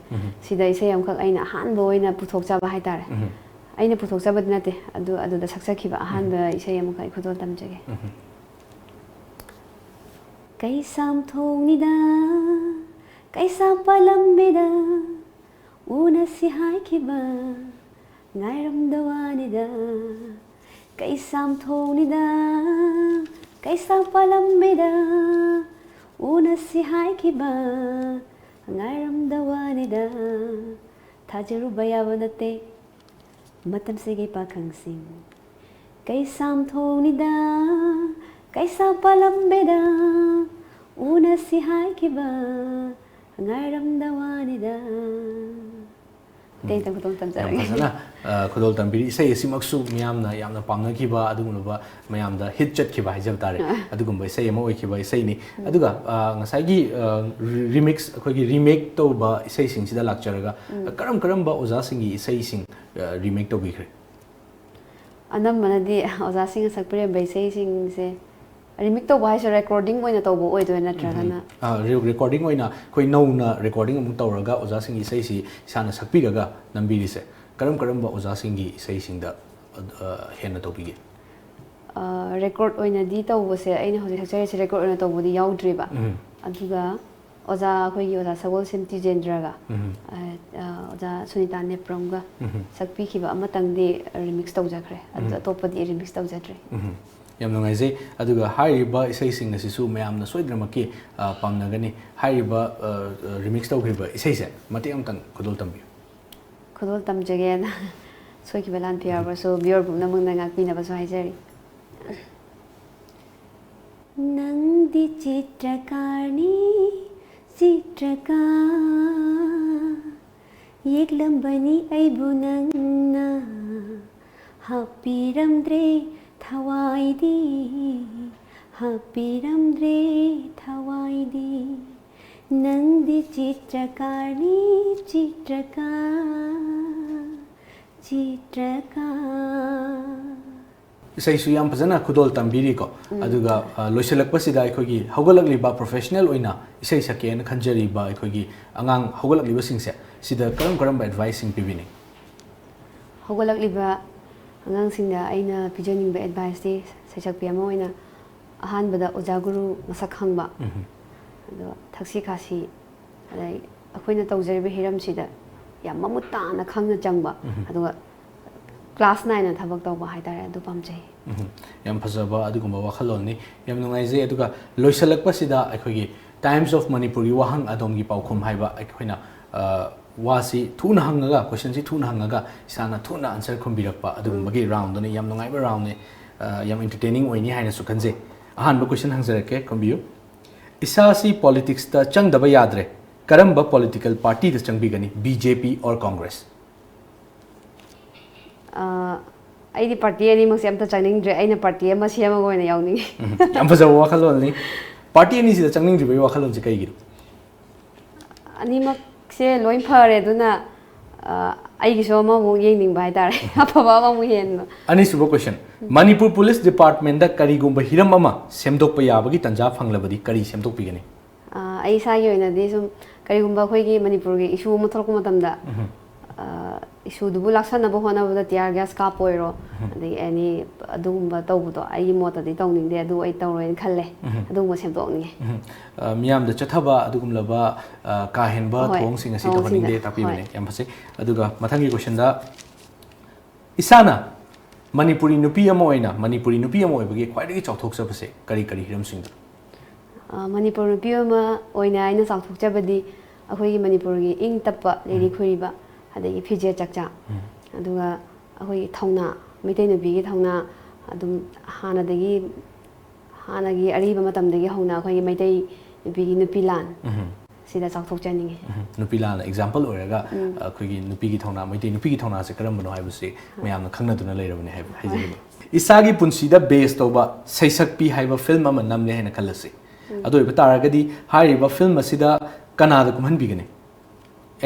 ꯁꯤꯗ ꯏꯁꯩ ꯑꯃꯈꯛ ꯑꯩꯅ ꯑꯍꯥꯟꯕ ꯑꯣꯏꯅ ꯄꯨꯊꯣꯛꯆꯕ ꯍꯥꯏꯇꯥꯔꯦ꯫ ꯑꯩꯅ ꯄꯨꯊꯣꯛꯆꯕꯗꯤ ꯅꯠꯇꯦ, ꯑꯗꯨ ꯑꯗꯨꯗ ꯁꯛꯆꯈꯤꯕ ꯑꯍꯥꯟꯕ ꯏꯁꯩ ꯑꯃꯈꯛ ꯑꯩ ꯈꯨꯗꯣꯜ ꯇꯝꯖꯒꯦ꯫ ꯀꯩꯁꯥꯝꯊꯣꯡꯅꯤꯗ, ꯀꯩꯁꯥꯝꯄꯥꯠ ꯂꯝꯕꯤꯗ ꯎꯅꯁꯤ ꯍꯥꯏꯈꯤꯕ ꯉꯥꯏꯔꯝꯗ ꯋꯥꯅꯤꯗ꯫ ꯀꯩꯁꯥꯝꯊꯣꯡꯅꯤꯗ, ꯀꯩꯁꯥꯝꯄꯥꯠ ꯂꯝꯕꯤꯗ ꯎꯅꯁꯤ ꯍꯥꯏꯈꯤꯕ ꯉꯥꯏꯔꯝꯗ ꯋꯥꯅꯤꯗ꯫ ꯊꯥꯖꯔꯨꯕ ꯌꯥꯕ ꯅꯠꯇꯦ ꯃꯇꯝꯁꯤꯒꯤ ꯄꯥꯈꯪꯁꯤꯡ꯫ ꯀꯩꯁꯥꯝꯊꯣꯡꯅꯤꯗ, ꯀꯩꯁꯥꯝꯄꯥꯠ ꯂꯝꯕꯤꯗ ꯎꯅꯁꯤ ꯍꯥꯏꯈꯤꯕ ꯉꯥꯏꯔꯝꯗ ꯋꯥꯅꯤꯗ꯫ ꯑꯇꯩ ꯑꯇꯩ ꯈꯨꯗꯣꯜ ꯌꯥꯝ ꯇꯝꯖꯔꯒꯦ꯫ ꯐꯖꯅ ꯑ, ꯈꯨꯗꯣꯜ ꯇꯝꯕꯤꯔꯤ꯫ ꯏꯁꯩ ꯑꯁꯤꯃꯛꯁꯨ ꯃꯤꯌꯥꯝꯅ ꯌꯥꯝꯅ ꯄꯥꯝꯅꯈꯤꯕ, ꯑꯗꯨꯒꯨꯝꯂꯕ ꯃꯌꯥꯝꯗ ꯍꯤꯠ ꯆꯠꯈꯤꯕ ꯍꯥꯏꯖꯕ ꯇꯥꯔꯦ, ꯑꯗꯨꯒꯨꯝꯕ ꯏꯁꯩ ꯑꯃ ꯑꯣꯏꯈꯤꯕ ꯏꯁꯩꯅꯤ꯫ ꯑꯗꯨꯒ ꯑ, ꯉꯁꯥꯏꯒꯤ ꯔꯤꯃꯤꯛꯁ, ꯑꯩꯈꯣꯏꯒꯤ ꯔꯤꯃꯦꯛ ꯇꯧꯕ ꯏꯁꯩꯁꯤꯡꯁꯤꯗ ꯂꯥꯛꯆꯔꯒ ꯀꯔꯝ ꯀꯔꯝꯕ ꯑꯣꯖꯥꯁꯤꯡꯒꯤ ꯏꯁꯩꯁꯤꯡ ꯔꯤꯃꯦꯛ ꯇꯧꯕꯤꯈ꯭ꯔꯦ? ꯑꯅꯝꯕꯅꯗꯤ ꯑꯣꯖꯥꯁꯤꯡꯅ ꯁꯛꯄꯤꯔꯝꯕ ꯏꯁꯩꯁꯤꯡꯁꯦ ꯔꯤꯃꯤꯛ ꯇꯧꯕ ꯍꯥꯏꯁꯦ ꯔꯦꯀꯣꯔꯗꯤꯡ ꯑꯣꯏꯅ ꯇꯧꯕ ꯑꯣꯏꯗꯣꯏꯔꯥ ꯅꯠꯇ꯭ꯔꯒꯅ? ꯔꯦꯀꯣꯔꯗꯤꯡ ꯑꯣꯏꯅ ꯑꯩꯈꯣꯏ ꯅꯧꯅ ꯔꯦꯀꯣꯔꯗꯤꯡ ꯑꯃꯨꯛ ꯇꯧꯔꯒ ꯑꯣꯖꯥꯁꯤꯡꯒꯤ ꯏꯁꯩꯁꯤ ꯏꯁꯥꯅ ꯁꯛꯄꯤꯔꯒ ꯅꯝꯕꯤꯔꯤꯁꯦ꯫ ꯀꯔꯝ ꯀꯔꯝꯕ ꯑꯣꯖꯥꯁꯤꯡꯒꯤ ꯏꯁꯩꯁꯤꯡꯗ ꯑꯗ, ꯑ, ꯍꯦꯟꯅ ꯇꯧꯕꯤꯒꯦ? ꯔꯦꯀꯣꯔꯠ ꯑꯣꯏꯅꯗꯤ ꯇꯧꯕꯁꯦ, ꯑꯩꯅ ꯍꯧꯖꯤꯛ ꯁꯛꯆꯔꯤꯁꯦ ꯔꯦꯀꯣꯔꯠ ꯑꯣꯏꯅ ꯇꯧꯕꯗꯤ ꯌꯥꯎꯗ꯭ꯔꯤꯕ꯫ ꯎꯝ. ꯑꯗꯨꯒ ꯑꯣꯖꯥ, ꯑꯩꯈꯣꯏꯒꯤ ꯑꯣꯖꯥ ꯁꯒꯣꯜꯁꯦꯝ ꯇꯤꯖꯦꯟꯗ꯭ꯔꯒ ꯎꯝ. ꯑ, ꯑ, ꯑꯣꯖꯥ ꯁꯨꯅꯤꯇꯥ ꯅꯦꯄ꯭ꯔꯝꯒ ꯎꯝ. ꯁꯛꯄꯤꯈꯤꯕ ꯑꯃꯇꯪꯗꯤ ꯔꯤꯃꯤꯛꯁ ꯇꯧꯖꯈ꯭ꯔꯦ꯫ ꯑꯗꯨ ꯎꯝ. ꯑꯇꯣꯞꯄꯗꯤ ꯔꯤꯃꯤꯛꯁ ꯇꯧꯖꯗ꯭ꯔꯤ꯫ ꯎꯝ. ꯌꯥꯝ ꯅꯨꯡꯉꯥꯏꯖꯩ꯫ ꯑꯗꯨꯒ ꯍꯥꯏꯔꯤꯕ ꯏꯁꯩꯁꯤꯡ ꯑꯁꯤꯁꯨ ꯃꯌꯥꯝꯅ ꯁꯣꯏꯗꯅꯃꯛꯀꯤ, ꯑ, ꯄꯥꯝꯅꯒꯅꯤ꯫ ꯍꯥꯏꯔꯤꯕ, ꯑ, ꯑ, ꯔꯤꯃꯤꯛꯁ ꯇꯧꯈ꯭ꯔꯤꯕ ꯏꯁꯩꯁꯦ ꯃꯇꯦꯛ ꯑꯃꯇꯪ ꯈꯨꯗꯣꯜ ꯇꯝꯕꯤꯌꯨ꯫ ꯈꯨꯗꯣꯜ ꯇꯝꯖꯒꯦꯅ ꯁꯣꯏꯈꯤꯕ ꯂꯥꯟꯈꯤꯕ ꯌꯥꯎꯔꯕꯁꯨ ꯚꯤꯌꯣꯔ ꯄꯨꯝꯅꯃꯛꯅ ꯉꯥꯛꯄꯤꯅꯕꯁꯨ ꯍꯥꯏꯖꯔꯤ꯫ ꯅꯪꯗꯤ ꯆꯤꯇ꯭ꯔꯀꯥꯔꯅꯤ, ꯆꯤꯇ꯭ꯔꯀꯥꯔ꯫ ꯌꯦꯛꯂꯝꯕꯅꯤ ꯑꯩꯕꯨ ꯅꯪꯅ, ꯍꯥꯞꯄꯤꯔꯝꯗ꯭ꯔꯦ ꯊꯋꯥꯏꯗꯤ, ꯍꯥꯞꯄꯤꯔꯝꯗ꯭ꯔꯦ ꯊꯋꯥꯏꯗꯤ꯫ ꯅꯪꯗꯤ ꯆꯤꯇ꯭ꯔꯀꯥꯔꯅꯤ, ꯆꯤꯇ꯭ꯔꯀꯥꯔ, ꯆꯤꯇ꯭ꯔꯀꯥꯔ꯫ ꯏꯁꯩꯁꯨ ꯌꯥꯝ ꯐꯖꯅ ꯈꯨꯗꯣꯜ ꯇꯝꯕꯤꯔꯤꯀꯣ꯫ ꯎꯝ. ꯑꯗꯨꯒ, ꯑ, ꯂꯣꯏꯁꯤꯜꯂꯛꯄꯁꯤꯗ ꯑꯩꯈꯣꯏꯒꯤ ꯍꯧꯒꯠꯂꯛꯂꯤꯕ ꯄ꯭ꯔꯣꯐꯦꯁꯅꯦꯜ ꯑꯣꯏꯅ ꯏꯁꯩ ꯁꯛꯀꯦꯅ ꯈꯟꯖꯔꯤꯕ ꯑꯩꯈꯣꯏꯒꯤ ꯑꯉꯥꯡ ꯍꯧꯒꯠꯂꯛꯂꯤꯕꯁꯤꯡꯁꯦ ꯁꯤꯗ ꯀꯔꯝ ꯀꯔꯝꯕ ꯑꯦꯗꯚꯥꯏꯁꯁꯤꯡ ꯄꯤꯕꯤꯅꯤꯡ? ꯍꯧꯒꯠꯂꯛꯂꯤꯕ ꯑꯉꯥꯡꯁꯤꯡꯗ ꯑꯩꯅ ꯄꯤꯖꯅꯤꯡꯕ ꯑꯦꯗꯚꯥꯏꯁꯇꯤ, ꯁꯩꯁꯛꯄꯤ ꯑꯃ ꯑꯣꯏꯅ ꯑꯍꯥꯟꯕꯗ ꯑꯣꯖꯥ ꯒꯨꯔꯨ ꯃꯁꯛ ꯈꯪꯕ, ꯎꯝ. ꯑꯗꯣ ꯊꯛꯁꯤ ꯈꯥꯁꯤ, ꯑꯗꯩ ꯑꯩꯈꯣꯏꯅ ꯇꯧꯖꯔꯤꯕ ꯍꯤꯔꯝꯁꯤꯗ ꯌꯥꯝ ꯃꯃꯨꯠ ꯇꯥꯅ ꯈꯪꯅ ꯆꯪꯕ, ꯎꯝ. ꯑꯗꯨꯒ ꯀ꯭ꯂꯥꯁ ꯅꯥꯏꯅ ꯊꯕꯛ ꯇꯧꯕ ꯍꯥꯏꯇꯥꯔꯦ, ꯑꯗꯨ ꯄꯥꯝꯖꯩ꯫ ꯎꯝ. ꯌꯥꯝ ꯐꯖꯕ ꯑꯗꯨꯒꯨꯝꯕ ꯋꯥꯈꯜꯂꯣꯟꯅꯤ꯫ ꯌꯥꯝ ꯅꯨꯡꯉꯥꯏꯖꯩ꯫ ꯑꯗꯨꯒ ꯂꯣꯏꯁꯤꯜꯂꯛꯄꯁꯤꯗ ꯑꯩꯈꯣꯏꯒꯤ Times of Manipurꯒꯤ ꯋꯥꯍꯪ ꯑꯗꯣꯝꯒꯤ ꯄꯥꯎꯈꯨꯝ ꯍꯥꯏꯕ ꯑꯩꯈꯣꯏꯅ, ꯑ, ꯋꯥꯁꯤ ꯊꯨꯅ ꯍꯪꯉꯒ, ꯀꯣꯏꯁꯟꯁꯤ ꯊꯨꯅ ꯍꯪꯉꯒ ꯏꯁꯥꯅ ꯊꯨꯅ ꯑꯟꯁꯔ ꯈꯨꯝꯕꯤꯔꯛꯄ ꯑꯗꯨꯒꯨꯝꯕꯒꯤ ꯔꯥꯎꯟꯗꯨꯅꯤ꯫ ꯌꯥꯝ ꯅꯨꯡꯉꯥꯏꯕ ꯔꯥꯎꯟꯅꯤ, ꯑ, ꯌꯥꯝ ꯏꯟꯇꯔꯇꯦꯅꯤꯡ ꯑꯣꯏꯅꯤ ꯍꯥꯏꯅꯁꯨ ꯈꯟꯖꯩ꯫ ꯑꯍꯥꯟꯕ ꯀꯣꯏꯁꯟ ꯍꯪꯖꯔꯛꯀꯦ, ꯈꯨꯝꯕꯤꯌꯨ꯫ ꯏꯁꯥꯁꯤ ꯄꯣꯂꯤꯇꯤꯛꯁꯇ ꯆꯪꯗꯕ ꯌꯥꯗ꯭ꯔꯦ, ꯀꯔꯝꯕ ꯄꯣꯂꯤꯇꯤꯀꯦꯜ ꯄꯥꯔꯇꯤꯗ ꯆꯪꯕꯤꯒꯅꯤ, B J P or Congress? ꯑ, ꯑꯩꯗꯤ ꯄꯥꯔꯇꯤ ꯑꯅꯤꯃꯛꯁꯦ ꯑꯝꯇ ꯆꯪꯅꯤꯡꯗ꯭ꯔꯦ, ꯑꯩꯅ ꯄꯥꯔꯇꯤ ꯑꯃ ꯁꯦꯝꯃꯒ ꯑꯣꯏꯅ ꯌꯥꯎꯅꯤꯡꯉꯤ꯫ ꯎꯝ, ꯌꯥꯝ ꯐꯖꯕ ꯋꯥꯈꯜꯂꯣꯟꯅꯤ꯫ ꯄꯥꯔꯇꯤ ꯑꯅꯤꯁꯤꯗ ꯆꯪꯅꯤꯡꯗ꯭ꯔꯤꯕꯒꯤ ꯋꯥꯈꯜꯂꯣꯟꯁꯦ ꯀꯩꯒꯤꯅꯣ? ꯑꯅꯤꯃꯛꯁꯦ ꯂꯣꯏ ꯐꯔꯦ, ꯑꯗꯨꯅ, ꯑ, ꯑꯩꯒꯤꯁꯨ ꯑꯃꯃꯨꯛ ꯌꯦꯡꯅꯤꯡꯕ ꯍꯥꯏꯇꯥꯔꯦ꯫ ꯑꯐꯕ ꯑꯃꯃꯨꯛ ꯍꯦꯟꯕ꯫ ꯑꯅꯤꯁꯨꯕ ꯀꯣꯏꯁꯟ, ꯃꯅꯤꯄꯨꯔ ꯄꯨꯂꯤꯁ ꯗꯤꯄꯥꯔꯠꯃꯦꯟꯗ ꯀꯔꯤꯒꯨꯝꯕ ꯍꯤꯔꯝ ꯑꯃ ꯁꯦꯝꯗꯣꯛꯄ ꯌꯥꯕꯒꯤ ꯇꯥꯟꯖꯥ ꯐꯪꯂꯕꯗꯤ ꯀꯔꯤ ꯁꯦꯝꯗꯣꯛꯄꯤꯒꯅꯤ? ꯑ, ꯑꯩ ꯏꯁꯥꯒꯤ ꯑꯣꯏꯅꯗꯤ ꯁꯨꯝ ꯀꯔꯤꯒꯨꯝꯕ ꯑꯩꯈꯣꯏꯒꯤ ꯃꯅꯤꯄꯨꯔꯒꯤ ꯏꯁꯨ ꯑꯃ ꯊꯣꯛꯂꯛꯄ ꯃꯇꯝꯗ, ꯎꯝ. ꯑ, ꯏꯁꯨꯗꯨꯕꯨ ꯂꯥꯛꯁꯟꯅꯕ ꯍꯣꯠꯅꯕꯗ tear gas ꯀꯥꯞꯄ ꯑꯣꯏꯔꯣ, ꯑꯗꯒꯤ ꯑꯦꯅꯤ ꯑꯗꯨꯒꯨꯝꯕ ꯇꯧꯕꯗꯣ ꯑꯩꯒꯤ ꯃꯣꯠꯇꯗꯤ ꯇꯧꯅꯤꯡꯗꯦ, ꯑꯗꯨ ꯑꯩ ꯇꯧꯔꯣꯏꯅ ꯈꯜꯂꯦ꯫ ꯑꯗꯨꯒꯨꯝꯕ ꯁꯦꯝꯗꯣꯛꯅꯤꯡꯉꯦ꯫ ꯎꯝ꯫ ꯑ, ꯃꯤꯌꯥꯝꯗ ꯆꯠꯊꯕ ꯑꯗꯨꯒꯨꯝꯂꯕ, ꯑ, ꯀꯥ ꯍꯦꯟꯕ ꯍꯣꯏ, ꯊꯧꯑꯣꯡꯁꯤꯡ ꯑꯁꯤ ꯊꯧꯑꯣꯡꯁꯤꯡꯗ, ꯇꯧꯍꯟꯅꯤꯡꯗꯦ ꯇꯥꯛꯄꯤꯕꯅꯦ꯫ ꯍꯣꯏ꯫ ꯌꯥꯝ ꯐꯖꯩ꯫ ꯑꯗꯨꯒ ꯃꯊꯪꯒꯤ questionꯗ, ꯏꯁꯥꯅ ꯃꯅꯤꯄꯨꯔꯤ ꯅꯨꯄꯤ ꯑꯃ ꯑꯣꯏꯅ, ꯃꯅꯤꯄꯨꯔꯤ ꯅꯨꯄꯤ ꯑꯃ ꯑꯣꯏꯕꯒꯤ ꯈ꯭ꯋꯥꯏꯗꯒꯤ ꯆꯥꯎꯊꯣꯛꯆꯕꯁꯦ ꯀꯔꯤ ꯀꯔꯤ ꯍꯤꯔꯝꯁꯤꯡꯗꯅꯣ? ꯑ, ꯃꯅꯤꯄꯨꯔ ꯅꯨꯄꯤ ꯑꯃ ꯑꯣꯏꯅ ꯑꯩꯅ ꯆꯥꯎꯊꯣꯛꯆꯕꯗꯤ ꯑꯩꯈꯣꯏꯒꯤ ꯃꯅꯤꯄꯨꯔꯒꯤ ꯏꯪ ꯇꯞꯄ, ꯂꯤꯔꯤ ꯈꯣꯏꯔꯤꯕ, ꯑꯗꯒꯤ ꯐꯤꯖꯦꯠ ꯆꯛꯆꯥ, ꯑꯗꯨꯒ ꯑꯩꯈꯣꯏꯒꯤ ꯊꯧꯅꯥ, ꯃꯩꯇꯩ ꯅꯨꯄꯤꯒꯤ ꯊꯧꯅꯥ ꯑꯗꯨꯝ ꯍꯥꯟꯅꯗꯒꯤ, ꯍꯥꯟꯅꯒꯤ ꯑꯔꯤꯕ ꯃꯇꯝꯗꯒꯤ ꯍꯧꯅ ꯑꯩꯈꯣꯏꯒꯤ ꯃꯩꯇꯩ ꯅꯨꯄꯤꯒꯤ ꯅꯨꯄꯤ ꯂꯥꯟ, ꯁꯤꯗ ꯆꯥꯎꯊꯣꯛꯆꯅꯤꯡꯉꯤ꯫ ꯎꯝ, ꯅꯨꯄꯤ ꯂꯥꯟ example ꯑꯣꯏꯔꯒ, ꯑꯩꯈꯣꯏꯒꯤ ꯅꯨꯄꯤꯒꯤ ꯊꯧꯅꯥ, ꯃꯩꯇꯩ ꯅꯨꯄꯤꯒꯤ ꯊꯧꯅꯥꯁꯦ ꯀꯔꯝꯕꯅꯣ ꯍꯥꯏꯕꯁꯤ ꯃꯌꯥꯝꯅ ꯈꯪꯅꯗꯨꯅ ꯂꯩꯔꯕꯅꯦ ꯍꯥꯏꯕ ꯍꯥꯏꯖꯅꯤꯡꯉꯤ꯫ ꯏꯁꯥꯒꯤ ꯄꯨꯟꯁꯤꯗ base ꯇꯧꯕ ꯁꯩꯁꯛꯄꯤ ꯍꯥꯏꯕ film ꯑꯃ ꯅꯝꯂꯦ ꯍꯥꯏꯅ ꯈꯜꯂꯁꯤ꯫ ꯑꯗꯨ ꯑꯣꯏꯕ ꯇꯥꯔꯒꯗꯤ ꯍꯥꯏꯔꯤꯕ film ꯑꯁꯤꯗ ꯀꯅꯥꯗ ꯀꯨꯝꯍꯟꯕꯤꯒꯅꯤ?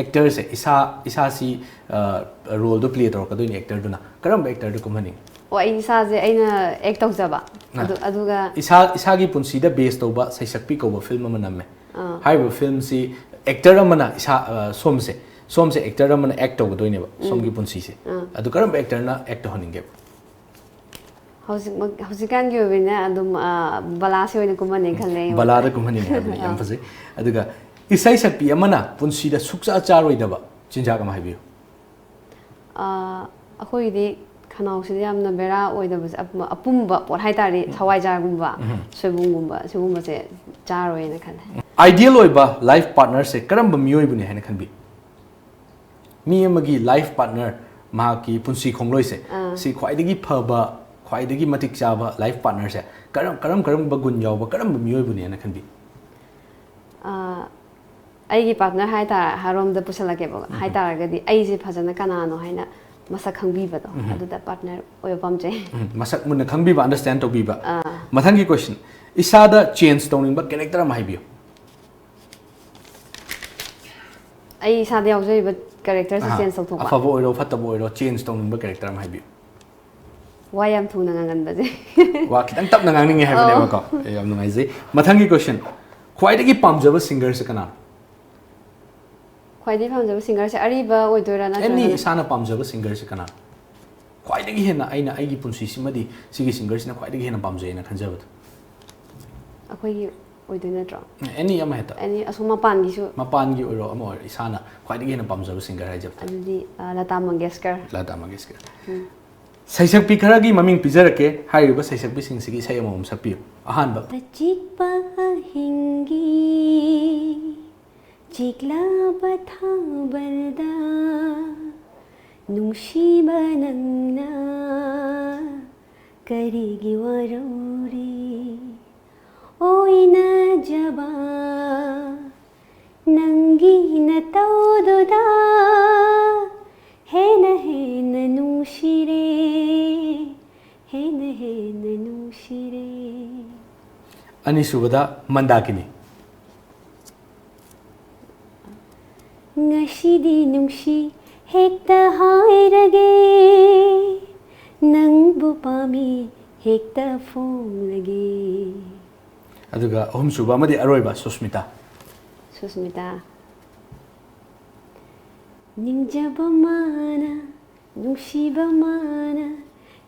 Actorꯁꯦ ꯏꯁꯥ, ꯏꯁꯥꯁꯤ, ꯑ, roleꯗꯣ play ꯇꯧꯔꯛꯀꯗꯣꯏꯅꯤ actorꯗꯨꯅ꯫ ꯀꯔꯝꯕ actorꯗ ꯀꯨꯝꯍꯟꯅꯤꯡꯉꯤ? ꯑꯣ, ꯑꯩ ꯏꯁꯥꯁꯦ ꯑꯩꯅ act ꯇꯧꯖꯕ꯫ ꯑ꯫ ꯑꯗꯨ, ꯑꯗꯨꯒ ꯏꯁꯥ, ꯏꯁꯥꯒꯤ ꯄꯨꯟꯁꯤꯗ base ꯇꯧꯕ ꯁꯩꯁꯛꯄꯤ ꯀꯧꯕ film ꯑꯃ ꯅꯝꯃꯦ꯫ ꯑꯥ꯫ ꯍꯥꯏꯔꯤꯕ filmꯁꯤ actor ꯑꯃꯅ ꯏꯁꯥ, ꯑ, ꯁꯣꯝꯁꯦ, ꯁꯣꯝꯁꯦ actor ꯑꯃꯅ act ꯇꯧꯒꯗꯣꯏꯅꯦꯕ, ꯁꯣꯝꯒꯤ ꯄꯨꯟꯁꯤꯁꯦ꯫ ꯑꯥ꯫ ꯑꯗꯨ ꯀꯔꯝꯕ actorꯅ act ꯇꯧꯍꯟꯅꯤꯡꯒꯦꯕ? ꯍꯧꯖꯤꯛꯃꯛ, ꯍꯧꯖꯤꯛꯀꯥꯟꯒꯤ ꯑꯣꯏꯕꯅ ꯑꯗꯨꯝ, ꯑ, ꯕꯂꯥꯁꯤ ꯑꯣꯏꯅ ꯀꯨꯝꯍꯟꯅꯤꯡ ꯈꯜꯂꯦ ꯑꯩ ꯃꯣꯠꯇ꯫ ꯕꯂꯥꯗ ꯀꯨꯝꯍꯟꯅꯤꯡꯉꯦ ꯍꯥꯏꯕꯅꯤ, ꯌꯥꯝ ꯑꯥ꯫ ꯐꯖꯩ꯫ ꯑꯗꯨꯒ ꯏꯁꯩ ꯁꯛꯄꯤ ꯑꯃꯅ ꯄꯨꯟꯁꯤꯗ ꯁꯨꯛꯆꯥ ꯆꯥꯔꯣꯏꯗꯕ ꯆꯤꯟꯖꯥꯛ ꯑꯃ ꯍꯥꯏꯕꯤꯌꯨ꯫ ꯑ, ꯑꯩꯈꯣꯏꯒꯤꯗꯤ ꯈꯅꯥꯎꯁꯤꯗ ꯌꯥꯝꯅ ꯕꯦꯔꯥ ꯑꯣꯏꯗꯕꯁꯦ, ꯑꯄꯨꯝꯕ, ꯑꯄꯨꯝꯕ ꯄꯣꯠ ꯍꯥꯏꯇꯥꯔꯦ, ꯍꯋꯥꯏꯖꯥꯔꯒꯨꯝꯕ, ꯁꯣꯏꯕꯨꯝꯒꯨꯝꯕ, ꯁꯤꯒꯨꯝꯕꯁꯦ ꯆꯥꯔꯣꯏꯅ ꯈꯜꯂꯦ꯫ Ideal ꯑꯣꯏꯕ life partnerꯁꯦ ꯀꯔꯝꯕ ꯃꯤꯑꯣꯏꯕꯅꯤ ꯍꯥꯏꯅ ꯈꯟꯕꯤ? ꯃꯤ ꯑꯃꯒꯤ life partner, ꯃꯍꯥꯛꯀꯤ ꯄꯨꯟꯁꯤ ꯈꯣꯡꯂꯣꯏꯁꯦ, ꯑꯥ꯫ ꯁꯤ ꯈ꯭ꯋꯥꯏꯗꯒꯤ ꯐꯕ, ꯈ꯭ꯋꯥꯏꯗꯒꯤ ꯃꯇꯤꯛ ꯆꯥꯕ life partnerꯁꯦ ꯀꯔꯝ, ꯀꯔꯝ ꯀꯔꯝꯕ ꯒꯨꯟ ꯌꯥꯎꯕ, ꯀꯔꯝꯕ ꯃꯤꯑꯣꯏꯕꯅꯦꯅ ꯈꯟꯕꯤ? ꯑ, ꯑꯩꯒꯤ partner ꯍꯥꯏꯇꯥꯔ-, ꯍꯥꯏꯔꯣꯝꯗ ꯄꯨꯁꯜꯂꯛꯀꯦꯕ, ꯍꯥꯏꯇꯥꯔꯒꯗꯤ ꯑꯩꯁꯦ ꯐꯖꯅ ꯀꯅꯥꯅꯣ ꯍꯥꯏꯅ ꯃꯁꯛ ꯈꯪꯕꯤꯕꯗꯣ, ꯑꯗꯨꯗ partner ꯑꯣꯏꯕ ꯄꯥꯝꯖꯩ꯫ ꯎꯝ, ꯃꯁꯛ ꯃꯨꯟꯅ ꯈꯪꯕꯤꯕ, understand ꯇꯧꯕꯤꯕ꯫ ꯑꯥ꯫ ꯃꯊꯪꯒꯤ question, ꯏꯁꯥꯗ change ꯇꯧꯅꯤꯡꯕ character ꯑꯃ ꯍꯥꯏꯕꯤꯌꯨ꯫ ꯑꯩ ꯏꯁꯥꯗ ꯌꯥꯎꯖꯔꯤꯕ characterꯁꯦ ꯑꯍꯥ, change ꯇꯧꯊꯣꯛꯄ꯫ ꯑꯐꯕ ꯑꯣꯏꯔꯣ, ꯐꯠꯇꯕ ꯑꯣꯏꯔꯣ, change ꯇꯧꯅꯤꯡꯕ character ꯑꯃ ꯍꯥꯏꯕꯤꯌꯨ꯫ ꯋꯥ ꯌꯥꯝ ꯊꯨꯅ ꯉꯥꯡꯒꯟꯕꯁꯦ꯫ ꯋꯥ ꯈꯤꯇꯪ ꯇꯞꯅ ꯉꯥꯡꯅꯤꯡꯉꯦ ꯍꯥꯏꯕꯅꯦꯕꯀꯣ꯫ ꯑꯦ, ꯌꯥꯝ ꯅꯨꯡꯉꯥꯏꯖꯩ꯫ ꯃꯊꯪꯒꯤ question, ꯈ꯭ꯋꯥꯏꯗꯒꯤ ꯄꯥꯝꯖꯕ singerꯁꯦ ꯀꯅꯥꯅꯣ? ꯈ꯭ꯋꯥꯏꯗꯒꯤ ꯄꯥꯝꯖꯕ ꯁꯤꯡꯒꯔꯁꯦ ꯑꯔꯤꯕ ꯑꯣꯏꯗꯣꯏꯔꯥ? ꯑꯦꯅꯤ ꯅꯠꯇ꯭ꯔꯒꯅ ꯏꯁꯥꯅ ꯄꯥꯝꯖꯕ ꯁꯤꯡꯒꯔꯁꯦ ꯀꯅꯥ? ꯈ꯭ꯋꯥꯏꯗꯒꯤ ꯍꯦꯟꯅ ꯑꯩꯅ ꯑꯩꯒꯤ ꯄꯨꯟꯁꯤꯁꯤꯃꯗꯤ ꯁꯤꯒꯤ ꯁꯤꯡꯒꯔꯁꯤꯅ ꯈ꯭ꯋꯥꯏꯗꯒꯤ ꯍꯦꯟꯅ ꯄꯥꯝꯖꯩꯅ ꯈꯟꯖꯕꯗꯣ꯫ ꯑꯩꯈꯣꯏꯒꯤ ꯑꯣꯏꯗꯣꯏ ꯅꯠꯇ꯭ꯔꯣ? ꯑꯦꯅꯤ ꯑꯃ ꯍꯦꯛꯇ꯫ ꯑꯦꯅꯤ ꯑꯁꯣꯝ ꯃꯄꯥꯟꯒꯤꯁꯨ? ꯃꯄꯥꯟꯒꯤ ꯑꯣꯏꯔꯣ ꯑꯃ ꯑꯣꯏꯔꯣ, ꯏꯁꯥꯅ ꯈ꯭ꯋꯥꯏꯗꯒꯤ ꯍꯦꯟꯅ ꯄꯥꯝꯖꯕ ꯁꯤꯡꯒꯔ ꯍꯥꯏꯖꯕꯗꯣ꯫ ꯑꯗꯨꯗꯤ ꯑ, ꯂꯇꯥ ꯃꯪꯒꯦꯁꯀꯔ꯫ ꯂꯇꯥ ꯃꯪꯒꯦꯁꯀꯔ꯫ ꯁꯩꯁꯛꯄꯤ ꯈꯔꯒꯤ ꯃꯃꯤꯡ ꯄꯤꯖꯔꯛꯀꯦ꯫ ꯍꯥꯏꯔꯤꯕ ꯁꯩꯁꯛꯄꯤꯁꯤꯡꯁꯤꯒꯤ ꯏꯁꯩ ꯑꯃꯃꯝ ꯁꯛꯄꯤꯌꯨ꯫ ꯑꯍꯥꯟꯕ꯫ ꯑꯆꯤꯛꯄ ꯑꯍꯤꯡꯒꯤ ꯆꯤꯛꯂꯕ ꯊꯥꯕꯜꯗ ꯅꯨꯡꯁꯤꯕ ꯅꯪꯅ ꯀꯔꯤꯒꯤ ꯋꯥꯔꯧꯔꯤ? ꯑꯣꯏꯅꯖꯕ ꯅꯪꯒꯤ ꯅꯇꯧꯗꯨꯗ ꯍꯦꯟꯅ ꯍꯦꯟꯅ ꯅꯨꯡꯁꯤꯔꯦ, ꯍꯦꯟꯅ ꯍꯦꯟꯅ ꯅꯨꯡꯁꯤꯔꯦ꯫ ꯑꯅꯤꯁꯨꯕꯗ ꯃꯟꯗꯥꯀꯤꯅꯤ꯫ ꯉꯁꯤꯗꯤ ꯅꯨꯡꯁꯤ ꯍꯦꯛꯇ ꯍꯥꯏꯔꯒꯦ, ꯅꯪꯕꯨ ꯄꯥꯝꯃꯤ ꯍꯦꯛꯇ ꯐꯣꯡꯂꯒꯦ꯫ ꯑꯗꯨꯒ ꯑꯍꯨꯝꯁꯨꯕ ꯑꯃꯗꯤ ꯑꯔꯣꯏꯕ ꯁꯨꯁꯃꯤꯇꯥ꯫ ꯁꯨꯁꯃꯤꯇꯥ꯫ ꯅꯤꯡꯖꯕ ꯃꯥꯅ, ꯅꯨꯡꯁꯤꯕ ꯃꯥꯅ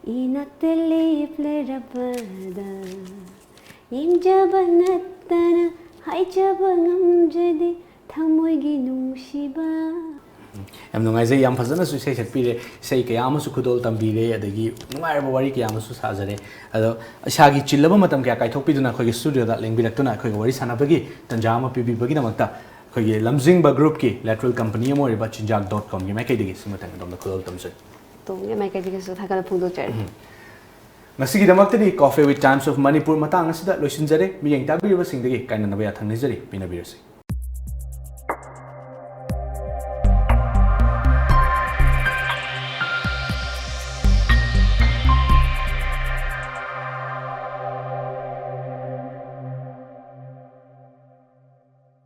ꯏꯅꯥꯛꯇ ꯂꯦꯞꯂꯔꯕꯗ, ꯌꯦꯡꯖꯕ ꯅꯠꯇꯅ ꯍꯥꯏꯖꯕ ꯉꯝꯖꯗꯦ ꯊꯃꯣꯏꯒꯤ ꯅꯨꯡꯁꯤꯕ꯫ ꯌꯥꯝ ꯅꯨꯡꯉꯥꯏꯖꯩ, ꯌꯥꯝ ꯐꯖꯅꯁꯨ ꯏꯁꯩ ꯁꯛꯄꯤꯔꯦ, ꯏꯁꯩ ꯀꯌꯥ ꯑꯃꯁꯨ ꯈꯨꯗꯣꯜ ꯇꯝꯕꯤꯔꯦ, ꯑꯗꯒꯤ ꯅꯨꯡꯉꯥꯏꯔꯕ ꯋꯥꯔꯤ ꯀꯌꯥ ꯑꯃꯁꯨ ꯁꯥꯖꯔꯦ꯫ ꯑꯗꯣ ꯏꯁꯥꯒꯤ ꯆꯤꯜꯂꯕ ꯃꯇꯝ ꯀꯌꯥ ꯀꯥꯏꯊꯣꯛꯄꯤꯗꯨꯅ ꯑꯩꯈꯣꯏꯒꯤ ꯁ꯭ꯇꯨꯗꯤꯑꯣꯗ ꯂꯦꯡꯕꯤꯔꯛꯇꯨꯅ ꯑꯩꯈꯣꯏꯒ ꯋꯥꯔꯤ ꯁꯥꯟꯅꯕꯒꯤ ꯇꯟꯖꯥ ꯑꯃ ꯄꯤꯕꯤꯕꯒꯤꯗꯃꯛꯇ ꯑꯩꯈꯣꯏꯒꯤ ꯂꯝꯖꯤꯡꯕ ꯒ꯭ꯔꯨꯞꯀꯤ ꯂꯦꯇꯔꯦꯜ ꯀꯝꯄꯅꯤ ꯑꯃ ꯑꯣꯏꯔꯤꯕ ꯆꯤꯟꯖꯥꯛ ꯗꯣꯠ ꯀꯣꯝꯒꯤ ꯃꯥꯏꯀꯩꯗꯒꯤ ꯁꯤꯃꯇꯪ ꯑꯗꯣꯝꯗ ꯈꯨꯗꯣꯜ ꯇꯝꯖꯔꯤ꯫ ꯇꯣꯝꯒꯤ ꯃꯥꯏꯀꯩꯗꯒꯤꯁꯨ ꯊꯥꯒꯠꯄ ꯐꯣꯡꯗꯣꯛꯆꯔꯤ꯫ ꯉꯁꯤꯒꯤꯗꯃꯛꯇꯗꯤ Coffee with Times of Manipur ꯃꯇꯥꯡ ꯑꯁꯤꯗ ꯂꯣꯏꯁꯤꯟꯖꯔꯦ꯫ ꯃꯤꯠꯌꯦꯡ ꯇꯥꯕꯤꯔꯤꯕꯁꯤꯡꯗꯒꯤ ꯀꯥꯏꯅꯅꯕ ꯌꯥꯊꯪ ꯅꯤꯖꯔꯤ꯫ ꯄꯤꯅꯕꯤꯔꯁꯤ꯫